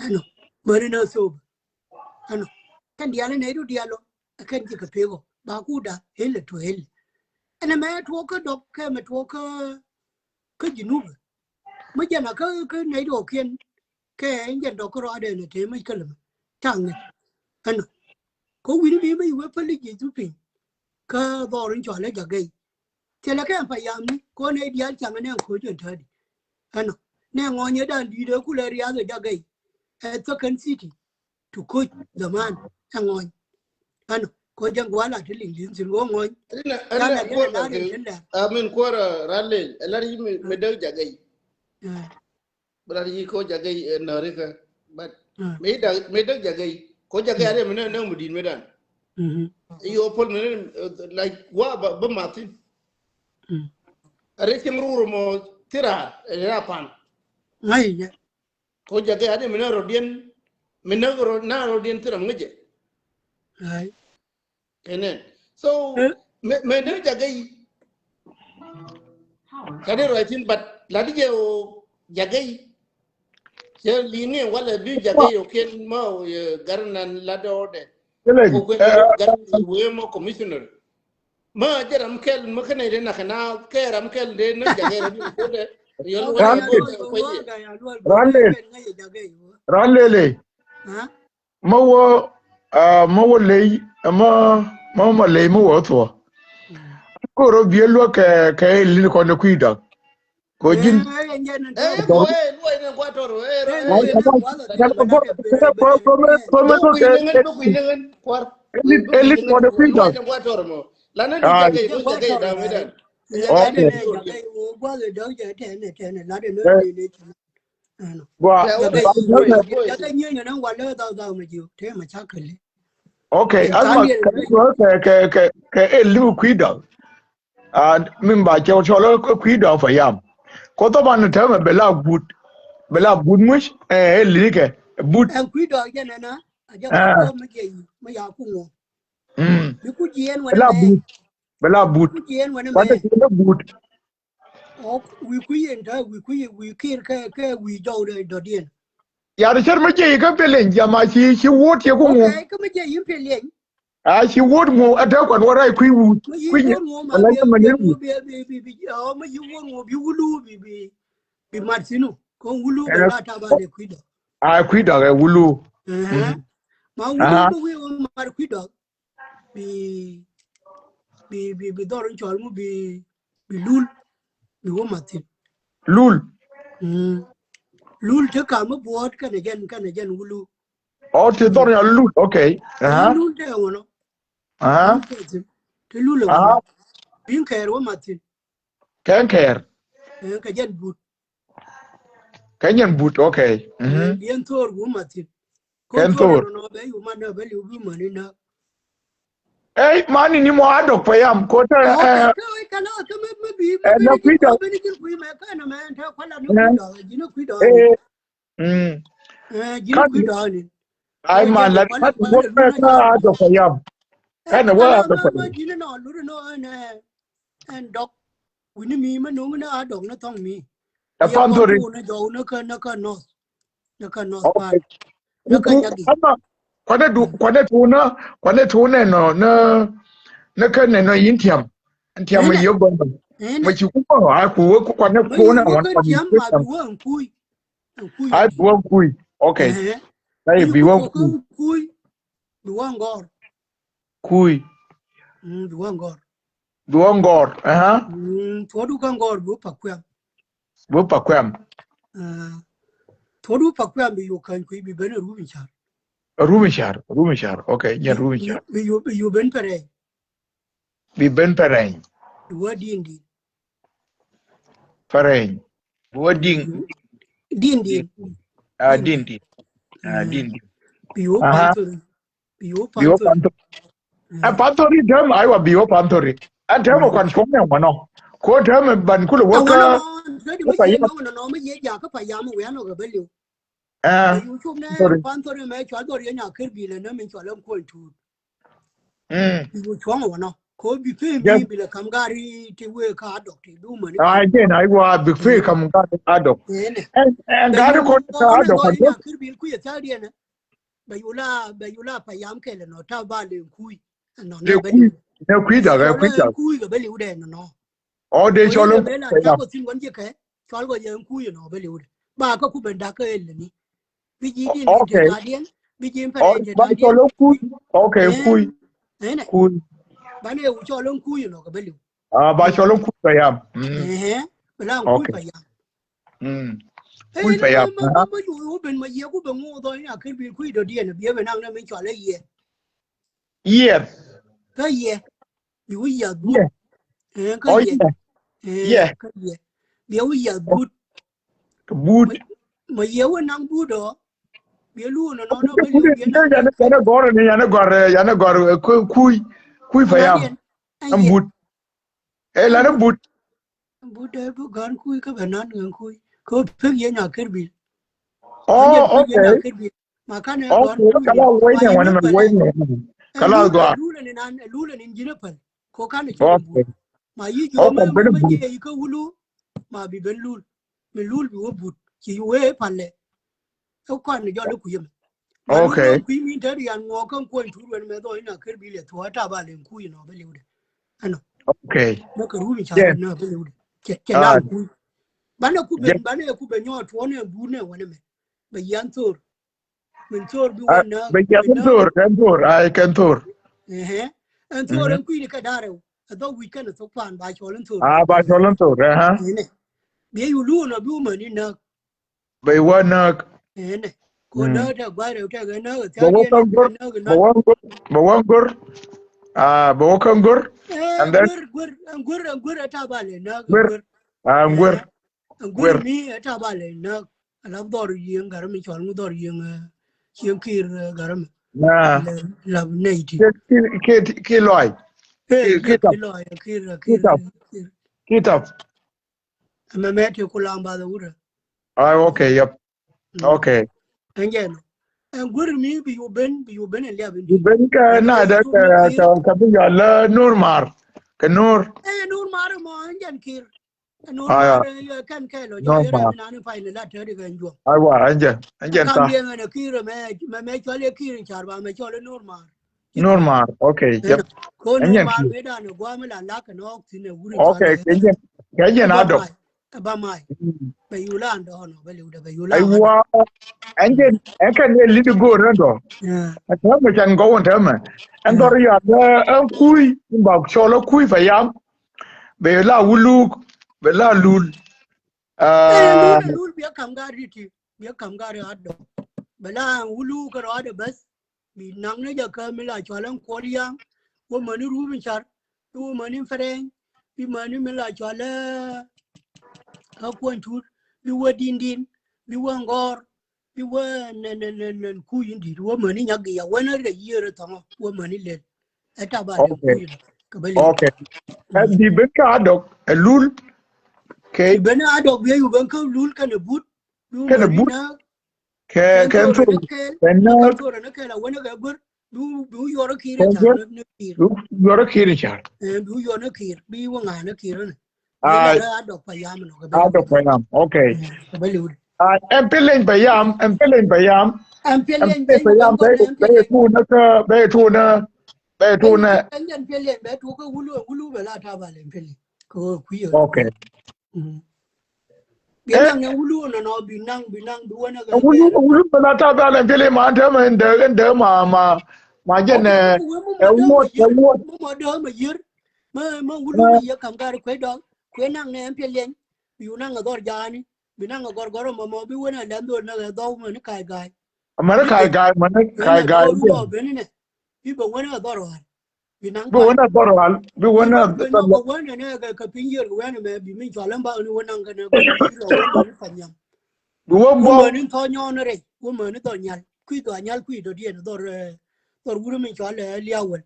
ɛnɔ mäni na thop. Ɛnɔ kɛn diaal ɛ nɛy du diaal ɔ ɛ kɛn ci kɛ pek ɔ ba kuda hil ɛ tuɔ hil. Ɛnɛ mɛ tuɔɔk kä dɔk kɛ mɛ tuɔɔk kä kä Junub. Mi jɛn a kä kä nɛy duɔɔkiɛn kɛ ɛn jɛn dɔk kä ruaadɛ nɛ te mi kä lɛ mɛ caŋ ni. Ɛnɔ kä wi̱ni mi mi wee päli ji̱ thu piny. Kä dhɔr in cɔal ɛ Jagɛy. Thilɛ kɛ ɛn pa yam ni kɔn nɛy diaal caŋ nɛ ɛn ko̱c ɛn tädi. Ɛnɔ nɛ ŋɔny ɛ dan di̱i̱t ɛ kulɛ riath ɛ Jagɛy. Ɛ thäkɛn city tu koc dhaman ɛ ŋɔny. Ɛnɔ koc jɛn guala ti liŋ liŋ thin wä ŋɔny. Ɛnɛ ɛnɛ kuɔr ɛ kɛ amin kuɔr ɛ ran lel ɛ lar yi mi däk Jagɛy. Bi lar yi koc Jagɛy ɛ nääri kɛ. But mi däk mi däk Jagɛy koc Jagɛy a ri mi nɛ nɛ mi di̱i̱t mi dan. Iyo pol mi nɛ like wa bä mathin. A ri cim rur mɔ ti raar ɛ ri a pan. Ŋa̱c jɛ. Ko Jagɛy ade mi na rɔ diɛn mi na rɔ na rɔ diɛn ti ram ŋäcɛ. Ai. Kɛnɛ so mɛ mɛ ne Jagɛy. Kade rɔ tin but ladi jɛ o Jagɛy. Cɛ li ni wala bi Jagɛy o ken ma o ye gar nan ladi o de. Ko kwe gar wee ma commissioner. Ma jɛ ram kɛl ma kɛnɛ de na kɛna kɛ ram kɛl de na Jagɛy ram ko de. Riɔl wala ko de ko ye. Ran lel. Ran lele. Ma wä ma wä ley ma ma ma ley ma wä thuɔ. Koro biɛ luɔ kɛ kɛ lin kɔn de kui̱ dak. Ko jin. Elit mɔ de kui̱ dɔ̱ŋ. Ai. Okay. Gua. Okay. Asma kɛ kɛ kɛ kɛ elit kui̱ dɔ̱ŋ. A min ba cɛ cɔl kui̱ dɔ̱ŋ Payam. Ko thaban täämɛ bɛ la but bɛ la but muc ɛ linikɛ but. Ɛn kui̱ dɔ̱ŋ jɛ nɛnɛ a jɛ kui̱ dɔ̱ŋ mi jɛ yi mi ya kuŋ wä. Bi kui̱ jiɛn wä nɛ mɛ. Bɛ la but. Kui̱ jiɛn wä nɛ mɛ. Kuatɛ kui̱ dɔ̱ŋ but. Ɔ wi̱i̱ kui̱ yɛn tɛ wi̱i̱ kui̱ wi̱i̱ kir kɛ kɛ wi̱i̱ jɔw dɔ̱diɛn. Yar cär mi jiɛc kä Pɛlɛny jama ci ci wuɔt yɛ ku ŋu. Kä mi jiɛc yɛn Pɛlɛny. A ci wuɔt ŋu a te kuan wä ray kui̱ wut kui̱ nyɛ. Ala yɛ mɛ ni wut. Bi bi bi bi bi bi wulu bi bi bi mat sinu. Ko wulu ba ta ba de kui̱ dɔ̱ŋ. A kui̱ dɔ̱ŋ ɛ wulu. Ma wulu bi wi̱i̱ wä mat kui̱ dɔ̱ŋ. Bi bi bi bi dhɔr in cɔl ŋu bi bi lul bi wä mathin. Lul. Lul te kam mi buɔt kɛnɛ jɛn kɛnɛ jɛn wulu. Ɔ te dhɔr ya lul. Okay. Lul te ŋuno. Te lul ŋuno. Bin kɛɛr wä mathin. Kɛn kɛɛr. Kɛ jɛn but. Kɛ nyɛn but, okay. Yɛn thor wu mathin. Kɛn thor. Ey mani ni mɔ a dɔk Payam ko tɛ. Ɛ la kui̱ dɔ̱ŋ. Ai ma la ni mɔ a dɔk Payam. Ɛn wä a dɔk Payam. Ɛn dɔk wi̱ni mi mɛ no̱ŋ ni a dɔk ni thɔŋ mi. Ɛ Panthori. Ni jɔw ni kä ni kä North ni kä North Pal ni kä Nyagi. Kuanɛ du kuanɛ tuunä kuanɛ tuunɛ nɔ ni ni kä nɛ nɔ yin tiam. Tiam mi yɛ gɔn. Mɛ ci ku mɔ a ku wä ku kuanɛ tuunɛ wan kuanɛ tiam. A bi wä kui̱. Okay. Ai bi wä kui̱. Kui̱. Bi wä ŋɔr. Bi wä ŋɔr. Bi wä ŋɔr. Aha. Tuɔdu kä ŋɔr bi wä Pakuɛm. Bi wä Pakuɛm. Tuɔdu Pakuɛm bi yu käny kui̱ bi ben a Rumicar. Rumicar, Rumicar. Okay, nyɛ Rumicar. Bi yu bi yu ben Pɛrɛny. Bi ben Pɛrɛny. Bi wä Diŋdiŋ. Pɛrɛny. Bi wä Diŋ. Diŋdiŋ. A Diŋdiŋ. A Diŋdiŋ. Bi wä Panthori. Bi wä Panthori. Ɛ Panthori däm aywa bi wä Panthori. Ɛ däm ɛ kuan cuɔ̱ŋ ɛ ŋuanɔ. Ko däm ɛ ban kulɛ wä kä. Kɛ di mi ci nɔŋ nɔnɔ mi yɛ jakä pa yam wian ɔ kɛ bä liw. Ɛ yu cop nɛ pan thori mɛ cɔal dhɔr yɛ nya kir bilɛ nɛ min cɔal ɛn kuɔny tuut. Bi yu cuɔŋ wä nɔ ko bi pee mi bilɛ kam gari ti wee ka adɔk ti du mani. Ɛ jɛn ay wa bi pee kam gari adɔk. Ɛn gari kɔn ka adɔk kɔn. Kir bil kuiɛ thar diɛn. Bɛ yu la bɛ yu la pa yam kɛlɛ nɔ ta ba le kui. Nɔ nɛ bɛ liw. Nɛ kui dak ɛ kui dak. Kui kɛ bɛ liw dɛ nɔ nɔ. Ɔ dee cɔl in kui̱ pɛyam. Cakɔ thi̱n kɔn ji̱ kɛ cɔal kɔ yɛ in kui̱ nɔ bä li̱wdɛ ba kä ku ben da̱k kä el ni. Bi ji̱ di̱n di̱n te da̱diɛn bi ji̱ in pɛrɛn te da̱diɛn. Ba cɔl in kui̱. Ok, kui̱. Ɛnɛ kui̱. Banɛ wu cɔl in kui̱ nɔ kɛ bä li̱w. Ah, ba cɔl in kui̱ pɛyam. Ɛhɛ bɛ la in kui̱ pɛyam. Kui̱ pɛyam. Mɛ mɛ mɛ yu ben mɛ yɛ ku ben ŋuuth ɔ in a kir bi kui̱ dɔ̱diɛn bi ɛ ben naŋ nɛ min cɔal ɛ yɛ. Yiɛth. Kä yɛ bi wi̱c yath but. Kä yɛ. Kä yɛ bi wi̱c yath but. But. Ma yɛ wä naŋ but ɔ bi lu nɔ nɔ nɔ bä liw bi naŋ. Yanɛ gɔr ni yanɛ gɔr yanɛ gɔr kui̱ kui̱ pɛyam. Ɛn but. Ɛ lanɛ but. But dee bi gɔr kui̱ kä bɛ nan ŋɛn kui̱ kä pek yɛ nya kir bil. Oh, okay. Ma kan ɛ gɔr kui̱. Kalas wec nɛ wani mɛ wec nɛ wani. Kalas gɔr. Lulɛ ni nan lulɛ ni ji̱n ɛ päl. Ko kan ɛ ci ben but. Ma yi ji̱ mɛ mɛ jɛ yi kä wulu. Ma bi ben lul. Mi lul bi wä but ci wee palɛ. Ɛ kɔn ni jɔl i̱ kui̱ mɛ. Okay. Kui̱ min te rian ŋuɔ kä kuɔny tur wen mɛ dhɔ ina ker bi lɛ thuɔ ta ba lɛ kui̱ nɔ bɛ liwdɛ. Ɛnɔ. Okay. Bä kɛ rumi ca nɔ bɛ liwdɛ. Cɛ cɛ na kui̱. Banɛ ku ben banɛ ku ben nyɔ tuɔ nɛ but nɛ wani mɛ. Bɛ yan thor. Min thor bi wä näk bɛ jɛ kɛn thor kɛn thor ay kɛn thor. Ɛhɛ. Ɛn thor ɛn kui̱ni kɛ darɛ ɛ dhɔk wi̱c kɛn ɛ thok pan ba cɔl ɛn thor. Ah, ba cɔl ɛn thor. Ɛhɛ. Bi yu luun ɔ bi wä mäni näk. Bɛ wä näk. Ɛnɛ ko näk tɛ gua̱rɛ tɛ kɛ näk. Bɛ wä kɛn gor. Bɛ wä gor. Ah, bɛ wä kɛn gor. And then gor gor gor gor ɛ ta ba lɛ näk gor. Ah, gor. Ɛn guir mi ɛ ta ba lɛ näk. Ala dhɔr yieŋ gär mi cɔl ŋu dhɔr yieŋ cieŋ kir gär mi. Lab nɛy ti. Ki lɔy. Ki tap. Ki tap. Ɛmɛ mɛ ti ku lam bath ɛ wurɛ. Ay, okay, yep. Okay. Ɛn jɛ nɔ ɛn guir mi bi yu ben bi yu ben ɛ liap in bi ben kɛ na dɛ kɛ kɛ bi yɔ lɛ nur mar kɛ nur. Ɛ nur mar mɔ ɛn jɛn kir. Aya. Kɛn kɛl ɔ jɔl yɛrɛ mi nani pay ni la tɛri kɛ njuɔm. Aywa, ɛn jɛn ɛn jɛn kam tha. Kam yɛn ɛn kir mɛ mɛ mɛ cɔl yɛ kir in car ba mɛ cɔl yɛ nur mar. Nur mar, okay, yep. Ko nur mar mɛ dan ɛ guam la la kɛ nɔk thin ɛ wuri. Okay, kɛ jɛn kɛ jɛn adɔk. Ɛ ba may. Bɛ yu la andɔ nɔ bɛ liw dɛ bɛ yu la. Aywa, ɛn jɛn ɛn kɛn yɛ lidi go̱o̱r ni dɔ. Ɛ tɛmɛ can gɔw ɛn tɛmɛ ɛn dɔr ya lɛ ɛn kui̱ in ba cɔl ɛ kui̱ fɛ yam. Bɛ la wuluk bɛ la lul. Aa, lul bia kam gari ti bia kam gari adɔ. Bɛ la wuluk kɛ rɔ adɔ bɛs. Bi naŋ ni jɛ kä mi la cual ɛn kuɔl yaŋ. Wä mäni rup in car bi wä mäni fɛrɛny. Bi mäni mi la cual ɛ kä kuɔny tur bi wä din din bi wä ŋɔr. Bi wä nɛn nɛn nɛn nɛn kui̱ in di̱t wä mäni nyak gi̱i̱ ya wä ni rɛ yiëër ɛ thɔŋɔ wä mäni lel. Ɛ tap a lel kui̱ in kɛ bä lel. Okay. Ɛ bi ben kä adɔk ɛ lul. Kɛ bi ben adɔk bi ɛ yu ben kä lul kɛn ɛ but. Kɛn ɛ but. Kɛ kɛn thor kɛn nä. Thor ni kɛl a wä ni kɛ guer. Bi wä yuɔr kir car ni kir. Bi wä yuɔr kir car. Bi wä yuɔr ni kir bi wä ŋa̱n ni kir ni. Ay. Adɔk pa yam nɔ kɛ bɛ. Adɔk pa yam. Okay. Kɛ bɛ liwdi. Ay, ɛn pileny pa yam ɛn pileny pa yam. Ɛn pileny pa yam bɛ bɛ tuunä kä bɛ tuunä bɛ tuunä. Ɛn jɛn pileny bɛ tuuk kä wulu wulu bɛ la tap a leny pileny. Kɛ kui̱. Okay. Bi naŋ ni wulu nɔ nɔ bi naŋ bi naŋ bi wä ni kɛ. Wulu wulu bɛ la tap a leny pileny ma dee ma in dee in dee ma ma ma jɛn ɛ. Ɛ wuɔt ɛ wuɔt. Mɔ dee ma yier. Ma ma wulu ma yier kam gari kuɛ dɔŋ kuɛ naŋ ni ɛn pileny. Bi wä naŋ ɛ dhɔr jaani bi naŋ ɛ gɔrgɔr mɔ mɔ bi wä ni ɛ lɛn dhol ni ɛ dhɔw mɔ ni ka̱a̱c ga̱a̱c. Mɔ ni ka̱a̱c ga̱a̱c mɔ ni ka̱a̱c ga̱a̱c. Bi bɛ wä ni ɛ dhɔr ɣɔal. Bi naŋ bi wä ni ɛ dhɔr ɣɔal bi wä ni ɛ dhɔr ɣɔal. Wä ni ni kɛ piny yier kɛ wä ni mɛ bi min cɔal ɛn ba ni wä naŋ kɛ ni kɛ ni kɛ ni kɛ ni. Bi wä bɔ. Wä mɛ ni thɔ nyɔɔn rɛy wä mɛ ni dhɔr nyal kui̱ dhɔr nyal kui̱ dhɔr diɛn dhɔr dhɔr wuri min cɔal ɛ liawɛl.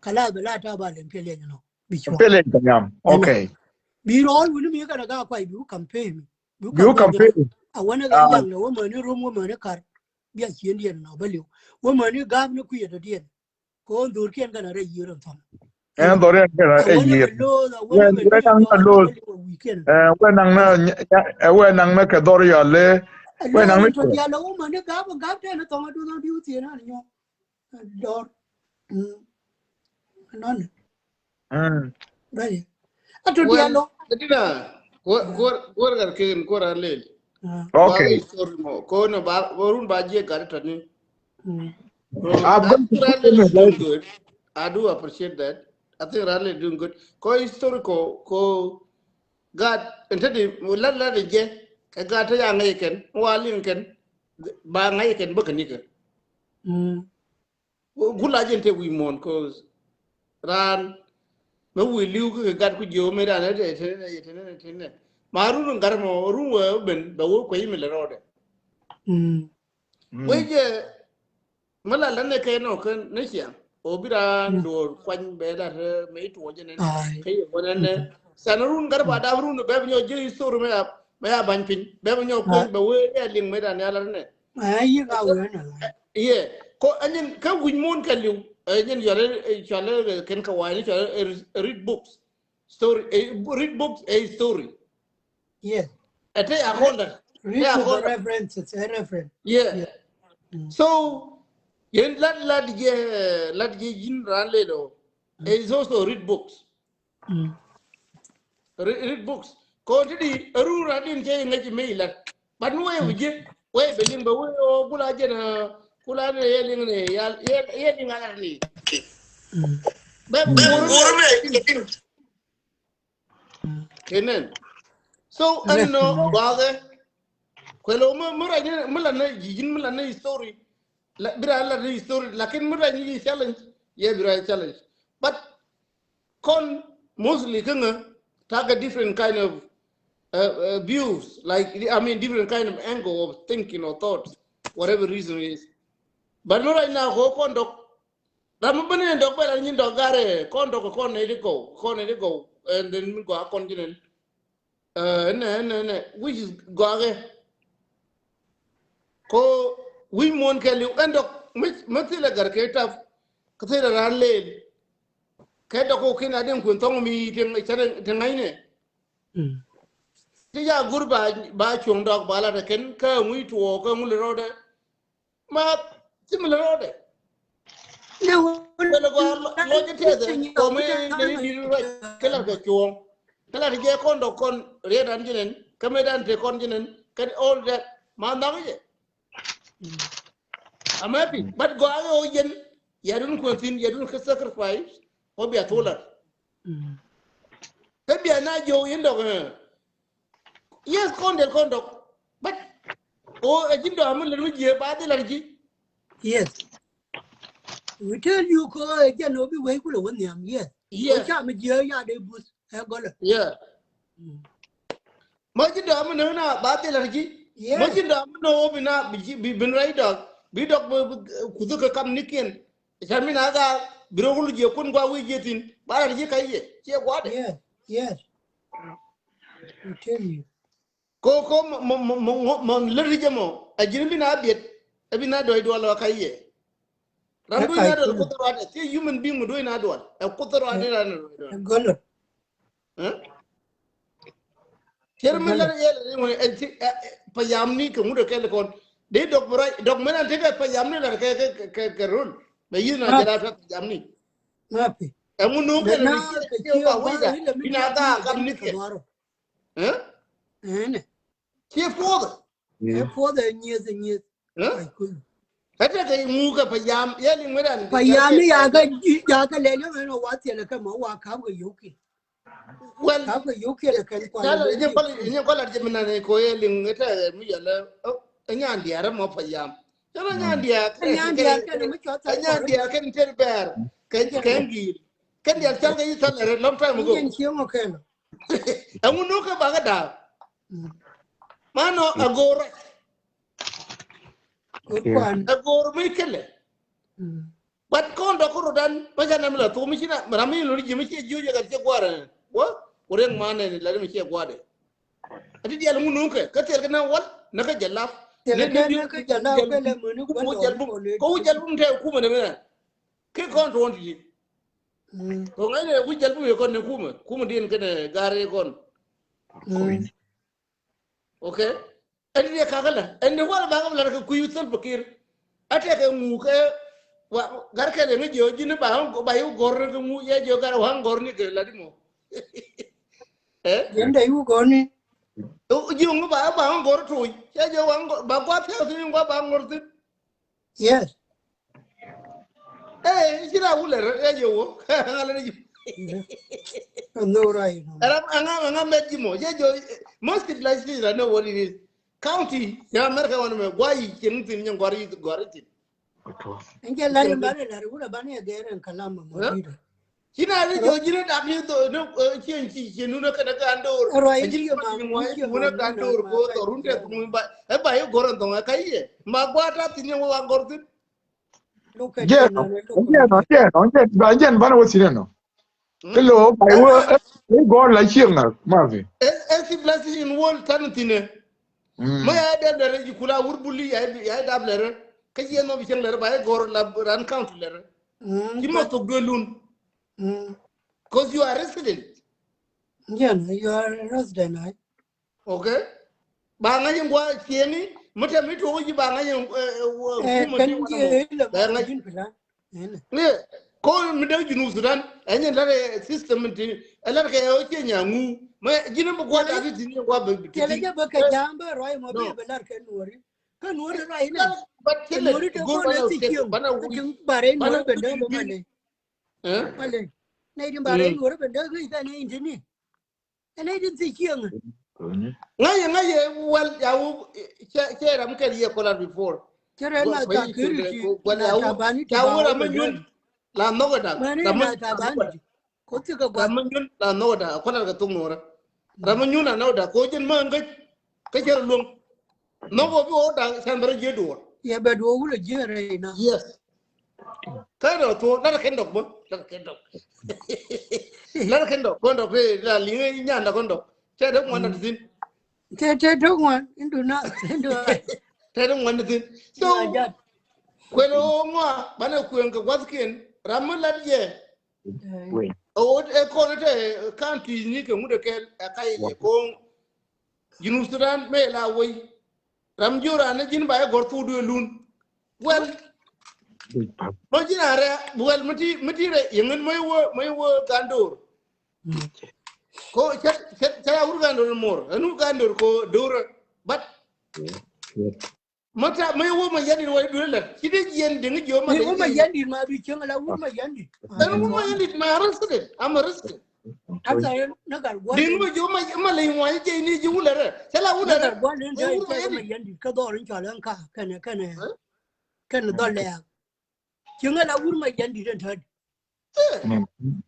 Kala bɛ la ta ba lɛn piɛl yɛn nɔ bi cɔal. Piɛl yɛn kɛ nyam. Okay. Bi rɔɔl wuni mi kɛn a ga kuay bi wä campaign mi. Bi wä campaign. A wänä kɛ jaŋ ni wä mäni rom wä mäni kar. Bia cien diɛn nɔ bä liw. Wä mäni gap ni kuiɛ dɔ diɛn. Ko dhor kiɛn kɛn a rɛ yier ɛn thɔm. Ɛn dhor kiɛn kɛn a rɛ yier. Wɛ naŋ na loth. Wɛ naŋ na kɛ dhor yɔl le. Wɛ naŋ na tɔ dial wä mäni gap gap tɛn thɔm a duth a diu thien an nyɔ. Dɔr. Nɔn. Bɛy. A tɔ dial lɔ. Dina. Kuɔr kuɔr gar ken kuɔr a lel. Okay. Story mɔ ko no ba run ba jie gar tɔ ni. I'm going to put them in good. I do appreciate that. I think Raleigh doing good. Ko historical ko gat entity la la de je ka gat ya ngai ken wa lin ken ba ngai ken ba kan ni ken. Gula jin te wi mon ko ran me wi liu ke gat ku jo me dan te te te te ma run gar mo run we ben ba wo ko yi me le rode. We je Mɛ la lɛ nɛ kɛ nɔ kɛ nɛ ciaŋ o bi raan duɔr kuany bɛ la rɛ mɛ i tuɔɔcɛ nɛn kɛ yɛ bɔ nɛn nɛ. San run gat ba dap run bɛ bi nyɔ ji̱ history mɛ ya mɛ ya ba̱ny piny bɛ bi nyɔ kuany bɛ wee ya liŋ mɛ dan ya la rɛ nɛ. Yɛ ko ɛnyɛn kä wi̱c muɔ̱ɔ̱n kɛ liw ɛnyɛn yɔlɛ cɔlɛ kɛn kɛ wa̱a̱ ni cɔlɛ read books. Story read books a story. Yes. Ɛ te a kɔn dɛ. Read to the references, a reference. Yeah. So yɛn lat lat jɛ lat jɛ yin ran le do. Is also read books. Read books. Kɔn ti di ru ran din jɛ ŋa ji me lat. But no way we jɛ we be ling be we o gula jɛ na kula ne yɛ ling ne yɛ yɛ ling ala ni. Bɛ bɛ buru me. Kenen. So ɛn nɔ gɔakɛ kuɛl ɔ mi rɛc mi la nɛ ji̱ ji̱n mi la nɛ history. Bi rɛc la nɛ history lakin mi rɛc ni challenge. Yɛ bi rɛc challenge. But kɔn mostly kä ŋä tak a different kind of views, like I mean different kind of angle of thinking or thoughts, whatever reason it is. But mi rɛc na ko kɔn dɔk Ram mi bä ni dɔk bɛ la nyin dɔk garɛ kɔn dɔk kɔn ni di gɔw kɔn ni di gɔw. And then mi gɔaa kɔn jinen. Ɛnɛ ɛnɛ ɛnɛ which is gɔaa kɛ. Ko wi̱i̱ muɔ̱n kɛ liw ɛn dɔk mi thilɛ gar kɛ tap. Kä thilɛ ran leel kɛ dɔk ko kin adin kun thɔŋ mi ti ŋa̱cnɛ. Ti ja gur ba cuɔ̱ŋ dɔk ba la te kɛn kä ŋui̱ tuɔɔk kä ŋul rɔɔdɛ. Ma similar rɔɔdɛ. Lɛ wun lɛ gɔaa lɔc tɛthɛ kɔmɛ nɛ ni di ruac kɛ lat kɛ cuɔ̱ɔ̱ŋ. Kɛ lat jɛ kɔn dɔk kɔn riet an jinɛn kɛ mɛ dan te kɔn jinɛn kɛ all that ma nhɔk jɛ. I'm happy but gɔaa kɛ ɔ jɛn yadun kuɛn thin yadun kɛ sacrifice. Ɔ bia tholar. Kä bia na jiɔ in dɔk. Yes kɔn del kɔn dɔk. But o ɛ ji̱n dɔk mi lɛr mi jiɛ ba dhil ar ji̱. Yes. We tell you ko ɛ jɛn o bi wei kulɛ wä nhiam. Yes. Yes. Ca mi jiɛ ya de buth ɛ gɔlɛ. Yeah. Ma ji̱n dɔk mi nöŋ na ba dhil ar ji̱. Yes. Ma ji̱n dɔk mi nöŋ o bi na bi bin rɛy dɔk bi dɔk bi kuth kɛ kam nikiɛn. Can mi na ga bi rɔ wul jiɛ kun gua wi̱i̱ jiɛ thin ba ar ji̱ ka jiɛ ciɛ gua̱dɛ. Yes. Yes. Ko ko mɔ lät jɛ mɔ a ji̱n bi na biet. A bi na dɔy dual wa ka yɛ. Ram duy na dual kuth ruat a thiɛ human being duy na dual a kuth ruat ni ran dual. Tier mi lät yɛ lɛ ni ŋuni payam ni kɛ ŋut a kɛl kɔn. Di dɔk bi ruac dɔk mi na tekɛ payam ni lät kɛ kɛ kɛ rol. Bɛ yi̱n na jɛ la pɛ payam ni. Ɛ ŋu nuŋ kɛn ni ciɛ ba wec da bi na dha kam ni kɛ. Ɛ? Ɛnɛ. Ciɛ puɔth. Ɛ puɔth ɛ nyieth ɛ nyieth. Ɛ? Ɛ tɛ kɛ ŋu kɛ payam yɛ liŋ mi dan. Payam ni ya kɛ ya kɛ lɛ liŋ ɛn wa thiɛlɛ kɛ ma wa kam kɛ yoki. Well, kam kɛ yoki lɛ kɛn kwa. Nyɛ kɔl nyɛ kɔl at jɛ mi nan ko yɛ liŋ ɛ tɛ mi yɛ lɛ. Ɛ nyan diarɛ mɔ payam. Jɛ lɛ nyan diarɛ kɛn mi cɔt ɛ nyan diarɛ kɛn tɛr bɛɛr kɛn kɛn giir. Kɛn dial cal kɛ yi thal rɛ long time ago. Ɛŋu nu kɛ bakɛ daak. Manɔ a goor rɛc. A goor mi kɛlɛ. But kɔn dɔk kɛ rodan ma ca nam la thok mi ci na ram mi lori ji̱ mi ci ji̱ jɛ gat cɛ guarɛ. Wä? Ku riɛk manɛ ni la di mi ciɛ gua̱dɛ. A ti diɛl ŋun nuŋ kɛ kä thil kɛ na wal na kä jɛ lap. Thil kɛ na kä jɛ lap kɛ lɛ muni gua̱dɛ. Kä wu jɛl bum tɛ kumɛ ni mɛ. Kɛ kɔn tuɔn ti di. Kɔ ŋa̱c ni wu jɛl bum yɛ kɔn ni kumɛ kumɛ din kɛn gari kɔn. Okay. Ɛn ni kakä la ɛn ni wal ba kä la kɛ kui̱ thil pikir. A tɛ kɛ ŋu kɛ wa gar kɛ ni jiɔ ji̱n ba ba yu gɔr ni kɛ ŋu yɛ jiɔ gar wa gɔr ni kɛ la di mɔ. Eh? Yɛn dɛ yu gɔr ni. Jiɔ ŋu ba ba gɔr tu. Yɛ jiɔ wa gɔr ba gua pia thil ni gua ba gɔr thil. Yes. Eh, ci ra wulɛ rɛ yɛ wo. Ŋa lɛ ni. No right. Ram anga anga mɛ di mɔ. Yɛ jiɔ most civilized cities, I know what it is. County ya America wan mɛ gua yi cieŋ tin nyɛ gɔr yi gɔr yi tin. Ɛn jɛ la ni ba ni la ri wulɛ ba ni gɛr ɛn kalam mɔ di do. Ci na ri jɔ ji̱n dak ni dho ni cien ci cien nu na kɛn gan dor. Rɔ yi ji̱ ma ni ŋuan ni ŋuan gan dor ko dho run tɛ thun ba. Ɛ ba yi gɔr ɛn thɔŋ ɛ ka yɛ ma gua ta tin nyɛ wa gɔr tin. Jɛ nɔ jɛ nɔ jɛ nɔ jɛ ba jɛ ban wä sinɛ nɔ. Kɛ lo ba yi wä ɛ gɔr la cieŋ na ma fi. Ɛ ɛ civilization wol tan tinɛ. Ma ya dab lɛrɛ ji kula wur buli ya ya dab lɛrɛ. Kä yɛ nɔ bi cieŋ lɛrɛ ba yi gɔr la ran count lɛrɛ. Ci ma thok duelun. Cause you are resident. Jɛ nɔ you are resident ai. Okay. Ba ŋa̱c in gua cieŋi mi tɛm ni tuɔk ji̱ ba ŋa̱c in kumä ti wanɛ mɔ ba ŋa̱c. Ni ko mi dee Junub Sudan ɛn yɛn lar system ti ɛ lar kɛ ɛ cie nya ŋu mɛ ji̱n mi gua dak ti ni gua bɛ ti. Kɛlɛ jɛ bɛ kɛ jam bɛ rɔy mɔ bi bɛ lar kɛ nuɔri kɛ nuɔri rɔy ni. Kɛ nuɔri te kɔn ɛ ti cieŋ kɛ tiŋ barɛ nuɔri bɛ dee bɛ ma lɛ. Ma lɛ nɛ ti barɛ nuɔri bɛ dee kɛ ni. Ɛn ɛ din thi cieŋ. Ŋa̱cɛ ŋa̱cɛ wal ya wu cɛ ram kɛl yɛ kɔlar before. Cɛ rɛ la ta kiri ti gual ya wu ta wu ram ma nyun la nɔk da ram ma nyun la nɔk da kɔlar kɛ thok nuɔrɛ. Ram ma nyun la nɔk da ko jin ma ŋäc kä cɛ rɛ luɔŋ. Nɔk wä bi wä da̱ŋ cɛn bɛ rɔ jiɛ duɔ̱ɔ̱r. Yɛ bɛ duɔ̱ɔ̱r wulɛ jiɛ rɛy na. Yes. Kä dɔ̱ thuɔ̱ɔ̱r lar kɛn dɔ̱k bä lar kɛn dɔ̱k. Lar kɛn dɔ̱k kɔn dɔ̱k rɛy la liŋ i̱ nyan dɔ̱k kɔn dɔ̱k. Tɛ dɔ̱k ŋuan dɔ̱k thi̱n. Tɛ tɛ dɔ̱k ŋuan in du na in du. Tɛ dɔ̱k ŋuan dɔ̱k thi̱n. So kuɛn ɣöö ŋɔa banɛ kuɛn kɛ gua̱thkiɛn ram mi lat yɛ. Ɛ ɣöö ɛ kɔn tɛ kan tui̱ ni kɛ ŋut ɛ kɛl ɛ kac ɛ ko̱o̱ŋ. Junub Sudan mëë la wei. Ram jiö ran ni ji̱n ba yɛ gɔr thuk duëë lun. Well, mɔ ji̱n a rɛ well mi ti mi ti rɛ yɛŋän mɔ iwä mɔ iwä gan door. Ko cɛ cɛ cɛ a wur gan door mor ɛn wur gan door ko door. But mɔ ta mɔ iwä mɔ yɛn in wä iduëë lɛ ci dee jiɛn diŋ jiö ma dee jiɛn. Mɔ yɛn in ma bi cieŋ la wur mɔ yɛn in. Ɛn wur mɔ yɛn in ma resident. I'm a resident. Asa yɛn na gal gua̱n. Diŋ mi ji̱ ma ma ley ŋuany jɛ ni ji̱ wulɛ rɛ. Cɛ la wulɛ rɛ. Na gal gua̱n ni jɛ jɛ ma yɛn dit kä dhɔr in cɔl ɛn ka kɛnɛ kɛnɛ kɛnɛ dhɔl lɛ. Ci ŋɛ la wur ma yɛn dit ɛn tɔt.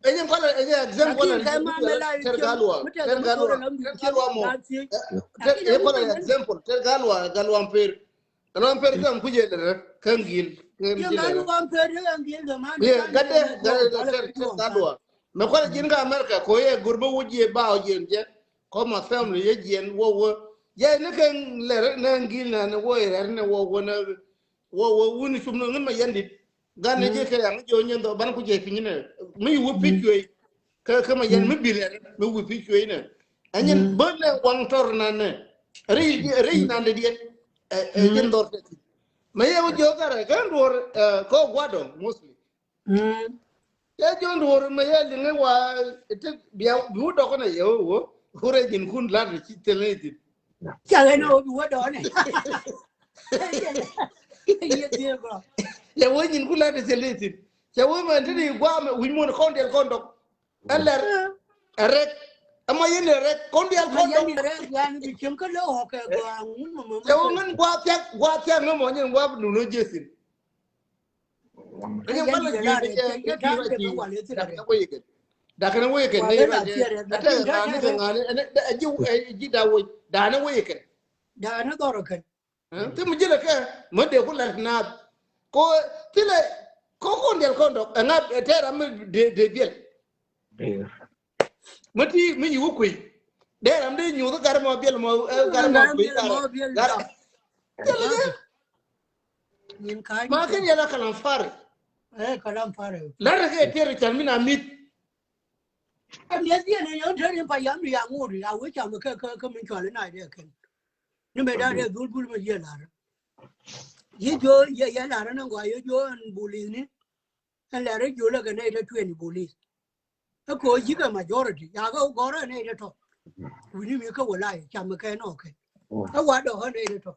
Ɛ yɛn kɔlɛ ɛ yɛn example. Lakin kɛ ma mɛ la tɛr galwa tɛr galwa tɛr galwa mɔ. Ɛ kɔlɛ example tɛr galwa galwa mper. Ɛn ɣän per kɛn kucɛ lɛ rɛ kɛn gil kɛn gil lɛ rɛ. Yɛ gatdɛ gatdɛ tɛr tɛr gatdua. Mɛ kualɛ ji̱n kä America ko yɛ go̱r bä wä jiɛ ba wä jiɛn jɛ. Kɔ ma family yɛ jiɛn wä wä. Yɛ ni kɛn lɛ rɛ nɛ gil nɛ ni wä yɛ rɛ ni wä wä nɛ wä wä wun cum ni ŋän ma yɛn dit. Gan ni jɛ kɛ yaŋ jɛ wä nyɛn dhɔ ban kucɛ piny nɛ mi wä pi̱c cuey. Kä kä ma yɛn mi bil yɛn mi wi̱i̱ pi̱c cuey nɛ. Ɛnyɛn bä nɛ waŋ tɔr nan nɛ. Rɛy rɛy nan dɛ diɛn. Ɛ ɛ jɛn dhɔr tɛ thi̱n. Ma yɛ wä jiök kärɛ kɛn duɔr ɛ kä gua̱dɔ mostly. Yɛ jiön duɔr ma yɛ liŋɛ wa tek bia bi wä dɔk nɛ yɛ wä wä. Wä rɛy ji̱n kun lat ci thil nɛ thi̱n. Ca ɣän wä bi wä dɔk nɛ. Yɛ wä nyin kun lat ci thil nɛ thi̱n. Ca wä ma ti ni gua̱a̱mɛ wi̱c muɔ̱n kɔn diɛl kɔn dɔk. Ɛlɛr ɛrɛk ɛmɔ yɛn ɛrɛk kɔn dial kɔn dɔk. Cɛ wä ŋän gua̱a̱ thiak gua̱a̱ thiak ŋä mɔ nyɛn gua̱a̱ nunä jesin. Ɛnyɛ gua̱a̱ la ji̱ ji̱ ji̱ ji̱ ji̱ dakɛ wä yɛ kɛn. Dakɛ wä yɛ kɛn ni yɛ kɛn. Ɛtɛ ŋa̱ni kɛ ŋa̱ni ɛnɛ ji̱ ji̱ da wä dakɛ wä yɛ kɛn. Dakɛ wä yɛ kɛn. Ti mi ji̱lɛ kɛ mi dee ku lɛr naath. Ko ti lɛ ko kon diɛl kɔn dɔk ɛŋa tɛɛr ami dee dee biɛl. Mi ti mi yi wä kui̱. Dee ram dee nyuuth gar mɔ biɛl mɔ, eh, gar mɔ kui̱ gar. Gar. Jɛl kɛ. Ma kɛn yɛn a kalam fari. Eh, kalam fari. Lar kɛ tiɛr can mi na mit. Ɛ miɛth diɛn ɛ yɔn tɛn in payam ni ya ŋot ya wee cam kɛ, kɛ, kɛ min cual in a dee kɛn. Ni mɛ dan dee dhul bul mɛ yɛ lar. Yi jo yɛ, yɛ lar ni ŋɔa yɛ jo ɛn bulis ni. Ɛn lar ɛ jo lɛ kɛ nɛ ɛ twenty bulis. Ɛ ko yi kɛ majority ya kɛ gɔrɛ nɛ ɛ tɔ. Wini mi kɛ wala yɛ cam kɛ nɔ kɛ. Ɛ wa dɔ hɔ nɛ ɛ tɔ.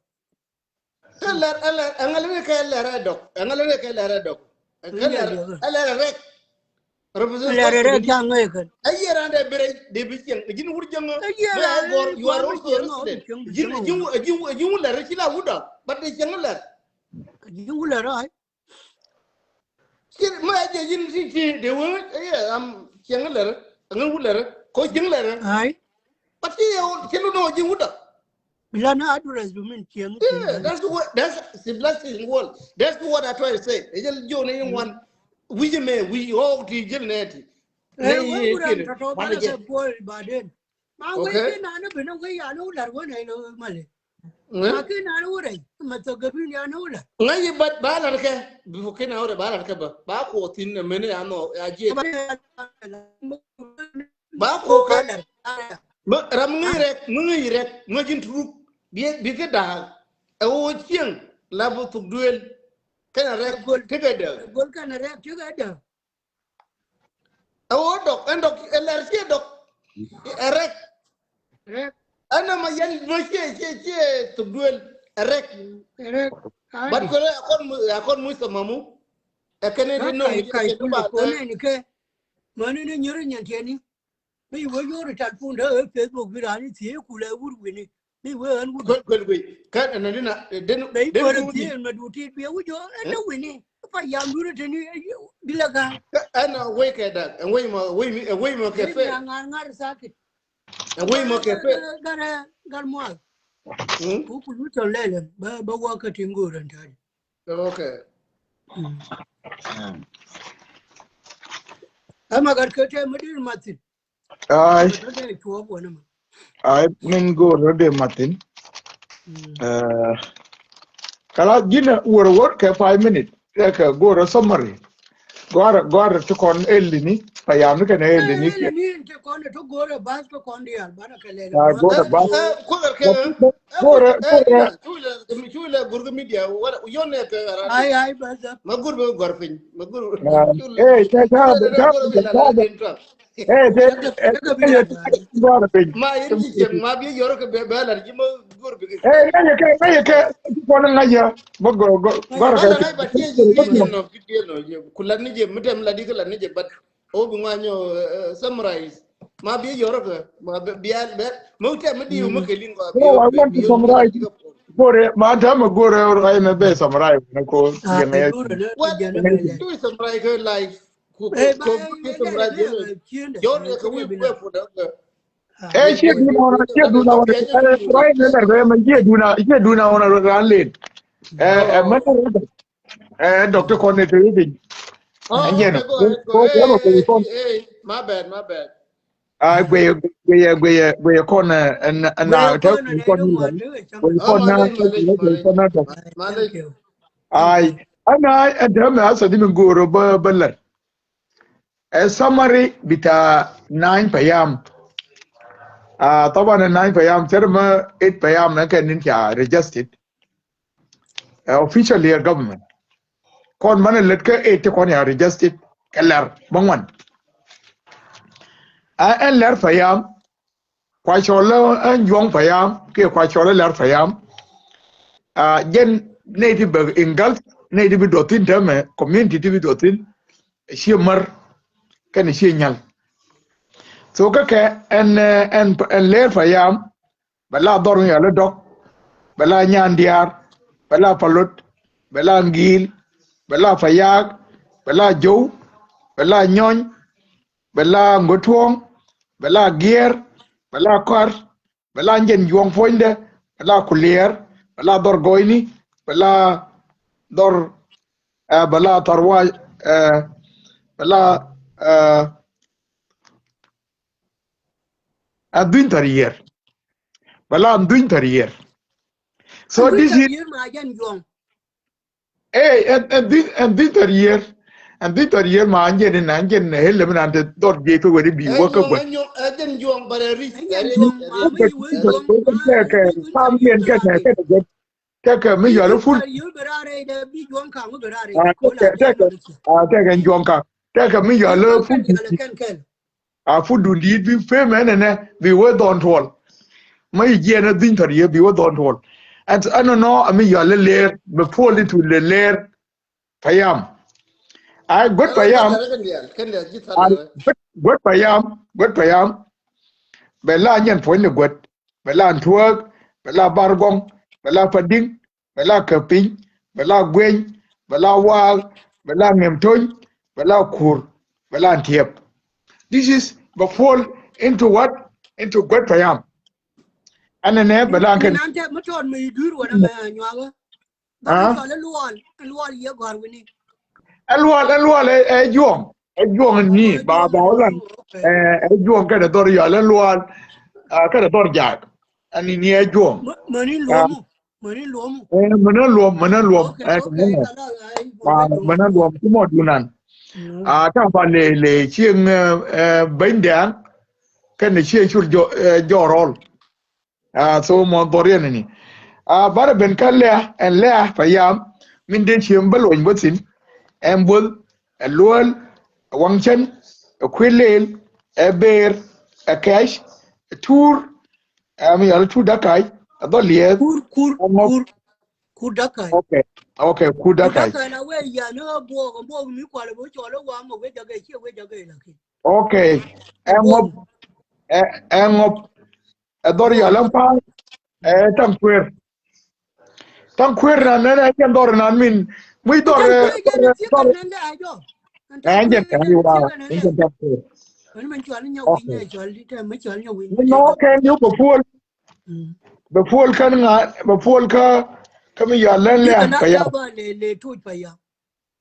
Kä lɛr, ɛ lɛr, ɛŋɛ lɛr kɛ lɛr ɛ dɔk. Ɛŋɛ lɛr kɛ lɛr ɛ dɔk. Ɛ kɛ lɛr, ɛ lɛr ɛ rɛk. Represent lɛr ɛ rɛk ca ŋɛ kɛ. Ɛ yɛ ran dɛ bi rɛy, dɛ bi cieŋ. Ji̱n wur cieŋ. Ɛ yɛ ran dɛ gɔr, you are also a resident. Ji̱n, ji̱n, ji̱n, ji̱n wur lɛr ci la wur dɔk. But dɛ cieŋ lɛr. Ji̱n wur lɛr ay. Ci mɛ jɛ yin ci ci de wee, eh, am cieŋ lɛr, ŋä wur lɛr, ko cieŋ lɛr. Ay. But ci yɛ wur, ci lu nɔ ji̱n wur dɔk. Bila na address du min cieŋ. Yeah, that's what, that's civilization world. That's what I try to say. Ɛ jɛl jiw ni yin wan. Wi̱c mɛ, wi̱c ɣɔɔk ti jɛl nɛ ti. Ɛ wee wur an tɔtɔ ba na kɛ puɔl ba den. Ma wee kɛ na ni bi ni wee ya ni wur lɛr wee na ilo mali. Ma kɛ na ni wur rɛy. Ma thok kɛ bi ni ya ni wur lɛr. Ŋa yi ba, ba lar kɛ. Bi fo kɛ na wur rɛy ba lar kɛ ba. Ba ko thin na mene ya nɔ, ya jiɛ. Ba ko kɛ. Ram ŋäc rɛk, ŋäc rɛk, ŋäc in turuk. Bi, bi kɛ da̱a̱k. Ɛ ɣöö cieŋ la bi thuk duëël. Kɛn a rɛk tekɛ däk. Gol kɛn a rɛk tekɛ däk. Ɛ ɣöö dɔk, ɛn dɔk, ɛ lɛr ciɛ dɔk. Ɛ rɛk. Rɛk. Ɛn ɛmɛ yɛn bä ciɛ, ciɛ, ciɛ thuk duëël. Ɛ rɛk. Ɛ rɛk. But kɛ rɛk a kɔn mu, a kɔn mu thamamu. Ɛ kɛn ni di nɔŋ kai, kai kɛ kul ba kɔn nɛ ni kɛ. Mani ni nyiri nyɛn tiɛni. Mi wee yori telephone dee Facebook bi rani thiee kulɛ wur wini. Mi wee ɛn wur. Kuel, kuel, kuel. Kä ɛn ni na, den, den wur wini. Thiee ma du tit bi wur jo ɛn wini. Pa yam duri tini bi la ka. Ɛn wee kɛ dak, ɛn wee ma, wee mi, ɛn wee ma kɛ fe. Ngar ngar sakit. Ɛn wee ma kɛ fe. Gar, gar mual. Ku kulu tɔ lɛlɛ ba, ba wa ka tin goran tari. Okay. Ama gat kɛ tɛ mi dir mathin. Ai. Ai, min go̱o̱r rɔ dee mathin. Kala ji̱n wor wor kɛ five minute. Kɛ go̱o̱r rɔ summary. Gɔr, gɔr ti kɔn elini, payam ni kɛn elini. Elini ti kɔn ti go̱o̱r rɔ bas kɛ kɔn dial bana kɛ lɛlɛ. Go̱o̱r rɔ bas. Go̱o̱r, go̱o̱r, go̱o̱r. Cu lɛ, cu lɛ gurgi media wala yɔn nɛ kɛ ara. Ai, ai, bas. Ma gur bɛ gɔr piny. Ma gur. Eh, ca, ca, ca, ca. Eh, te, eh, gɔr piny. Ma yɛn ci cɛm ma bi yɔr kɛ bɛ bɛ la ji ma gur bi. Eh, ŋa yɛ kɛ, ŋa yɛ kɛ. Kɔn ŋa yɛ. Ma gɔr, gɔr, gɔr kɛ. Ba la ba ti ti ti no, ti ti no. Kula ni je, mi tem la di kula ni je, but o bi ŋa nyɔ, eh, summarize. Ma bi yɔr kɛ, ma bi, bi al bɛ. Ma u tem di u ma kɛ lin kɔ. No, I want to summarize. Gore, ma tem gore, I may be summarize. Ko, yɛ ŋa yɛ. What? Tu summarize kɛ life. Ku, ku, ku, ku summarize. Jɔn kɛ wi kue fu dɛ. Eh, cie duna wana, cie duna wana. Eh, right nɛ dɛ, mɛ cie duna, cie duna wana ran len. Eh, eh, mɛ, eh, doctor kɔn ne te wi. Oh, okay, go ahead, go ahead. Hey, hey, my bad, my bad. Ah, gwe, gwe, gwe, gwe kɔn, eh, na, na, te kɔn ni. Gwe kɔn na, gwe kɔn na. Ai, ana, ana, mɛ asa di mi goro ba, ba lar. Ɛ summary bita nine payam. Ah, taban nine payam, tɛr mɛ eight payam ɛ kɛ nin ca registered. Ɛ officially ɛ government. Kɔn mɛn ɛ lät kä eight ti kɔn ya registered kɛ lɛr bä ŋuan. Ɛ ɛn lɛr payam. Kua cɔl ɛ Juɔ̱ŋ payam kiɛ kua cɔl ɛ Lɛr payam. Ah, jɛn nɛy ti bɛ engulf, nɛy ti bi duɔth thi̱n täämɛ, community ti bi duɔth thi̱n, ciɛ mär kɛnɛ ciɛ nyal. So kä kɛ ɛn, eh, ɛn, ɛn Lɛr payam, bɛ la dhɔr mi yɔl i̱ dɔk, bɛ la nyan diaar, bɛ la palot, bɛ la ŋi̱i̱l, bɛ la payaak, bɛ la jo̱w, bɛ la nyɔny, bɛ la ŋuɔ̱t tuɔ̱ɔ̱ŋ, bɛ la giɛɛr, bɛ la kɔar, bɛ la jɛn juɔ̱ɔ̱ŋ puɔ̱nydɛ, bɛ la kuliɛɛr, bɛ la dhɔr gɔɔyni, bɛ la dhɔr, eh, bɛ la thɔr wac, eh, bɛ la, eh, Ɛn dhuny thar yiër. Bɛ la ɛn dhuny thar yiër. So this is, eh, ɛn, ɛn dhuny, ɛn dhuny thar yiër. Ɛn dhuny thar yiër ma ɛn jɛn in, ɛn jɛn in, eh, lɛ mi nan te dhɔr jiɛc pek weri bi wä kä gua̱th. Kɛ, kɛ, kam yɛn kɛn, kɛn gua̱th. Tekɛ mi yɔl i̱ ful. Ah, tekɛ, tekɛ, ah, tekɛ juɔ̱ŋ ka̱ŋ. Tekɛ mi yɔl i̱ ful. A ful dun di̱i̱t bi pem ɛn ɛnɛ bi wee dhɔn tuɔl. Ma yi jiɛn ɛ dhiny thɔt yɛ bi wee dhɔn tuɔl. Ɛn, ɛn nɔ, nɔ, a mi yɔl i̱ leer, bɛ puɔl i̱ tu lɛ leer. Payam. Ai, guet payam. Ai, guet, guet payam, guet payam. Bɛ la nyɛn puɔ̱ny ni guet. Bɛ la Ntuäk, bɛ la Bargɔŋ, bɛ la Padiŋ, bɛ la Käpiny, bɛ la Gueny, bɛ la Waak, bɛ la Ŋemtony, bɛ la Kur, bɛ la Ntiɛp. This is bɛ puɔl into what? Into guet payam. Ɛn nɛ bɛ la kɛn. Nan tɛ mi tɔt mi duur wala mɛ nyuaga. Ah? Cɔl ɛ Luɔl, ɛ Luɔl yɛ gɔ̱r wini. Ɛ Luɔl, ɛ Luɔl, ɛ, ɛ juɔ̱ŋ. Ɛ juɔ̱ŋ ni, ba, ba wä lan. Ɛ, ɛ juɔ̱ŋ kɛnɛ dhɔr yɔl, ɛ Luɔl, ah, kɛnɛ dhɔr jaak. Ɛn ni, ni ɛ juɔ̱ŋ. Mäni luɔmu, mäni luɔmu. Ɛ, mäni luɔm, mäni luɔm. Ɛ, mäni luɔm. Ti mɔ dunan. Ah, ta ba lɛ, lɛ cieŋ, ɛ, ɛ, bɛny dɛŋ. Kɛnɛ cieŋ cul jɔ, ɛ, jɔrɔl. Ah, so mɔ dhɔr yɛn ni. Ah, barɛ ben kä lɛ̈, ɛn lɛ̈ payam, min den ciem bä luɔny bä thi̱n. Ɛn buɔth, ɛ Luɔl, ɛ Waŋcän, ɛ Kui̱ Leel, ɛ Beer, ɛ Kɛ̈c, ɛ Tuur, ɛ mi yɔl i̱ Tuur Dakac, ɛ Dhɔl Liɛɛth. Kur, kur, kur, kur Dakac. Okay, okay, kur Dakac. Kur Dakac na wee yan ɛ buɔk, ɛ buɔk mi kual ɛ buɔk cɔl ɛ wam ɛ wee jakɛ, ciɛ wee jakɛ lakin. Okay, ɛ Ŋɔp, ɛ, ɛ Ŋɔp. Ɛ dhɔr yɔl ɛn pa̱a̱r, ɛ, Taŋ Kuer. Taŋ Kuer nan, nan, nan, jɛn dhɔr nan min. Mi dhɔr, ɛ, dhɔr, ɛ, dhɔr. Ɛ, jɛn, ɛ, wa, jɛn Taŋ Kuer. Okay. Nɔ kɛn yu bɛ puɔl. Bɛ puɔl kɛn ŋa, bɛ puɔl kä, kä mi yɔl lɛn lɛn payam.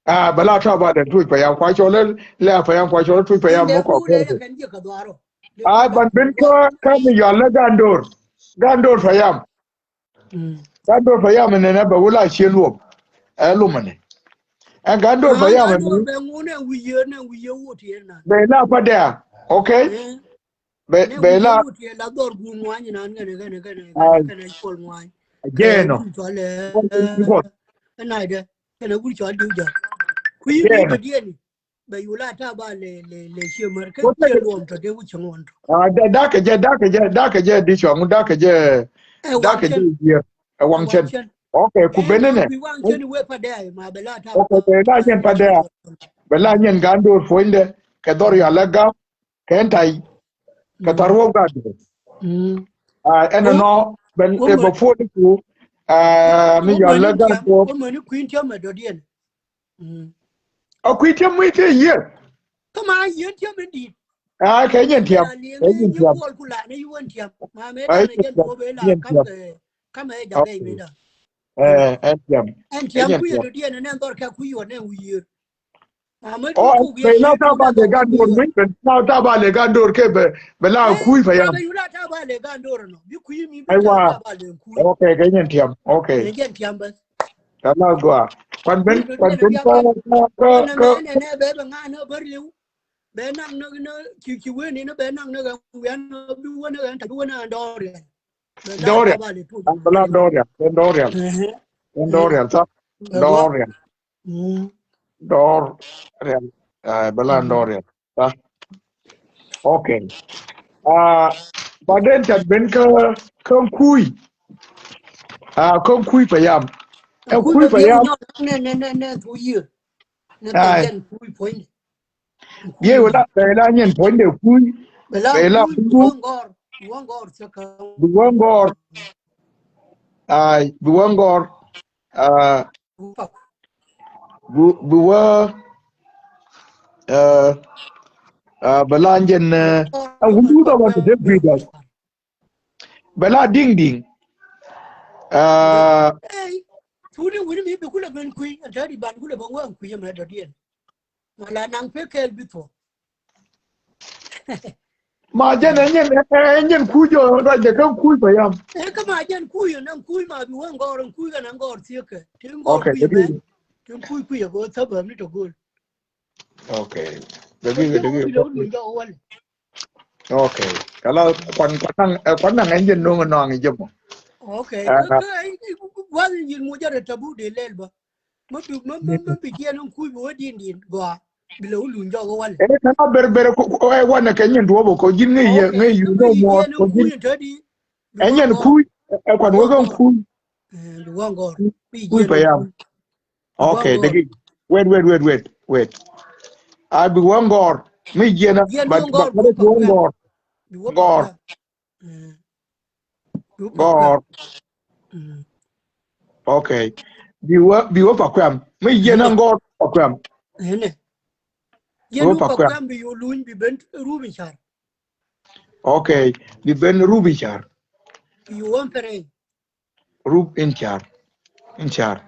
Ah, bɛ la ta ba lɛ tuc payam, kua cɔl lɛ payam, kua cɔl tuc payam mɔ kɔ kɛ. Ah, ban ben kä, kä mi yɔl lɛ Gandor. Gandor payam. Gandor payam nɛ nɛ bɛ wula cien luɔm. Ɛ lumɛ nɛ. Ɛ Gandor payam nɛ. Bɛ la pa dɛ. Okay. Bɛ, bɛ la. Ai. Jɛn ɔ. Kɛnɛ wur cɔl diw jɔk. Kui̱ mi bɛ diɛn. Bɛ yula ta ba lɛ, lɛ, lɛ ciɛ mär kä ciɛ luɔm tɔ dee wur cɛ ŋuɔn tɔ. Ah, da, da kɛ jɛ, da kɛ jɛ, da kɛ jɛ di cɔŋ, da kɛ jɛ, da kɛ jɛ yier. Ɛ Waŋcän. Okay, ku ben nɛ. Kui̱ Waŋcän wee pa dee ma bɛ la ta. Okay, bɛ la nyɛn pa dee. Bɛ la nyɛn Gandor puɔ̱nydɛ kɛ dhɔr yɔl lɛ gam. Kɛn tay kɛ thar wä gat. Ah, ɛn nɔ ben ɛ bɛ puɔl ku, ah, mi yɔl lɛ gat wä. Mɛni kui̱n tiam ɛ dɔ̱diɛn. A kui̱ tiam mi te yier. Kä ma yier tiam in di̱i̱t. Ah, kɛ nyɛn tiam. Kɛ nyɛn tiam. Ai, nyɛn tiam. Ɛn tiam. Ɛn tiam kui̱ dɔ̱diɛn ɛn dhɔr kɛ kui̱ yuɔn ɛn wi̱i̱. Oh, bɛ la ta ba lɛ Gandor mi, bɛ la ta ba lɛ Gandor kɛ bɛ, bɛ la kui̱ payam. Aiwa. Okay, kɛ nyɛn tiam. Okay. Kɛ la gua. Kuan ben, kuan ben kä, kä, kä. Bɛ naŋ ni, ni, ci, ci wen ni, ni bɛ naŋ ni, wian, bi wen ni, ta bi wen ni dɔr ya. Dɔr ya. Bɛ la dɔr ya. Bɛ dɔr ya. Bɛ dɔr ya. Sa. Dɔr ya. Dɔr rial. Ah, bɛ la dɔr rial. Ah. Okay. Ah, ba den tat ben kä, kä kui̱. Ah, kä kui̱ payam. Ɛ kui̱ payam. Nɛ, nɛ, nɛ, nɛ, thu yier. Nɛ payam kui̱ puɔ̱ny. Yee wala bɛ la nyɛn puɔ̱ny de kui̱. Bɛ la kui̱. Bi wä ŋɔr. Ai, bi wä ŋɔr. Ah, bi, bi wä, ah, ah, bɛ la nyɛn, ah, wundu da wan te kui̱ da. Bɛ la diŋ diŋ. Ah. Tuni wuni mi bi kulɛ ben kui̱, a tari ban kulɛ ben wä kui̱ mɛ dɔ̱diɛn. Wala naŋ pe kɛɛl bi thuɔ̱k. Ma jɛn ɛ nyɛn, ɛ nyɛn kuc ɔ ruacdɛ kä kuc payam. Ɛ kä ma jɛn kuc ɔ naŋ kuc ma bi wä ŋɔr, kuc kɛ naŋ ŋɔr thiekɛ. Ti ŋɔr kuc ɛ bɛn. Ti kuc kuc ɛ kɛ wä thäbäm ni tɔ go̱o̱l. Okay. Dagika, dagika. Okay. Kala kuan, kuan naŋ, ɛ, kuan naŋ ɛ nyɛn no̱ŋ nɔaŋ jɛ mɔ. Okay. Kä, kä, kä, gua̱th in ji̱n muc jɛ rɛ tabu dee lɛl bä. Mä bi, mä, mä, mä bi jiɛn in kuc bi wä din din gɔaa. Bi lɛ wä luny jɔk wä walɛ. Ɛ, kɛ na ber, ber, ɛ, wanɛ kɛ nyin duɔp ɔ kɔ ji̱n ŋäc yɛ, ŋäc yɛ nɔ muɔɔr kɔ ji̱n. Ɛ nyɛn kuc, ɛ, kuan wä kɛ kuc. Bi wä ŋɔr. Kuc payam. Okay, dagik. Wait, wait, wait, wait, wait. A bi wä ŋɔr. Mi jiɛn a, but, but, bi wä ŋɔr. Ŋɔr. Gɔr. Okay. Bi wä, bi wä Pakuɛm. Mi jiɛn a ŋɔr Pakuɛm. Bi wä Pakuɛm. Bi wä Pakuɛm bi yo̱ luny bi ben Rubicar. Okay. Bi ben Rubicar. Bi wä Pɛrɛny. Rub in car. In car.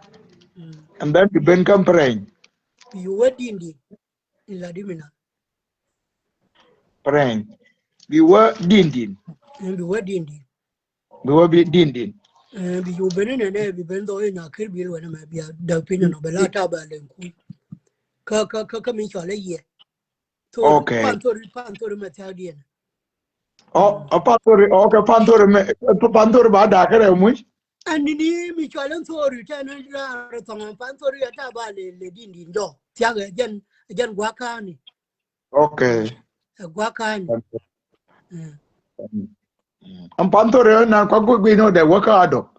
And then bi ben kä Pɛrɛny. Bi wä din din. In la di mina. Pɛrɛny. Bi wä din din. Bi wä din din. Bi wä bi din din. Bi yo̱ ben nɛ nɛ bi ben dhɔ in a kir bil wɛn mɛ bia dak piny nɔ bɛ la ta ba len kuc. Kä, kä, kä, kä mi cɔal ɛ yɛ. Okay. Pan thori, pan thori mɛ thiak diɛn. Oh, a pan thori, okay, pan thori mɛ, pan thori ba dak kɛ rɛ muc. Ani ni mi cɔal in thori tɛ ni ra rɛ thɔŋ pan thori a ta ba le, le din din dɔ. Thiak ɛ jɛn, jɛn gua̱ ka̱ni. Okay. Ɛ gua̱ ka̱ni. An pan thori na kua gui gui nɔ dɛ wä kä Adɔk.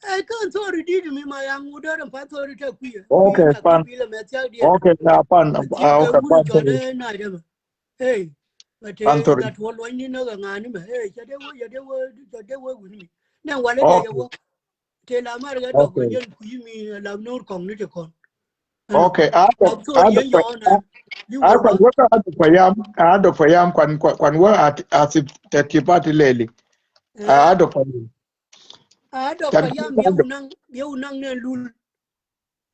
Ɛ kä thori dit mi ma yaŋ wut dɔr pan thori tɛ kui̱. Okay, pan. Okay, na pan. Ah, okay, pan thori. Hey, pan thori. Gat wä luɔny ni nä ŋa̱ni mɛ. Hey, ca dee wä, ca dee wä, ca dee wä wuni mi. Nɛ walɛ dee wä. Te la mar gat dɔk wä jɛn kui̱ mi la nur kɔŋ ni te kɔn. Okay, Adɔk, Adɔk, Adɔk payam, Adɔk payam, kuan, kuan, kuan wä at, at tɛ ti pati lɛli. Adɔk payam. Adɔk payam, biɛ wä naŋ, biɛ wä naŋ nɛ lul.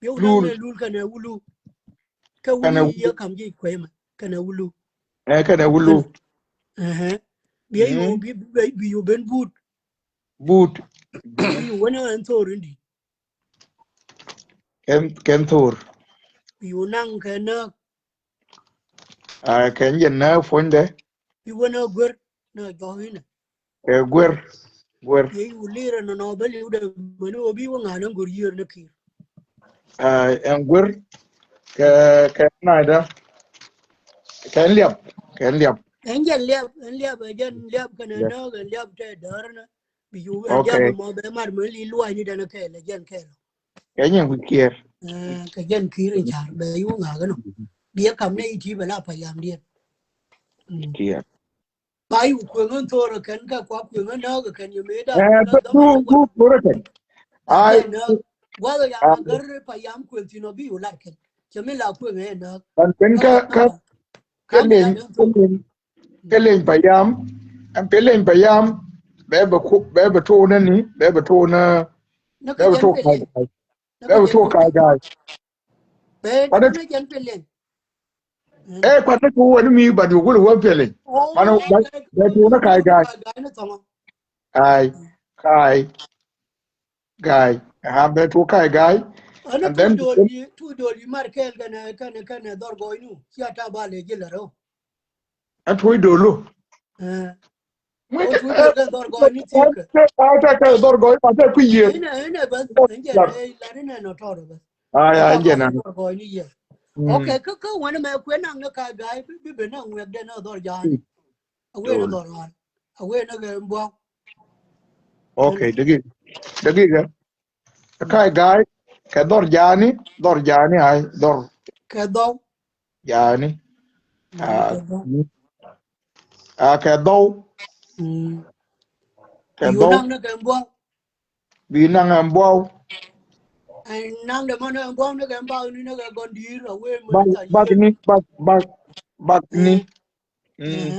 Biɛ wä naŋ nɛ lul kɛnɛ wulu. Kɛ wulu yɛ kam ji̱ kuɛ mɛ, kɛnɛ wulu. Ɛ, kɛnɛ wulu. Ɛhɛ. Biɛ yo̱, bi, bi, bi yo̱ ben but. But. Bi yo̱ wä naŋ ɛn thor in di. Kɛn, kɛn thor. Bi wä naŋ kɛ nääk. A, kɛn jɛ nääk puɔ̱nydɛ. Bi wä nääk guer, nääk jɔk inɛ. Ɛ guer, guer. Yɛ yu lirɛ nɔnɔ bä liw dɛ mäni wä bi wä ŋa̱n ɛn guer yiër ni kir. A, ɛn guer, kɛ, kɛ na̱a̱cdä. Kɛn liap, kɛn liap. Ɛn jɛn liap, ɛn liap, ɛ jɛn liap kɛnɛ nääk, ɛn liap tɛ däär nä. Bi yu wee diak mɔ bɛ mar mɛ li luany ni dɛn kɛɛl ɛ jɛn kɛɛl. Kɛ nyɛn wi̱i̱ kiɛɛr. Kɛ jɛn ki̱i̱r in car bɛ yu ŋa̱k ɛnɔ. Biɛ kam nɛ iti bɛ la payam diɛn. Kiɛɛr. Ba yu kueŋ in thor kɛn kɛ kua kueŋ in nääk kɛn yɛ mëë dak. Ɛ, du, du, du rɛ kɛn. Ai. Guath ya gär payam kueŋ thin ɔ bi yu lar kɛn. Cɛ mi la kueŋ in nääk. Kan kɛn kä, kä, kä leny, kä leny. Peleny payam, ɛn peleny payam, bɛ bɛ ku, bɛ bɛ tuɔk nä ni, bɛ bɛ tuɔk nä, bɛ bɛ tuɔk ka̱a̱c ga̱a̱c. Bɛ bɛ tuɔk ka̱a̱c ga̱a̱c. Kuanɛ, ɛ, kuanɛ ku wä ni mi, but wä wä peleny. Kuanɛ bɛ, bɛ tuɔk nä ka̱a̱c ga̱a̱c. Ai, ka̱a̱c. Ga̱a̱c. Ɛ, bɛ tuɔk ka̱a̱c ga̱a̱c. And then tu doli, tu doli mar kɛɛl kɛnɛ, kɛnɛ, kɛnɛ dhɔr gɔɔynu. Cia ta ba lɛ ji̱ lɛ rɛw. Ɛ tuɔc dolu. Ɛ. Ɛ, ɛ, ɛ, ɛ, ɛ, dhɔr gɔɔy ni thiek kɛ. Ɛ, ɛ, ɛ, dhɔr gɔɔy, ma tɛ kui̱ yiëë. Inɛ, inɛ bäth, injɛ, ɛ, lat inɛ nɔ tɔrɔ bäth. Ay, ay, injɛ nan. Dhɔr gɔɔy ni yɛ. Mm. Okay, kä, kä wänɛ mɛ kuɛ naŋ ni ka ga̱a̱y, bi, bi, bi naŋ wɛk dɛ ni dhɔr ja̱a̱n. Mm. A wee ni dhɔr ɣa̱a̱n. A wee ni kɛ buɔ̱k. Okay, dagika. Dagika. Ka̱a̱c ga̱a̱y, kɛ dhɔr ja̱a̱ni, dhɔr ja̱a̱ni ay, dhɔr. Kɛ dhɔw. Ja̱a̱ni. Mm, a, kɛ dhɔw. Mm. A, kɛ dhɔw. Mm. Kɛ dhɔw. Bi naŋ ni kɛ buɔ̱w. Bi naŋ ɛn buɔ̱w. Ɛn naŋ dɛ mɔ ni kɛ buɔ̱w ni kɛ buɔ̱w ni ni kɛ gɔn di̱i̱r a wee mɔ. Bak, ni bak, bak, bak ni. Mm.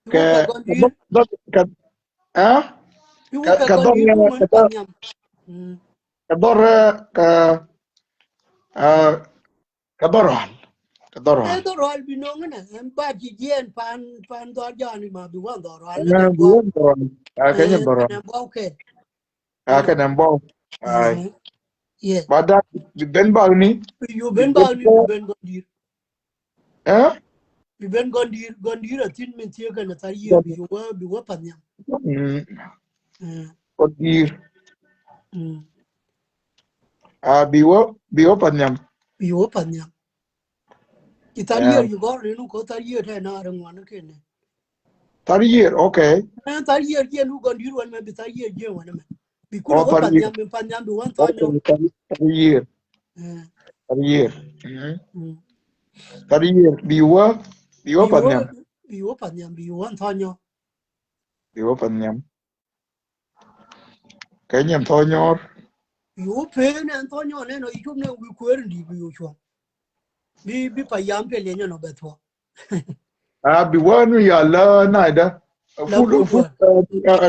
Kɛ, kɛ, kɛ, ɛ? Kɛ, kɛ dhɔr, kɛ dhɔr, kɛ dhɔr, ɛ, kɛ, ɛ, kɛ dhɔr ɣa̱l. Kɛ Dhɔr Rual. Ɛ dhɔr Rual bi no̱o̱ŋ nɛ ɛn ba ci jiɛɛn pan pan dhɔr Jɔ̱ɔ̱n ma bi wä dhɔr Rual. Nɛ bi wä dhɔr Rual. A kɛ nyɛ dhɔr Rual. Kɛnɛ bɔw kɛ. A kɛnɛ bɔw. Ai. Yes. Ba da bi ben bak ni. Bi yu ben bak ni bi ben gɔndi̱i̱r. Ɛ? Bi ben gɔndi̱i̱r gɔndi̱i̱r a thin min thiee kɛnɛ thar yiëë bi wä bi wä pan nhiam. Gɔndi̱i̱r. A bi wä bi wä pan nhiam. Bi wä pan nhiam. Ci thar yiëë yu gɔr ni nu ko thar yiëë tɛ na rɛ ŋuan kɛnɛ. Thar yiëë, okay. Ɛ thar yiëë jiɛn nu gɔndi̱i̱r wän mɛ bi thar yiëë jiɛn wän mɛ. Bi kun wä pan nhiam bi pan nhiam bi wän thar yiëë. Thar yiëë. Thar yiëë. Thar yiëë bi wä bi wä pan nhiam. Bi wä pan nhiam bi wä thar yiëë. Bi wä pan nhiam. Kɛ nyɛn thɔ nyɔr. Yu pee nɛ thɔ nyɔr nɛ nɔ yu cop nɛ wi̱i̱ kueer in di̱i̱t bi yu cuɔ̱ŋ. Bi bi pa yam pɛ liɛnyɛ nɔ bɛ thuɔ. A bi wä nu ya la naida. Ful ful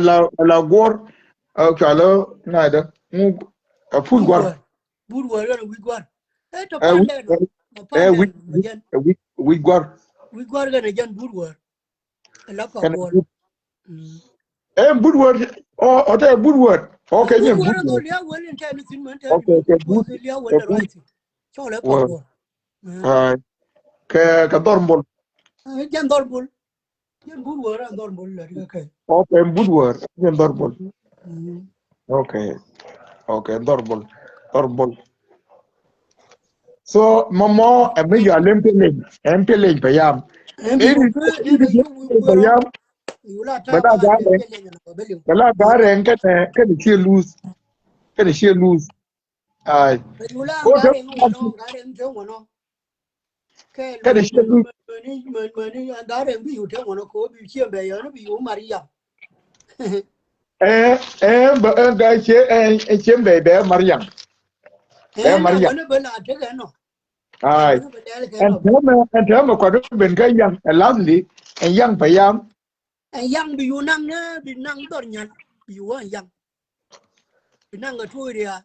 la la guɔr. A ca la naida. Ŋu a ful guar. Bur wär gɛn wi̱i̱ guar. Ɛ tɔ pan dɛ nɔ. Ɛ wi̱i̱ wi̱i̱ guar. Wi̱i̱ guar gɛn a jɛn bur wär. Ɛ la pa guɔr. Ɛ but word. Ɔ tɛ but word. Okay, nyɛ but word. Lia word in tɛ ni thin mɛ tɛ. Okay, okay, but lia word the right thing. Cɔl ɛ pa guɔr. Ai. Kɛ kɛ dhɔr mbol. Jɛn dhɔr mbol. Jɛn but word an dhɔr mbol la ri kɛ. Okay, but word jɛn dhɔr mbol. Okay. Okay, dhɔr bol. Dhɔr bol. So mɔmɔ ɛ mi yua lem peleny, ɛn peleny pɛ yam. Ɛn peleny pɛ yam. Bɛ la garɛ, bɛ la garɛ kɛnɛ kɛnɛ cie luth, kɛnɛ cie luth. Ai. Kɛnɛ ciɛ luth. Ɛ ɛ bɛ ɛ ga ciɛ ɛ ciɛ bɛ bɛ Mariam. Bɛ Mariam. Ai. Ɛn tɛmɛ ɛn tɛmɛ kɔt ben kä yaŋ ɛ lathli ɛn yaŋ pɛ yam. Ɛn yaŋ bi yu naŋ nɛ bi naŋ dhɔr nyal bi yu wä ɛn yaŋ. Bi naŋ kɛ tuɔɔk ria̱a̱.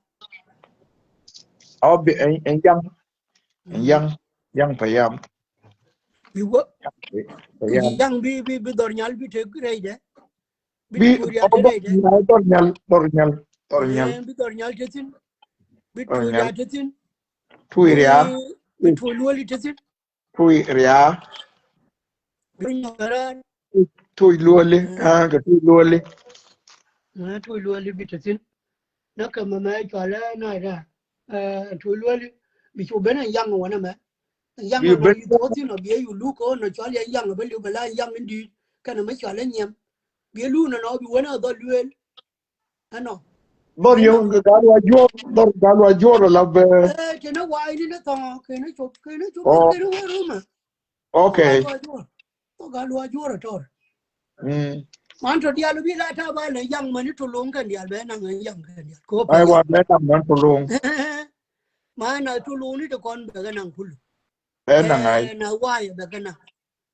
Ɔ bi ɛn yaŋ. Ɛn yaŋ yaŋ pɛ yam. Bi wä. Pɛ yam. Yaŋ bi bi bi dhɔr nyal bi te rɛydɛ. Bi bi dhɔr nyal dhɔr nyal dhɔr nyal. Bi dhɔr nyal te thin. Bi tuɔɔk ria̱a̱ te thin. Tuɔɔk ria̱a̱. Bi tuɔɔk luɔli te thin. Tuɔɔk ria̱a̱. Bi nyɔk rɛɛr. Tuɔɔk luɔli. Aa kɛ tuɔɔk luɔli. Tuɔɔk luɔli bi te thin. Nä kɛ mɛ mɛ cɔal ɛ na ɛ tuɔɔk luɔli. Bi cu ben ɛn yaŋ wä nɛ mɛ. Ɛn yaŋ wä nɔ bi thuɔth thin ɔ bi ɛ yu luk kɛ wä nɔ cɔal yɛn yaŋ bä liw bɛ la ɛn yaŋ in di̱i̱t kɛnɛ mɛ cɔal ɛ nyiɛm. Bi ɛ luk nɔ nɔ bi wä nɛ dhɔr lueel. Ɛnɔ. Dhɔr yɛ gal wa juɔr, dhɔr gal wa juɔr la bɛ. Ɛ kɛnɛ wa ini ni thɔŋ kɛnɛ cop kɛnɛ cop kɛnɛ wä rumɛ. Okay. Thok a luac juɔr a tɔr. Man tɔ dial bi la ta ba lɛ yaŋ mani toloŋ kɛn dial bɛ naŋ yaŋ kɛn dial. Ko ai wa bɛ naŋ man toloŋ. Man a toloŋ ni te kɔn bɛ kɛ naŋ kulu. Bɛ naŋ ai. Na wai bɛ kɛ naŋ.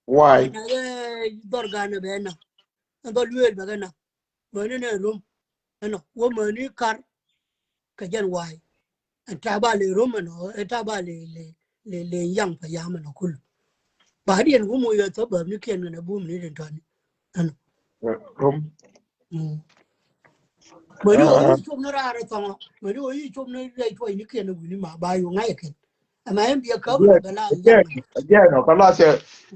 Wai. Na yɛ dhɔr gan bɛ naŋ. Dhɔr luel bɛ kɛ naŋ. Mäni nɛ rom ɛnɔ wä mäni kar. Kɛ jɛn wa̱a̱y ɛn ta̱a̱ ba le rom ɛnɔ ɛ ta̱a̱ ba le le le le yaŋ pɛ yam ɛnɔ kul. Ba diɛn wä moc ɛ thop bäm ni kiɛn kɛn ɛ bum ni rin tɔni ɛnɔ. Rom. Mäni wä yi cop ni raar ɛ thɔŋɔ mäni wä yi cop ni rɛy tuɔc ni kiɛn ɛ wi̱ni ma ba yu ŋa̱c ɛ kɛn. Ɛmɛ ɛn biɛ käp rɔ bɛ la yaŋ. Again, ɔ kɛ la sɛ.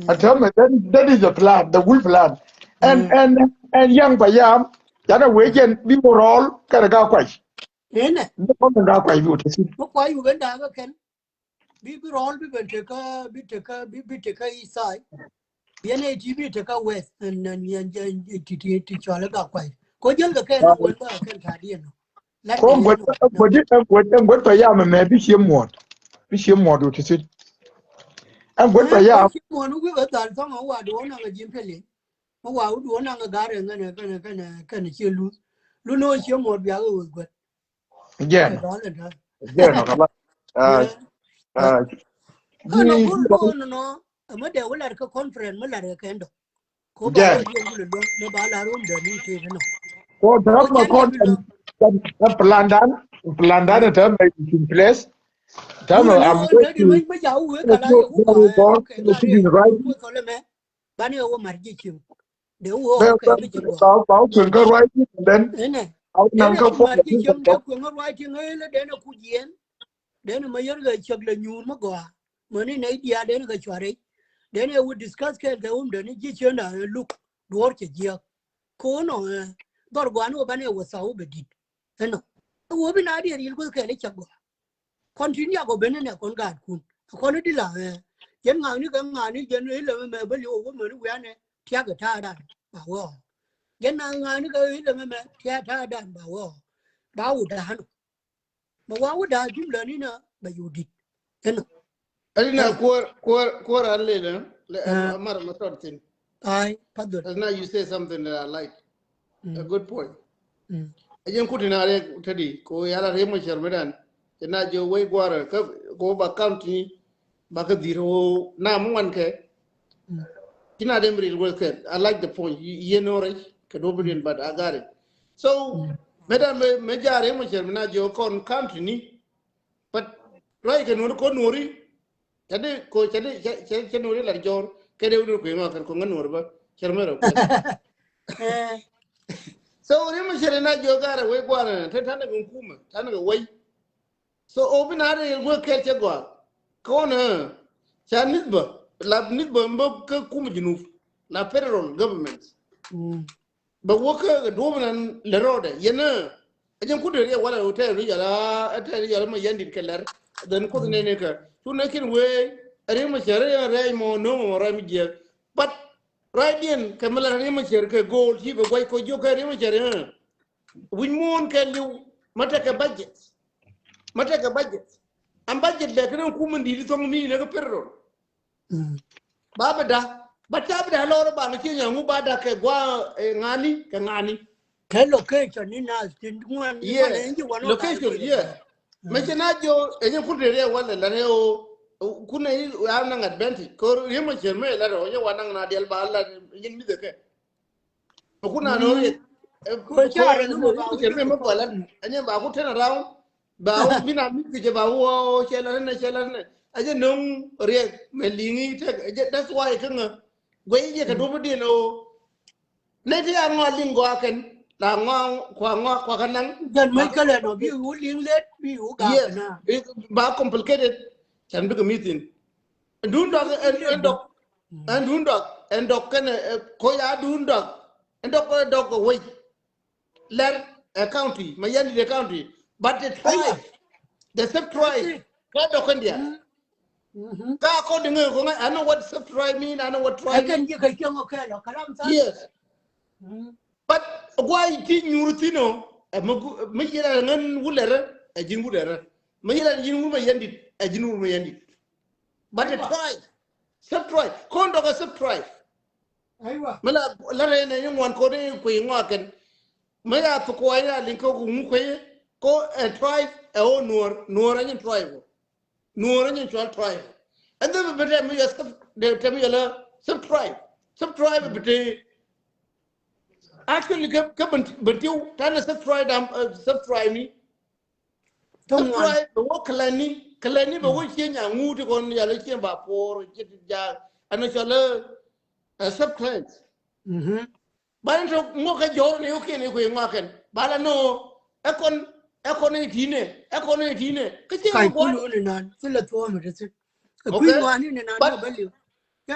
Ɛn täämɛ that is the plan, the whole plan. Ɛn ɛn ɛn yaŋ pɛ yam. Canɛ wee jɛn bi mɔ rɔɔl kɛnɛ ka kuac. Inɛ bi kɔn mi daa kuay bi wä te thin. Mi kuay wä ben daa kä kɛn. Bi bi rɔɔl bi ben tekä bi tekä bi bi tekä east side. Yɛn ɛ ti bi tekä west ɛn ɛn yɛn ti ti ti cɔl ɛ gaa kuay. Ko jäl kɛ kɛn wä wä kɛn ta̱a̱ diɛn nɔ. Ko ŋuet ŋuet ŋuet ŋuet ŋuet tɔ yam ɛmɛ bi cie muɔt. Bi cie muɔt wä te thin. Ɛn ŋuet tɔ yam. Cie muɔt wä wi̱i̱ bä dhal thɔŋ ɛ wa duɔ̱ɔ̱n naŋ ɛ ji̱n pɛlin. Ɛ wa wä duɔ̱ɔ̱n naŋ ɛ ga̱r ɛ ŋɛn ɛ kɛn ɛ kɛn ɛ kɛn ɛ cie luth. Luth ni wä cie muɔt biak ɛ wä guɛt. Jɛn ɔ. Jɛn ɔ kala. Aa. Aa. Kɔn ɔ go̱r go̱r nɔ nɔ. Ɛmɛ dee wä lar kä conference mi lar kɛ kɛn dɔ. Ko ba wä yom wulɛ luɔ̱ŋ mɛ ba lar wä mi dee ni tëë nɔ. Ko dɔ̱k mɛ kɔn ɛn plan dan plan dan ɛn tɛ mɛ in place. Tano, I'm waiting. Mɛ jaw wee kala yɛ wee kɔlɛ mɛ. Bani yɛ wee mar ji̱ ciŋ. De wee kɛ mi ci gɔaa. Ba wee kɛ right, and then. Ene. Aw nan ka fo. Mar ji̱ ciŋ de kɛ wee right ciŋ ele dene ku jiɛn. Dene ma yɛr kɛ cɛk le nyuur ma gɔaa. Mani nɛ idia dene kɛ cuare. Dene wee discuss kɛ kɛ wum dene ji̱ ciŋ da luk duɔr cɛ jiɛk. Kono dhɔr gɔaa ni wee bani wee thaw bɛ dit. Ɛnɔ. Wee bi na diɛ ril guth kɛɛl i̱ cak gɔaa. Kɔn tin yak ɔ ben inɛ kɔn gaatkun. Kɔn i̱ di la ɛ. Yɛn ŋa̱a̱ni kɛ ŋa̱a̱ni jɛn i̱ lɛ mɛmɛ bä li̱w ɔ wä mɛni wianɛ tiak ɛ ta̱a̱dan ba wä ɔ. Yɛn na ŋa̱a̱ni kɛ i̱ lɛ mɛmɛ tiak ta̱a̱dan ba wä ɔ. Ba wä da̱a̱n ɔ. Mɛ wa wä da̱a̱ jumla ni na bɛ yo̱o̱ dit. Ɛnɔ. Ɛn na kuɔr kuɔr kuɔr an lelɛ lɛ mar ma tɔt thin. Ai, padhol. As now you say something that I like. A good point. Ɛ jɛn kuti na rɛ tadi ko yala rɛ ma cɛr mi dan. Kɛ na jɛ wei guarɛ ko ba county ba kɛ dhir wo na mu wan kɛ. Kina dem ril wei kɛ. I like the point. Yɛ no rɛ kɛ do bidin, but I got it. So mɛ dan mɛ ja rɛ ma cɛr mi na jɛ kɔn county ni. But rɛ kɛ nuɔri ko nuɔri. Cɛ di ko cɛ di cɛ cɛ nuɔri lar jɔr kɛ de wuni kuiŋ ɔ kɛn ko ŋä nuɔri bä cɛr mɛ rɛ kuiŋ. So ri mɛ cɛr na jɔ garɛ wei guarɛ te tanɛ kɛ kumɛ tanɛ kɛ wei. So o bi na rɛ guɛ kɛr cɛ guar kɔn ɛ ca nithbä la nithbä mbä kɛ kumɛ Junub la federal government. Bɛ wä kä duɔ̱p nan lɛ rɔɔdɛ yɛn ɛ jɛn kut riɛ walɛ hotel ni jɔl a hotel ni jɔl a ma yɛn dit kɛ lɛr. Then kuth nɛn ni kɛ cu nɛ kin wee ri ma cɛ ri rɛy mɔ no̱o̱ŋ mɔ rɛy mi jiɛk. But right diɛn kɛ mi la ri ma cɛ ri kɛ go̱o̱l ci bɛ guac kɔ jiök kɛ ri ma cɛ ri ɛ wi̱c muɔ̱ɔ̱n kɛ liw ma tekɛ budget. Ma tekɛ budget. Am budget lɛ kɛ ni kum in dit thɔŋ mi ni kɛ pɛr rɔl. Ba bi da ba ta bi da lɔr ba ni ci nyaŋu ba da kɛ gua ŋani kɛ ŋani. Kɛ location ni na tin ŋuan. Yes, location, yeah. Mɛ ci na jo ɛ nyɛ kut riɛ walɛ la ne o. Kun ne ya naŋ advantage ko riɛ ma cɛ mɛ la rɔ nyɛ wa naŋ na diɛl ba la nyɛ mi de kɛ. Kun na no riɛ. Ko ca rɛ ni mo ba cɛ mɛ mɛ bɔlan ɛ nyɛ ba ku turn around. Ba wä bi na mi kecɛ ba wä cɛ la nɛ cɛ la nɛ. A jɛ no̱ŋ riɛk mɛ liŋi tek a jɛ that's why kä ŋä. Guɛ jɛ kɛ duɔ̱p diɛn o. Nɛ ti a ŋɔ liŋ gɔaa kɛn la ŋɔ kua ŋɔ kua kä naŋ. Jɛn mɛ kɛ lɛ nɔ bi wä liŋ let bi wä gak na. Ba complicated. Can bikɛ mi thin. Dun dɔk ɛn dɔk ɛn dun dɔk ɛn dɔk kɛn ko ya dun dɔk ɛn dɔk ɛn dɔk wec. Lɛr ɛ county ma yɛn di county but the tribe the sub tribe ka dɔk kɛn dia. Ka according ko ŋa I know what sub tribe mean, I know what tribe mean. Yes. But guay ti nyur thino ɛ mi yɛn ŋan wulɛrɛ ɛ jin wulɛrɛ mi yɛn jin wul ma yɛn di ɛ jin wul ma yɛn di. But the tribe sub tribe kon dɔk ɛ sub tribe. Aiwa. Mi la la rɛy nɛ nyi ŋuan kodi kui̱ ŋɔakɛn. Mi ya thukuɔy ya liŋ kä ku ŋu kui̱ ko ɛ tribe ɛ o nuɔr nuɔr ɛ nyin tribe. Nuɔr ɛ nyin cual tribe. And then bi tɛm yɛ sub tɛm yɛ la sub tribe. Sub tribe bi te. Actually kä kä bentiw tanɛ sub tribe dam sub tribe ni. Tɔŋ ŋuan. Bɛ wä kɛlɛni kɛlɛni bɛ wä cie nyaŋu ti kɔn yalɛ cie ba puɔr cie ti jaak ɛn cɔlɛ ɛ sub clans. Ba ni tɔ ŋuɔk kɛ jɔr ni wä kiɛn i̱ kui̱ ŋuak kɛn ba la no. Ɛ kɔn ɛ kɔn i̱ ti̱i̱nɛ ɛ kɔn i̱ ti̱i̱nɛ kä cie ŋuak kuɔn. Ni nan ci la thuɔɔm ri thi̱n. Ɛ kui̱ ŋuak ni ni nan ni bä liw.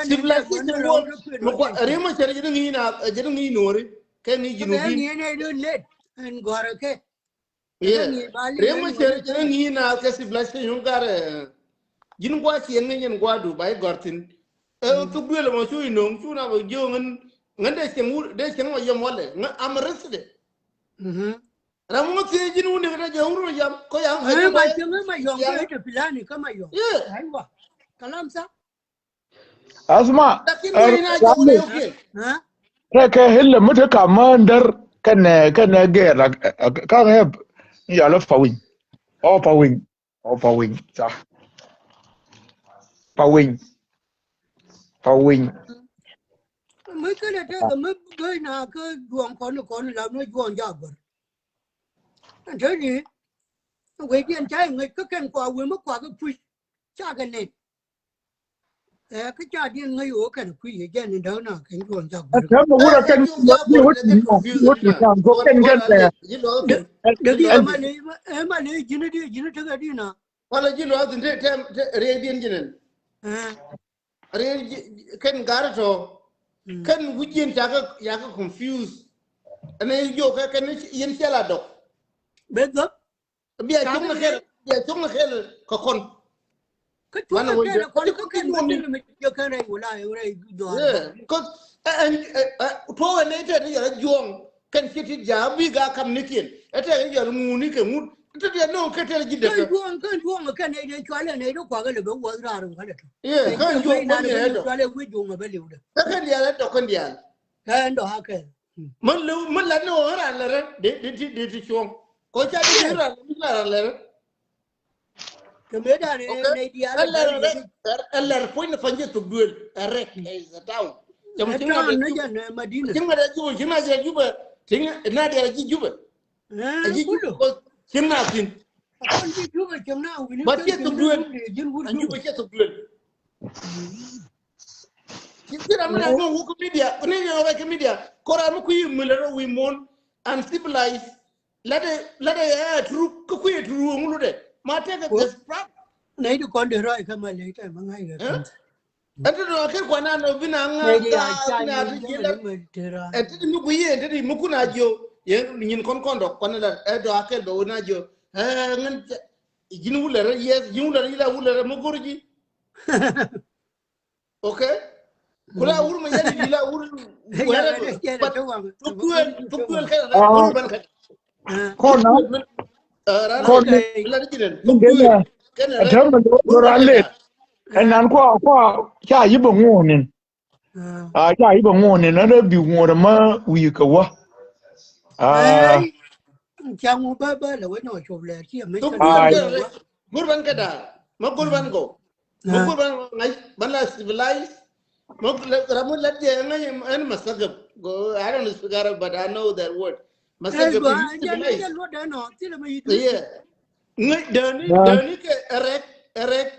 Civilization wä mɛ kua ri mɛ cɛ ri jɛ ni ŋi̱i̱ na jɛ ni ŋi̱i̱ nuɔri kɛ ŋi̱i̱ ji̱ nuɔri. Ŋi̱i̱ ni ri let ɛn gɔrɛ kɛ. Yes. Riek Machar jɛ ŋi̱i̱c na kɛ civilization garɛ. Ji̱n gua̱a̱ cieŋ ni ji̱n gua̱a̱ du ba i̱ gɔ̱r thi̱n. Ɛ thuk duël ɛmɔ cu inöŋ cu na bɛ jiöŋ in ŋän dee cieŋ wur dee cieŋ ma yɔm walɛ ŋä am resident. Ram ŋä thiee ji̱n wuni kɛ dee jɛ wur ma yam kɔ yam. Ɛ ma cieŋ ma yɔm kɛ te pilani kä ma yɔm. Yes. Aiwa. Kalam sa. Asma, kɛ kɛ hillɛ mi te kamändär kɛnɛ kɛnɛ gɛɛr kaŋ hɛp. Yalä pawiny ɔ pawiny ɔ pawiny sa. Pawiny pawiny. Mi kɛnɛ tekɛ mi gäc na kä juɔ̱ŋ kɔn kɔn la mi juɔ̱ŋ ja̱ bär. Ɛn te ni wecdiɛn ca i̱ ŋäc kä kɛn kua wee mi kuak i̱ puc. Ca kɛ nɛn. Ɛ kä ca diɛn ŋäc ɣöö kɛn kui̱ yɛ jɛn in däk na kɛn juɔn ca guur. Tɛm mi wurɛ kɛn wut mi jam kɔ kɛn kɛn tɛ. Däk di ɛ ma ley ɛ ma ley ji̱n di ji̱n tekɛ di na. Wala ji̱ luath in te tɛm riɛk diɛn ji̱n ɛn. Riɛk kɛn gar tɔ. Kɛn wi̱c jiɛn ca kɛ ya kɛ confuse. Ɛn jiök kɛ kɛn yɛn cɛ la dɔk. Bɛ dhɔk. Bia cɔŋ ni kɛl, bia cɔŋ ni kɛl kɛ kɔn. Kä cɔŋ ni kɛl kɔn kä kɛn bä ni mi jɛ kɛn rɛy wala rɛy dɔɔn. Because ɛn tuɔɔk ɛn nɛy tɛt ni yɛrɛ juɔ̱ɔ̱ŋ kɛn ci ti ja̱a̱ bi ga kam ni kiɛn. Ɛ tɛt ni yɛrɛ ŋuuni kɛ ŋut. Ɛ tɛt yɛ nɔŋ kɛ tɛt ji̱ dɛkɛ. Kɛn juɔ̱ɔ̱ŋ kɛn juɔ̱ɔ̱ŋ kɛn nɛ jɛ cualɛ nɛ jɛ kuakä lɛ bɛ wuɔth raar ŋualɛ tɔ. Kɛn juɔ̱ɔ̱ŋ kɛn nɛ jɛ cualɛ wi̱c juɔ̱ɔ̱ŋ ɛ bɛ liw dɛ. Ɛ kɛn diaal ɛ dɔk kɛn diaal. Kɛn dɔk a kɛn. Mɛ lɛ mɛ lɛ ni ɣän ran lɛ rɛ dee dee ti dee ti cuɔ̱ŋ. Kɔ ca dee ran lɛ mi la ran lɛ rɛ. Kɛ mëë dan ɛ nɛ diaal ɛ lɛ rɛ ɛ lɛ rɛ puɔ̱ny ni pa̱ny jɛ thok duël ɛ rɛ ɛ is a town. Cɛ mɛ ci ŋa̱t ɛ jubɛ ci ŋa̱t ɛ jubɛ ci ŋa̱t ɛ jubɛ ci ŋa̱t ɛ jubɛ. Ɛ ji̱ jubɛ kɔ ci ŋa̱t thi̱n. But ciɛ thok duël ɛ jubɛ ciɛ thok duël. Ci ci ram mi na ŋuɔk wuk kä media, ni ŋuɔk wuk kä media. Kora mi kui̱ mi lɛ rɔ wi̱i̱ muɔ̱n uncivilized. Latɛ latɛ ɛ turu kä kui̱ turu ŋulu dɛ. Ma tɛkɛ this problem. Nɛ di kɔn de rɔ ɛ kä ma lɛ tɛ ma ŋa̱c kɛ. Ɛn ti dɔ̱ŋ a ker kuan an ɔ bi na ŋa̱c gaa bi na ti ji̱ la. Ɛn ti di mi kui̱ yɛ ɛn ti di mi kun a jiö. Yɛ nyin kɔn kɔn dɔk kuan la ɛ dɔ̱ŋ a ker bɛ wä na jiö. Ɛ ŋän ji̱n wulɛ rɛ yes ji̱n wulɛ rɛ yila wulɛ rɛ mi go̱r ji̱. Okay. Kula wur ma yadi dila wur wɛrɛ. But tuk duel tuk duel kɛn na wur ban kɛn. Kɔn na kɔn na la di jinen tuk duel kɛn na. Tɛm lo lo ra let. Ɛn nan kɔ kɔ ca yi bɛ ŋuɔnin. A ca yi bɛ ŋuɔnin na dɛ bi ŋuɔr ma wi̱i̱ kɛ wä. Ca ŋu bä bä lɛ wä nyɔ cop lɛ ci a mi. Tuk duel kɛn na. Gur ban kɛ da̱a̱ ma gur ban gɔw. Ma gur ban ŋa̱c ban la civilize. Ma ram mi lat jɛ ŋa̱c ɛn masagab. Go, I don't speak Arab but I know that word. Masagab is civilized. Yeah. Ŋa̱c däni däni kɛ ɛrɛk ɛrɛk.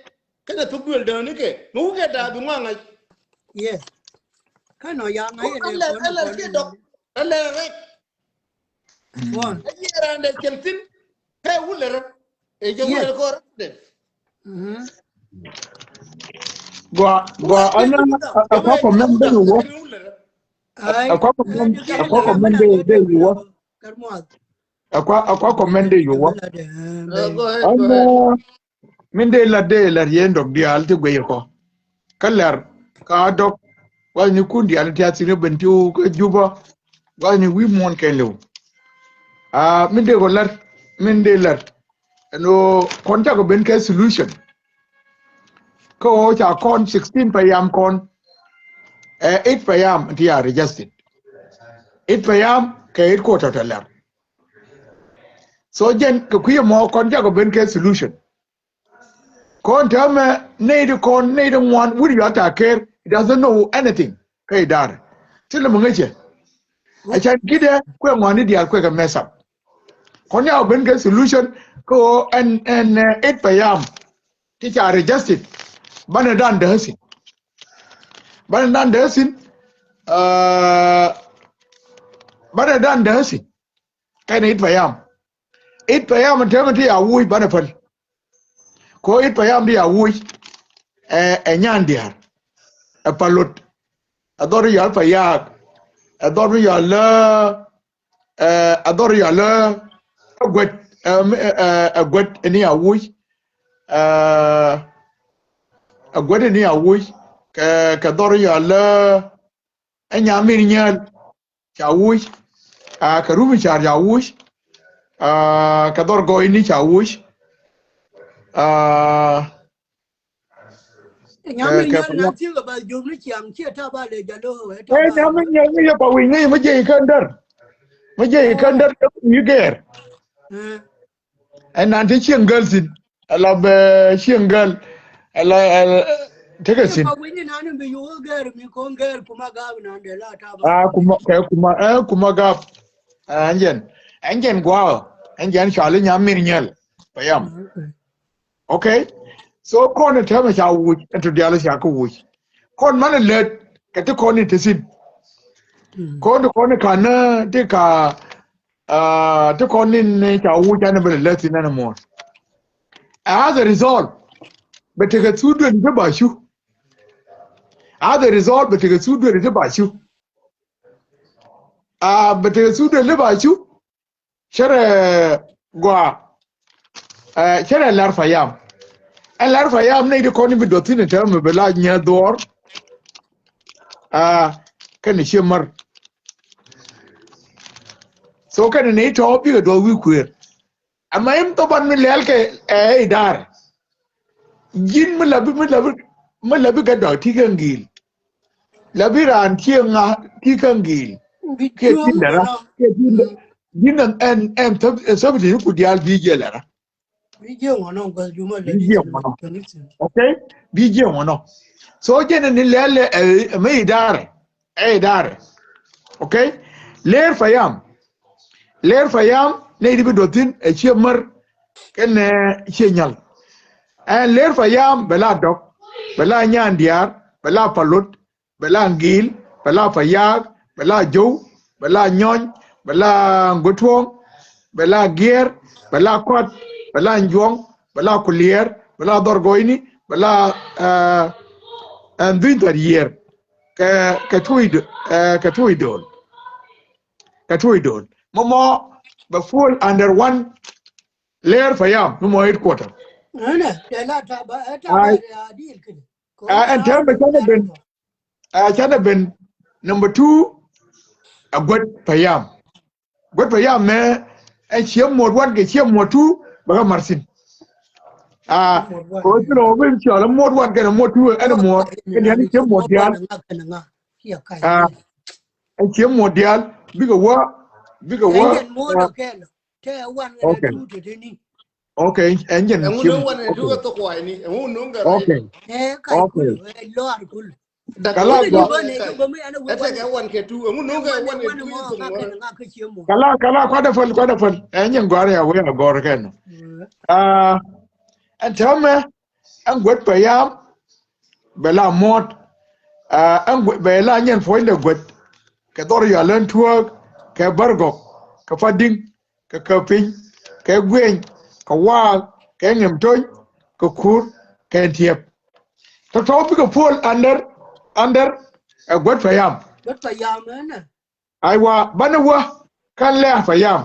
Kɛnɛ thuk duel däni kɛ ma wukɛ da̱a̱ bi ŋua̱ ŋa̱c. Yes. Kɛnɔ ya ŋa̱c ɛlɛ ɛlɛ ciɛ dɔk ɛlɛ ɛrɛk. Ɛ jiɛ raan dɛ cɛn thi̱n kɛ wulɛ rɔ. Ɛ jɛ wulɛ rɔ kɔr dɛ. Gua gua anya a kua comment dɛ yuwɔ. A kua comment a kua comment dɛ dɛ yuwɔ. A kua a kua comment dɛ yuwɔ. Anya min dee lat dee lat yɛn dɔk diaal ti guic kɔ. Kä lɛr ka dɔk gua̱thni kun diaal ti a thi̱n ben ti kä Juba. Gua̱thni wi̱i̱ muɔ̱ɔ̱n kɛn lëw. A min dee kɔ lat min dee lat. Ɛn ɣöö kɔn cakɔ ben kɛ solution. Kä ɣöö ca kɔn sixteen payam kɔn. Ɛ eight payam ti a registered. Eight payam kɛ eight quarter tɔ lɛr. So jɛn kɛ kui̱ ɛmɔ kɔn cakɔ ben kɛ solution. Kɔn täämɛ nɛy ti kɔn nɛy ti ŋuan wi̱r yɔa ta̱a̱ ker, it doesn't know anything. Kä idara ti lɛ mi ŋäcɛ. A can gidɛ kuɛ ŋuani diaal kuɛ kɛ mess up. Kɔn ya ben kɛ solution kä ɣöö ɛn ɛn eight payam ti ca registered. Banɛ dan däthin. Banɛ dan däthin. Banɛ dan däthin. Kɛn eight payam. Eight payam täämɛ ti a wuc banɛ päl. Ko eight payam ti a wuc. Ɛ ɛ nyan diaal. Ɛ palot. Ɛ dhɔr yɔal payak. Ɛ dhɔr mi yɔal lä. Ɛ dhɔr yɔal lä. Ɛ guet ɛ ɛ ɛ guet ni a wuc. Ɛ ɛ guet ni a wuc. Kɛ kɛ dhɔr yɔal lä. Ɛ nyamin nyäl. Ca wuc. Aa kɛ rumi car ca wuc. Aa kɛ dhɔr gɔɔyni ca wuc. Aa kɛ kɛ nyami nyami yɛ pa wi̱c ŋäc mi jiɛc kän där. Mi jiɛc kän där kɛ wi̱i̱ gɛɛr. Ɛn nan te cieŋ gäl thi̱n. Ala bɛ cieŋ gäl. Ala ala tekɛ thi̱n. A kuma kɛ kuma ɛ kuma gap. Ɛn jɛn ɛn jɛn gua̱a̱ ɛn jɛn cɔali nyam mir nyɛl. Payam. Okay. So kɔn in tɛmɛ ca wuc ɛn to dial ca kɛ wuc. Kɔn man in lät kɛ ti kɔn in te thin. Kɔn ti kɔn in ka nä ti ka, ah, ti kɔn in ca wuc ɛn bɛ lät thin ɛn muɔ̱n. As a result, bɛ tekɛ thuk duel ti ba cu. As a result, bɛ tekɛ thuk duel ti ba cu. Ah, bɛ tekɛ thuk duel ti ba cu. Cärɛ gɔaa. Eh, cärɛ lar Payam. Ɛn lar Payam nɛy ti kɔn in bi duɔth thi̱n in tɛmɛ bɛ la nyɛ dhuɔr. Ah, kɛnɛ ciɛ mär. So kɛnɛ nɛy tɔ̱ bikɛ duɔth wi̱i̱ kuëër. Ama in thok ban mi lɛl kɛ, eh, idarɛ. Ji̱n mi la bi, mi la bi, mi la bi kɛ dɔk ti kɛ ŋi̱i̱l. La bi raan ti ŋa ti kɛ ŋi̱i̱l. Kɛ ti lɛra. Kɛ ti lɛ-, ji̱n ɛn, ɛn, ɛn thäp-, ɛn thäp ti ku diaal bi jɛ lɛra. Bi jiɛ ŋɔnɔ. Okay? Bi jiɛ ŋɔnɔ. So jɛn ni lɛl, eh, mi idarɛ. Ɛ idarɛ. Okay? Ler Payam. Ler Payam nɛy ti bi duɔth thi̱n ɛ ciɛ mär kɛnɛ ciɛ nyal. Ɛn ler Payam bɛ la dɔk, bɛ la nyan diaar, bɛ la palot, bɛ la ŋi̱i̱l, bɛ la payaak, bɛ la jo̱w, bɛ la nyɔny, bɛ la ŋuɛ̈tuɔ̱ɔ̱ŋ, bɛ la giɛɛr, bɛ la kɔat, bɛ la njuɔ̱ŋ, bɛ la kuliɛɛr, bɛ la dhɔr gɔyni, bɛ la, eh, ɛn dhuny thar yiër. Kɛ, kɛ tuuc d-, eh, kɛ tuuc do̱l. Kɛ tuuc do̱l. Mɔmɔ bɛ fall under one ler Payam, mɔmɔ headquarter. Ai. Ɛn tɛmɛ canɛ ben, eh, canɛ ben number two, a Guet Payam. Guet Payam mɛ, ɛn ciɛ muɔt one kɛ ciɛ muɔt two bɛ kɛ mar thi̱n. Ah, kɛ ɣöö thilɛ ɣöö ben cɔl muɔt one kɛnɛ muɔt two ɛn muɔt, ɛn yɛn ciɛ muɔt diaal. Ah, ɛn ciɛ muɔt diaal bikɛ wä, bikɛ wä. Okay. Okay, ɛn jɛn ciɛ muɔt. Okay. Okay. Kala, kala, kala, kuadɛ päl, kuadɛ päl. Ɛn yɛn gɔ̱a̱r ya wee a gɔ̱r kɛn. Ah, ɛn täämɛ, ɛn Guet Payam bɛ la muɔt. Ah, ɛn Guet, bɛ la nyɛn puɔ̱nydɛ Guet. Kɛ dhɔr yɔal ɛn tuɔɔk, kɛ bär gɔk, kɛ Padiŋ, kɛ Käpiny, kɛ Guiɛny, kɛ Waak, kɛ Ŋemtony, kɛ Kur, kɛ Tiɛp. Tɔ̱tɔ̱ bikɛ puɔl under, under, eh, Guet Payam. Aiwa, banɛ wä, kan Lɛ̈ɛ̈ Payam.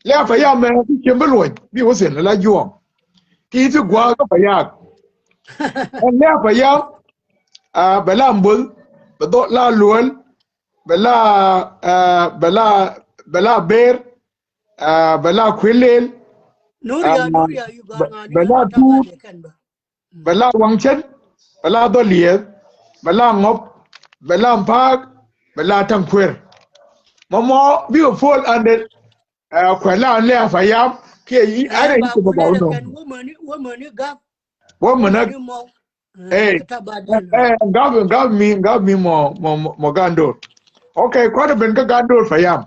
Lɛ̈ɛ̈ Payam mɛ, ti ciem bi luɔny, bi wä thi̱n la juɔ̱ɔ̱ŋ. Ti ti gua̱a̱k kä Payaak. Ɛn Lɛ̈ɛ̈ Payam, ah, bɛ la mbo̱th, bɛ dhɔ la luel, bɛ la, ah, bɛ la, bɛ la ber, ah, bɛ la kuël leel, ah, bɛ, bɛ la tuut, bɛ la waŋ cän, bɛ la dhɔl liɛth, bɛ la ŋɔp, bɛ la mpaak, bɛ la taŋ kuer. Mɔmɔ bikɛ puɔl under, ah, kuɛ la Lɛ̈ɛ̈ Payam kiɛ yi, arɛ yi ti bɛ ba wä nɔ. Wä mɛ nä. Ɛ, ɛ, ŋa̱p, ŋa̱p mi, ŋa̱p mi mɔ, mɔ, mɔ, mɔ Gandor. Okay, kuanɛ ben kä Gandor Payam.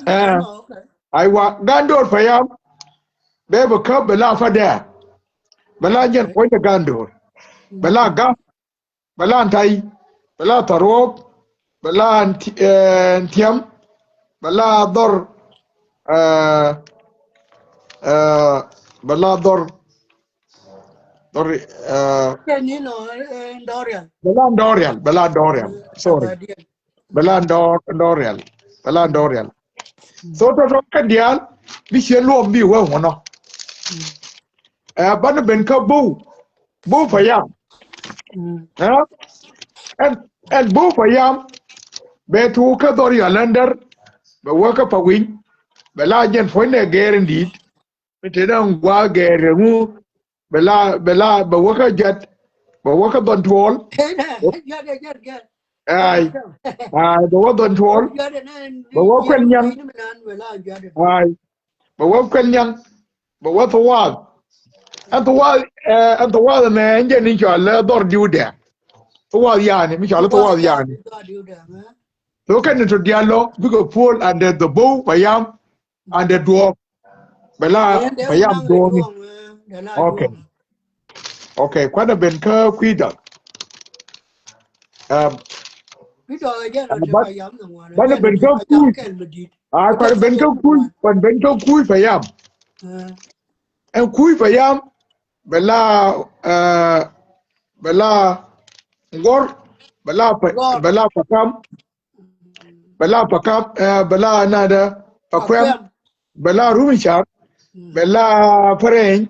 Ɛ, aiwa, Gandor Payam. Bɛ bɛ käp bɛ la Padɛɛr. Bɛ la nyɛn puɔ̱nydɛ Gandor. Bɛ la Ga̱p, bɛ la Nta̱y, bɛ la Tharuɔp, bɛ la Nti-, ɛ, Ntiɛm, bɛ la dhɔr, ɛ, ɛ, bɛ la dhɔr, dhɔr, ɛ, bɛ la Ndɔrial, bɛ la Ndɔrial. Sorry. Bɛ la Ndɔr-, Ndɔrial. Bɛ la Ndɔrial. So tɔ̱tɔ̱ kɛn diaal bi ciɛ luɔm bi wee ŋuɔnɔ. Ɛ, banɛ ben kä Bo̱w. Bo̱w Payam. Ɛ? Ɛn, ɛn Bo̱w Payam. Bɛ tuuk kä dhɔr yɔal under. Bɛ wä kä Pawiny. Bɛ la jɛn puɔ̱nydɛ gɛɛr in di̱i̱t. Mi te dee ŋuak gɛɛr kɛ ŋu. Bɛ la, bɛ la, bɛ wä kä Jɔt. Bɛ wä kä Dhɔn Tuɔɔl. Ai. Ai, bɛ wä Dhɔn Tuɔɔl. Bɛ wä Kuɛl Nyaŋ. Ai. Bɛ wä Kuɛl Nyaŋ. Bɛ wä Thuwath. Ɛn Thuwath, ɛ, ɛn Thuwath ɛmɛ ɛn jɛn in cɔal lɛ dhɔr diwdɛ. Thuwath yani, mi cɔal lɛ Thuwath yani. So kɛn ni to diaal lɔ, bikɛ puɔl under the Bo̱w Payam, under Duɔɔk. Bɛ la payam duɔ̱ɔ̱ni. Okay. Okay, kuanɛ ben kä kui̱dɔl. Banɛ ben kä kui̱. Kuanɛ ben kä kui̱, kuanɛ ben kä kui̱ payam. Ɛn kui̱ payam bɛ la, bɛ la ŋuɔr, bɛ la, bɛ la pakam, bɛ la pakam, bɛ la nadɛ pakuɛm, bɛ la rumicar, bɛ la pɛrɛny,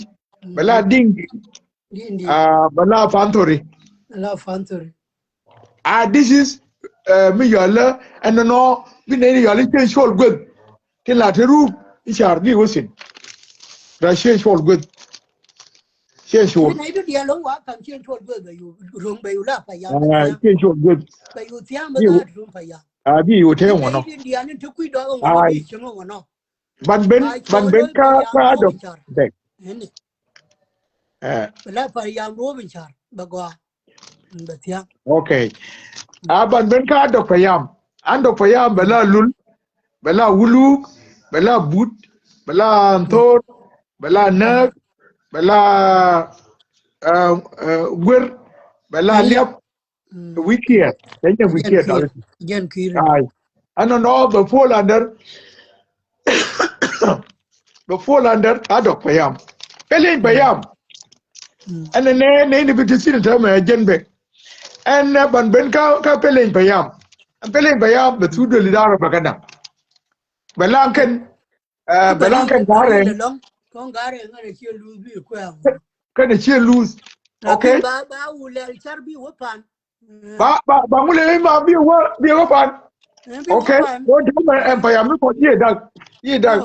bɛ la diŋdiŋ, bɛ la panthori. A, this is mi yɔalä ɛn nɔnɔ bi nɛy ni yɔalä ciɛ cuɔl gueth. Tin la te rup i̱ car bi wä thin. Ra ciɛ cuɔl gueth. Ciɛ cuɔl. Ciɛ cuɔl gueth. A, bi wä te ŋɔnɔ. Ban ben, ban ben ka, ka dɔk dɛk. Ɛ. Okay. A ban ben ka dɔk payam. An dɔk payam bɛ la lul, bɛ la wuluk, bɛ la but, bɛ la anthor, bɛ la näk, bɛ la, ɛ, ɛ, guer, bɛ la liap. Wikiɛt, te nyɛ wikiɛt dɔl. Ai. Ɛn nɔnɔ bɛ puɔl andɛr. Bɛ puɔl andɛr a dɔk payam. Peleny payam. Ɛn nɛ nɛ ni bi ti thin täämɛ jɛn bek. Ɛn nɛ ban ben ka, ka peleny payam. Ɛn peleny payam bɛ thut döli da̱rä bɛ kɛ da̱ŋ. Bɛ laŋ kɛn, bɛ laŋ kɛn ga̱rɛ. Kɛn ciɛ luth. Okay. Ba, ba, ba ŋulɛ ma bi wä, bi wä pan. Okay. Wä dämɛ ɛn payam mi kɔn yiëë dak. Yiëë dak.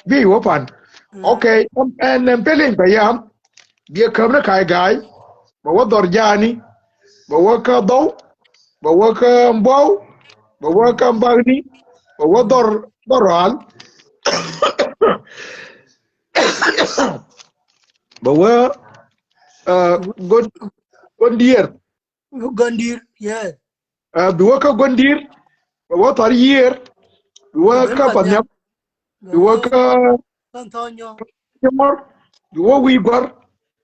Bi wä pan. Okay. Ɛn, ɛn peleny payam. Biɛ käm ni ka̱a̱c ga̱a̱c. Bɛ wä dhɔr ja̱a̱ni. Bɛ wä kä dhɔw. Bɛ wä kä mbuɔw. Bɛ wä kä mbakni. Bɛ wä dhɔr, dhɔr rual. Bɛ wä, ɛ, gon, gondier. Gondier, yes. Ɛ, bi wä kä gondier. Bɛ wä thar yier. Bi wä kä panyam. Bi wä kä nyɔr. Bi wä wi̱i̱ gua̱r.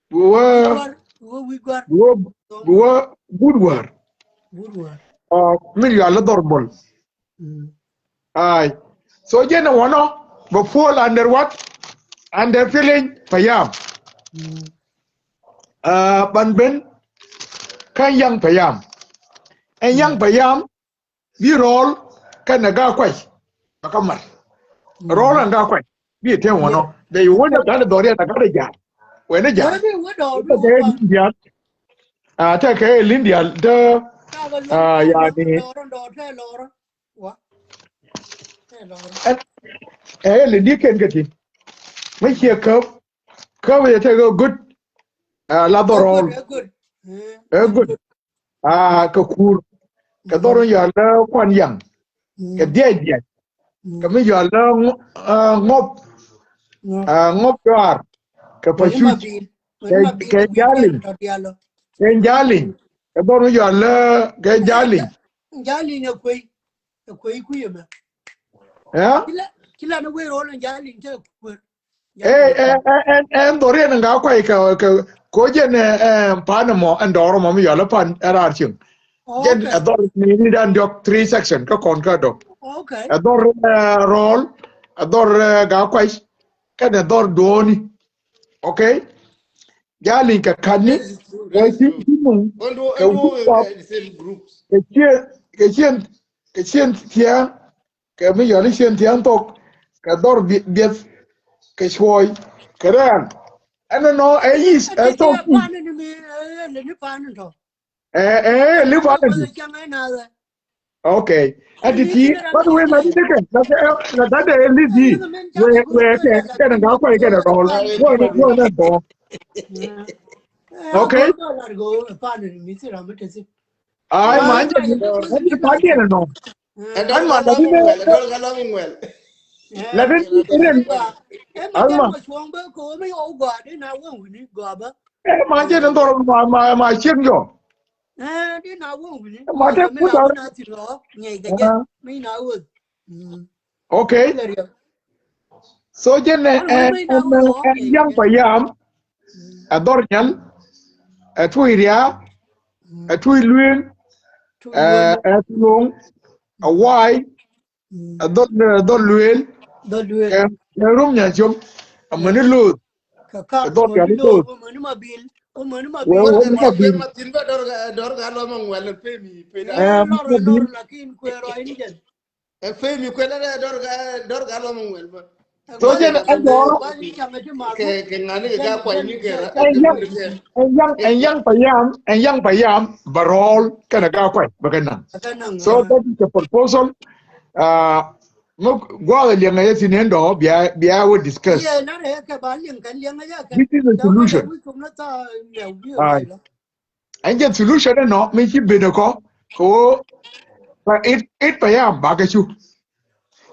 Bi wä, bi wä, bi wä but wäär. Ɔ, min yɔal dhɔr bol. Ai. So jɛn ɛ wanɔ bɛ puɔl under what? Under peleny payam. Aa, ban ben kä yaŋ payam. Ɛn yaŋ payam bi rɔɔl kɛnɛ Gaa Kuac. Bɛ kä mat. Rɔɔl ɛn Gaa Kuac. Bi tɛm wanɔ. Dee wä ni gat dhɔriɛn a gat ja̱a̱n. Wee ni ja̱a̱n. Aa, tekɛ lin diaal te, aa, yani. Ɛ, ɛ, lindi kɛn kɛ ti. Mi ciɛ käp, käp yɛ tekɛ good. Aa, la dhɔr rɔɔl. Ɛ good. Aa, kɛ kuur. Kɛ dhɔr yɔal lä kuan yaŋ. Kɛ dhiac dhiac. Kɛ mi yɔal lä ŋɔ-, aa, ŋɔp. Aa, ŋɔp yɔar. Kɛ pacuc. Kɛ, kɛ jaliny. Kɛ jaliny. Kɛ dhɔr mi yɔal lä kɛ jaliny. Jaliny ɛ kuey. Ɛ kuey kui̱ ɛmɛ. Ɛ? Ci la, ci la ni wee rɔɔl ni jaliny te kuer. Ɛ, ɛ, ɛ, ɛ, ɛ, ɛn dhɔriɛn in Gaa Kuac kɛ, kɛ, ko jɛn, ɛ, ɛ, pan mɔ, ɛn dɔɔr mɔ mi yɔal pan ɛ raar cieŋ. Jɛn ɛ dhɔr ni, ni dan diɔk three section, kä kɔn kä dɔk. Ɛ dhɔr, ɛ, rɔɔl, ɛ dhɔr, ɛ, Gaa Kuac, kɛnɛ dhɔr duɔ̱ɔ̱ni. Okay? Jaliny kɛ katni, kɛ ci, ci muŋ, kɛ wut pap, kɛ cieŋ, kɛ cieŋ, kɛ cieŋ thia̱a̱ŋ, kɛ mi yɔal i̱ cieŋ thia̱a̱ŋ thok, kɛ dhɔr bi-, biɛth, kɛ cuɔɔy, kɛ rɛɛl. Ɛn nɔ ɛ yi̱th, ɛ thok yi̱th. Ɛ, ɛ, ɛ, li̱p anɛ ti. Okay. Ɛ ti ti, but wee la ti kɛ, la kɛ, la kɛ dee li̱p ti. Wee, wee kɛ, kɛ nɛ Gaa Kuac kɛ nɛ rɔɔl. Wee nɛ, wee nɛ dɔɔ. Okay. Ai, ma jɛ, ɛ ti pa kɛ nɛ nɔ. Ɛn ma la bi mɛ. La bi rin. Alma. Ɛ ma jɛ ni dhɔr ma, ma, ma cieŋ jɔ. Ma te kut a. Okay. So jɛn ɛ, ɛ, ɛ, ɛ, Yaŋ Payam, ɛ Dhɔr Nyal, ɛ Tuɔy Ria̱a̱, ɛ Tuɔy Lueŋ, ɛ, ɛ Tuɔŋ, ɛ Waay, ɛ Dhɔr, ɛ Dhɔr Lueel, ɛ, ɛ Rom Nya Ciom, ɛ Mani Loth, ɛ Dhɔr Nya Loth. Wee, wee, Mani Mabil. Ɛ, Mani Mabil. Ɛ, Femi kuɛl ɛ dɔr ga, dɔr ga lɔ mɔ ŋuɛl bä. So jɛn ɛ dɔr. Kɛ, kɛ ŋani kɛ ga kuay ni kɛ ra. Ɛ Yaŋ, ɛ Yaŋ, ɛ Yaŋ Payam, ɛ Yaŋ Payam, bɛ rɔɔl kɛnɛ ga kuay bɛ kɛ naŋ. So that is a proposal. Uh, mi gua̱a̱th liɛŋ ɛ yɛ thin ɛn dɔ̱ bia, bia wä discuss. This is a solution. Aye. Ɛn jɛ solution ɛnɔ mi ci ben ɛ kɔ kɛ ɣöö pa it, it Payam bakɛ cu.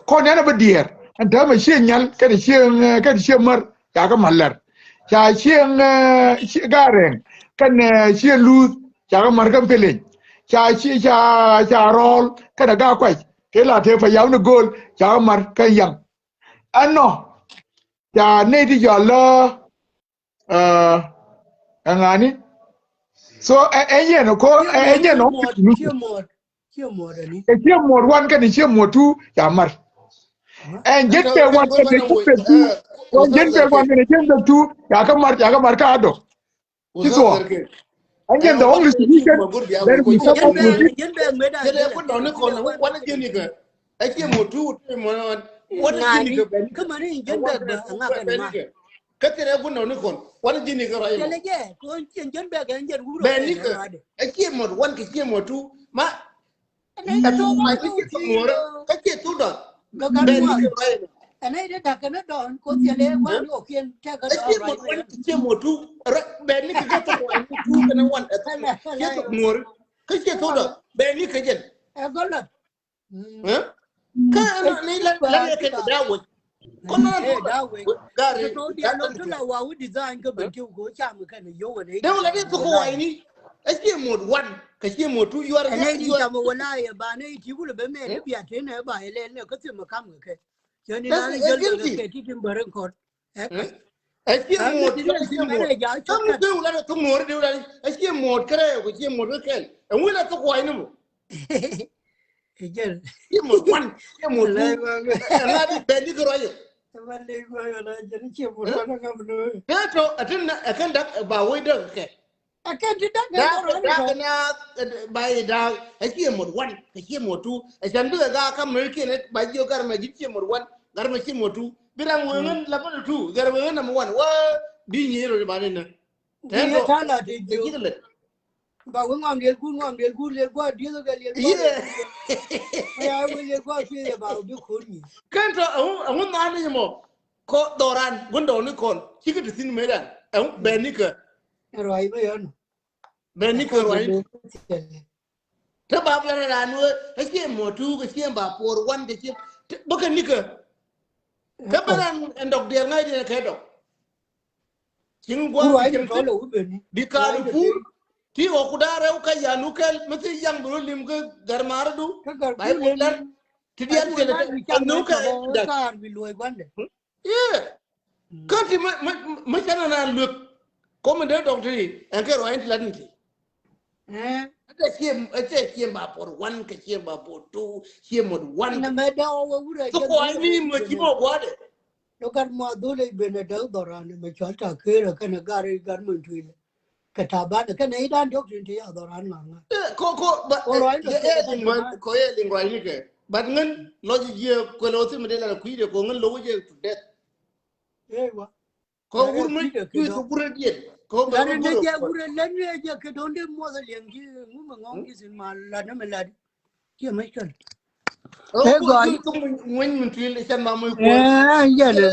Kɔn nɛn ɛ bä diɛɛr ɛn täämɛ ciɛ Nyal kɛnɛ ciɛ, eh, kɛnɛ ciɛ Mär ca kɛ ma̱r lɛr. Ca ciɛ, eh, ciɛ Garɛŋ kɛnɛ, eh, ciɛ Luth ca kɛ ma̱r kɛn Peleny. Ca ciɛ, ca, ca Rɔɔl kɛnɛ Gaa Kuac kɛ la tëë Payam ni gööl ca kɛ ma̱r kɛn Yaŋ. Ɛnɔ ca nɛy ti jɔl lä Ɛ, ɛ ŋa̱ni. So ɛ, ɛ yɛn ko ɛ, ɛ yɛn ɔ. Ɛ ciɛ muɔt wan kɛnɛ ciɛ muɔt tu ca ma̱r. Ɛ jɛn bɛ wan kɛnɛ ciɛ bɛ tu. Wan jɛn bɛ wan kɛnɛ ciɛ bɛ tu ca kɛ ma̱r, ca kɛ ma̱r ka dɔ̱. Ci thuɔ̱k. Ɛ jɛn the only solution that we come up with it. Kɛlɛ kun dɔ̱ŋ ni kɔn wan jɛn ni kɛ. Ɛ ciɛ muɔt tu, tu muɔt wan. Wan jɛn ni kɛ bɛ ni kɛ. Kä mani jɛn bɛ bɛ ŋa kɛn ma. Kä thilɛ gun nɔ ni kɔn. Wan ji̱n ni kɛ rɔy mɔ. Thilɛ jɛ, kɔn ji̱n, ji̱n bɛ kɛ ji̱n wurɔ. Bɛ ni kɛ. Ɛ ciɛ mɔ wan kɛ ciɛ mɔ tu. Ma. Ɛ tu ma ni ciɛ tu muɔrɛ. Kä ciɛ tu dɔ. Bɛ ni kɛ rɔy mɔ. Ɛn ɛ ide dak kɛ ni dɔn, kɔ thilɛ wan ni ɔ kiɛn tɛk kɛ dɔn rɔy mɔ. Ɛ ciɛ mɔ wan kɛ ciɛ mɔ tu. Bɛ ni kɛ kɛ tu wan tu kɛ ni wan ɛ tu. Ciɛ tu muɔrɛ. Kä ciɛ tu dɔ. Bɛ ni kɛ jɛn. Ɛ gɔlɔ. Kä ni la la kɛ da wec. Kɔn na da wec. Gari. Dee wala dee tuku wai ni. Ɛ ciɛ mot wan kɛ ciɛ mot tu yuar. Ɛ nɛ di jam wala yɛ ba nɛ ti wula bɛ mɛ ni bia te nɛ ba yɛ lɛ nɛ kä thim kam kɛ. Jɔni na ni jɔl kɛ ti ti bɛrɛ kɔn. Ɛ ciɛ mot, ɛ ciɛ mot. Kam ni dee wula dee tuku mot dee wula. Ɛ ciɛ mot kɛrɛ kɛ ciɛ mot kɛ kɛl. Ɛ wula tuku wai ni mo. Ɛ jɛn. Ciɛ mɔ wan, ciɛ mɔ tu. Ɛ ŋa̱ di bɛ ni kɛ rɔyɛ. Ɛ tɔ ɛ tin ɛ kɛn dak ɛ ba wec däk kɛ. Ɛ kɛn ti dak ɛ dak ɛ dak ɛ na ba ɛ dak ɛ ciɛ mɔ wan kɛ ciɛ mɔ tu. Ɛ can bi ɛ dak kam mɛ kiɛn ɛ ba jiɔ gar mɛ ji̱ ciɛ mɔ wan gar mɛ ciɛ mɔ tu. Bi ram wee ŋän la bä tu gar wee ŋän nam wan wa bi nyi rɔ ba ni nä. Tɛn tɔ. Ba wä ŋɔm liel kun, ŋɔm liel kun, liel guɔ dieth kɛ liel guɔ. Ya wä liel guɔ pieth ya ba wä bi kun ni. Kɛn tɔ ɛŋu, ɛŋu nhan ni mɔ. Kɔ dhoran gun dɔw ni kɔn. Cikɛ ti thin me dan. Ɛŋu bɛ ni kɛ. Ruai bä yɔn. Bɛ ni kɛ ruai. Te ba bɛ ran wä. Ɛ ciɛ mɔ tu kɛ ciɛ ba por wan kɛ ciɛ. Bä kɛ ni kɛ. Kä bä ran ɛn dɔk diɛɛr ŋa̱c diɛn kɛ dɔk. Ciŋ gua̱a̱th ciŋ thi̱n. Bi ka̱a̱t pur. Ti ɣɔk ku da̱a̱ rɛw kä yan wä kɛl mi thi yaŋ bi rɔ lim kä gɛrmarädu. Ba i̱ wä lɛr. Ti diaal thilɛ kɛ ɛn wä kɛ da̱k. I̱ kä ti mi, mi, mi canɛ na luek. Kɔm in dee dɔk ti ɛn kɛ ruac in ti lat in ti. Ɛ tɛ ciɛ, ɛ tɛ ciɛ ba puɔr wan kɛ ciɛ ba puɔr tu ciɛ mot wan. Nɛ mɛ dɔw wä wurɛ. Ti kuay ni mɛ ci mɔ gua̱dɛ. Lo gat mɔ dhol i̱ ben ɛ däk dhɔran mɛ cual ta ker ɛ kɛn ɛ gar i̱ gat mɔ tuil. Kɛ taban ɛ kɛn ɛ i̱ dan diɔk tin ti ya dhɔran ŋa̱ ŋa̱. Ko, ko, ba, ko ruac in tɔ ɛ, ɛ, liŋ ruac ni kɛ. But ŋän lɔc jiɛ kuɛl ɔ thim dee la kui̱dɛ ko ŋän lo wä jɛ to death. Ɛ wa. Kɔ wur mi kui̱ kɛ wurɛ diɛn. Kɔ bɛ wurɛ jɛ wurɛ lɛn ni jɛ kɛ don de muɔth liɛŋ ki ŋu mɛ ŋɔŋ ki sin ma lat ni mɛ lat. Kiɛ mɛ kɛl. Ɛ gɔy. Ŋuɛny min tuil ican ma mɛ kuɔn. Ɛ yɛn ɛ.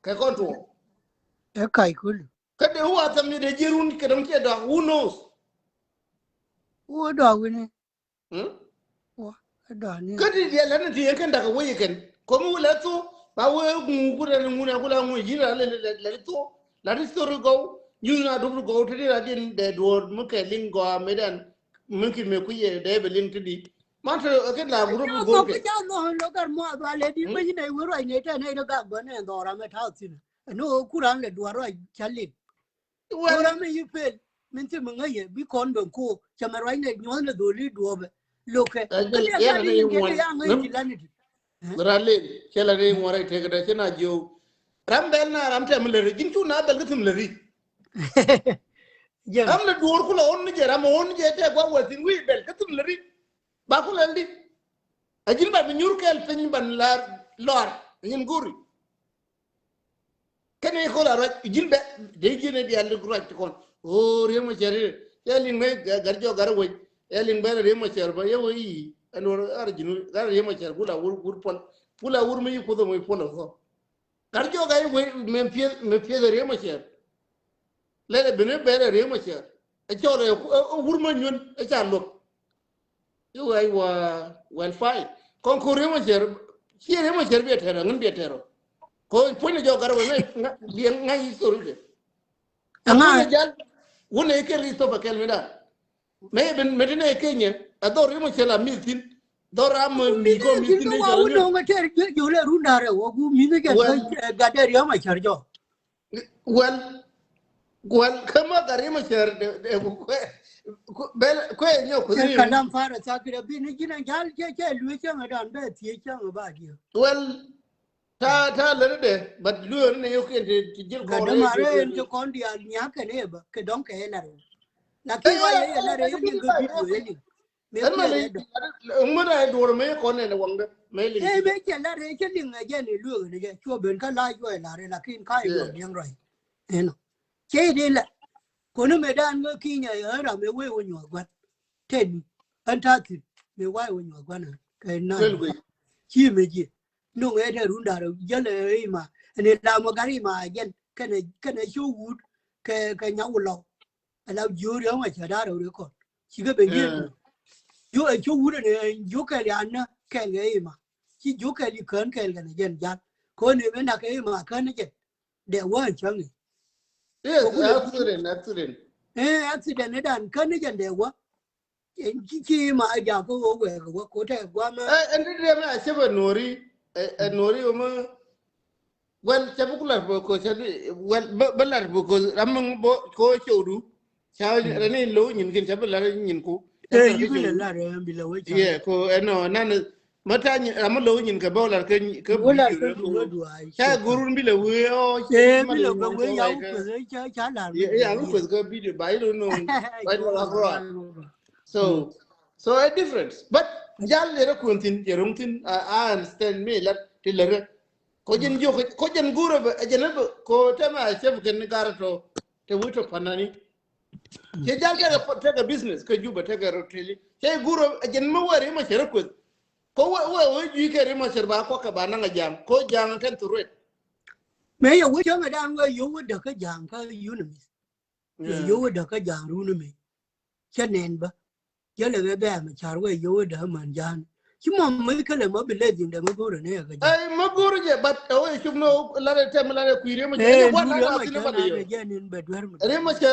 Kɛ kɔn tuɔ. Ɛ kac kul. Kä de who are them de jiɛ run kɛ dɔŋ kiɛ dɔŋ, who knows? Who dɔŋ wini? Kä ti diɛ lɛn ti yɛn kɛn dak wec kɛn. Komi wulɛ thu ba wee ŋu ku rɛn ŋu na ku la ŋu ji̱n ra lɛ lɛ thu la ti thor gɔw. Nyuth na dup gɔw ti di ra din dɛ duɔr mi kɛ liŋ gɔaa mi dan mi ki mi ku yɛ dɛ bɛ liŋ ti di. Kuan tɛ ɛ kɛ la group go̱o̱r kɛ. Ca nhɔk lo̱k kar muath walɛ di beny nɛ iwe ruac nɛ tɛ nɛ i̱ dee gak bä nɛ dhɔra mɛ ta̱a̱ thi̱n. Ɛn ɣöö kuran lɛ duar ruac ca lin. Well, kuran mɛ yi pel min thim ŋäc yɛ bi kɔn ben ko̱o̱k cɛ mɛ ruac nɛ nyuɔ̱th nɛ dholi duɔ̱ɔ̱pɛ. Lo̱kɛ kä diɛ gat i̱ yɛn kɛ ya ŋäc ti lan i̱ ti. Ram lin cɛ la ri ŋuɔrɛ tekɛ dɛ cɛ na jiöw. Ram bɛl na ram tɛm lɛ ri ji̱n cu na bɛl kä thim lɛ ri. Ram lɛ duɔ̱ɔ̱r kulɛ ɣɔn ni jɛ ram ɣɔn ni jɛ tɛ gua̱ wɛ thi̱n wi̱i̱ bɛl kä thim lɛ ri. Ba kulɛ li. A ji̱n ban bi nyur kɛɛl piny ban la lɔr nyin guri. Kɛn i̱ kol a ruac ji̱n bɛ dee ji̱n i̱ diaal i̱ ruac ti kɔn. O Riek Machar i̱ cɛ liŋ mɛ gar jɔk gar wec. Cɛ liŋ bɛ Riek Machar bä yɛ wec i̱ ɛn wä ar ji̱n gar Riek Machar gula wur wur puɔl. Gula wur mi yi kuoth mi puɔl ɔ. Gar jɔk gar wec mɛ pieth mɛ pieth Riek Machar. Lɛ lɛ ben i̱ bɛ Riek Machar ɛ cɔl ɛ wur mɛ nyuɛn ɛ ca luɔk. I̱ wee wa well fine. Kɔn ko Riek Machar, ci Riek Machar biɛ tɛrɔ, ŋin biɛ tɛrɔ. Ko puɔ̱ny ni jɔk gar wee ŋa̱c ŋa̱c yi story de. Ŋa̱c jal wun ne kɛ ri stop a kɛl mi da. Mɛ ben mɛ dine kɛ nyɛ a dhor Riek Machar la mi thin. Dhor ram mi ko mi thin ne jɔl. Wun ne ŋa tɛr jɔl run dare wa gu mi ne jal gatɛ Riek Machar jɔ. Well, well, kä ma gar Riek Machar de de kuɛ kuɛ nyɔ kuɛ. Kalam fara sakira bi ni jina jal cɛ cɛ luɛ cɛ ŋa dan bɛ thiɛ cɛ ŋa ba diɛ. Well, ta ta lɛ de but luɛ ni yɔ kɛ ti ti jil kɔ. Gadam are en ti kɔn dial nya kɛ ne ba kɛ dɔŋ kɛ lar. Lakin wa ye lar ye ni ga bi luɛ ni. Ɛn mɛ lɛ ŋun a duɔr mɛ kɔn nɛ waŋdɛ mɛ lɛ. Ɛ mɛ cɛ lar ɛ cɛ liŋ a jɛn ɛ luek ni jɛ cuɔ ben kä la juɔc lar ɛ lakin ka ɛ luɔk diɛŋ rɔy. Ɛnɔ cɛ ɛ dee la kɔn mɛ dan ŋä kinyɛ ɛ ram ɛ wee wä nyuɔth gua̱n. Tɛn ni ɛn ta̱a̱ thi̱n mɛ wa̱i̱ wä nyuɔth gua̱n ɛ kɛ na. Ci mɛ jiɛ nuŋ ɛ tɛ run da̱r jäl ɛ ima ɛn ɛ lam ɛ gar ima jɛn kɛnɛ kɛnɛ ci wut kɛ kɛ nyaw lɔ. Ala jiö Riek Machar da̱r rɛw rɛw kɔn cikɛ ben jiɛ. Jiö ɛ ci wut ɛn jiö kɛl ya nä kɛl kɛ ima ci jiö kɛl yi kään kɛl kɛn jɛn jal. Kɔn ni ben dak kɛ ima kään jɛn dɛ wä ɛn cäŋ i̱. Yes, accident, accident. Ɛ accident ni dan kään jɛn dɛ wä. Ci ci ima a jak kä wä wɛɛk wä ko tɛ guamä. Ɛn ti dee mɛ a cɛ bɛ nuɔri ɛ nuɔri wä mɛ. Well, cɛ bi ku lar bä ko cɛ bi well bä lar bä ko ram mi bä ko cɛw du. Ca rɛ ni low nyin kin cɛ bi lar nyin ku. Ɛ yi bi lɛ lar ɛ bi lɛ wä ca. Yɛ ko ɛnɔ nan ma ta nyin ram mi low nyin kɛ bä lar kɛ kɛ bu lar kɛ du wä du ai. Ca gurun bi lɛ wä ɔ. Ɛ bi lɛ bä wä ya wä kueth ca ca lar. Yɛ ya wä kueth kɛ video ba yi do no. Right wala kura. So so a difference but jal lɛ rɛ kun thin jɛ rung thin. I understand me lar ti lɛ rɛ. Ko jɛn jiök ko jɛn gurɛ bɛ ɛ jɛn bɛ ko tɛmɛ a cɛp kɛn ni garɛ tɔ tɛ wut tɔ panani. Cɛ jal tɛkɛ tɛkɛ business kɛ Juba tɛkɛ rɔ teli cɛ gurɛ ɛ jɛn mi wɛ ri ma cɛ rɛ kueth. Ko wɛ wɛ wɛ jui kɛ ri ma cɛ rɛ ba kɔkɛ ba naŋ a jaŋ ko jaŋ kɛn thu ruet. Mɛ yɛ wä cäŋɛ dan wɛ yio̱w wä däk kä ja̱a̱ŋ kä yunimi. Yɛ yio̱w wä däk kä ja̱a̱ŋ runimi. Cä nɛn bä. Jälɛ bɛ bɛ mɛ car wee yio̱w wä däk män ja̱a̱ŋ. Ci mɔ mi kälɛ mɔ bi lɛ dhi̱n dɛ mɛ go̱rä ni yɛ kä ja̱a̱ŋ. Ɛ mɛ go̱rä jɛ but ɛ wee cop ni wä lat ɛ tɛm lat ɛ kui̱ riɛ mɛ cɛ. Ɛ ɛ wä lat ɛ thi̱n ɛ bat yɛ. Riɛ mɛ cɛ.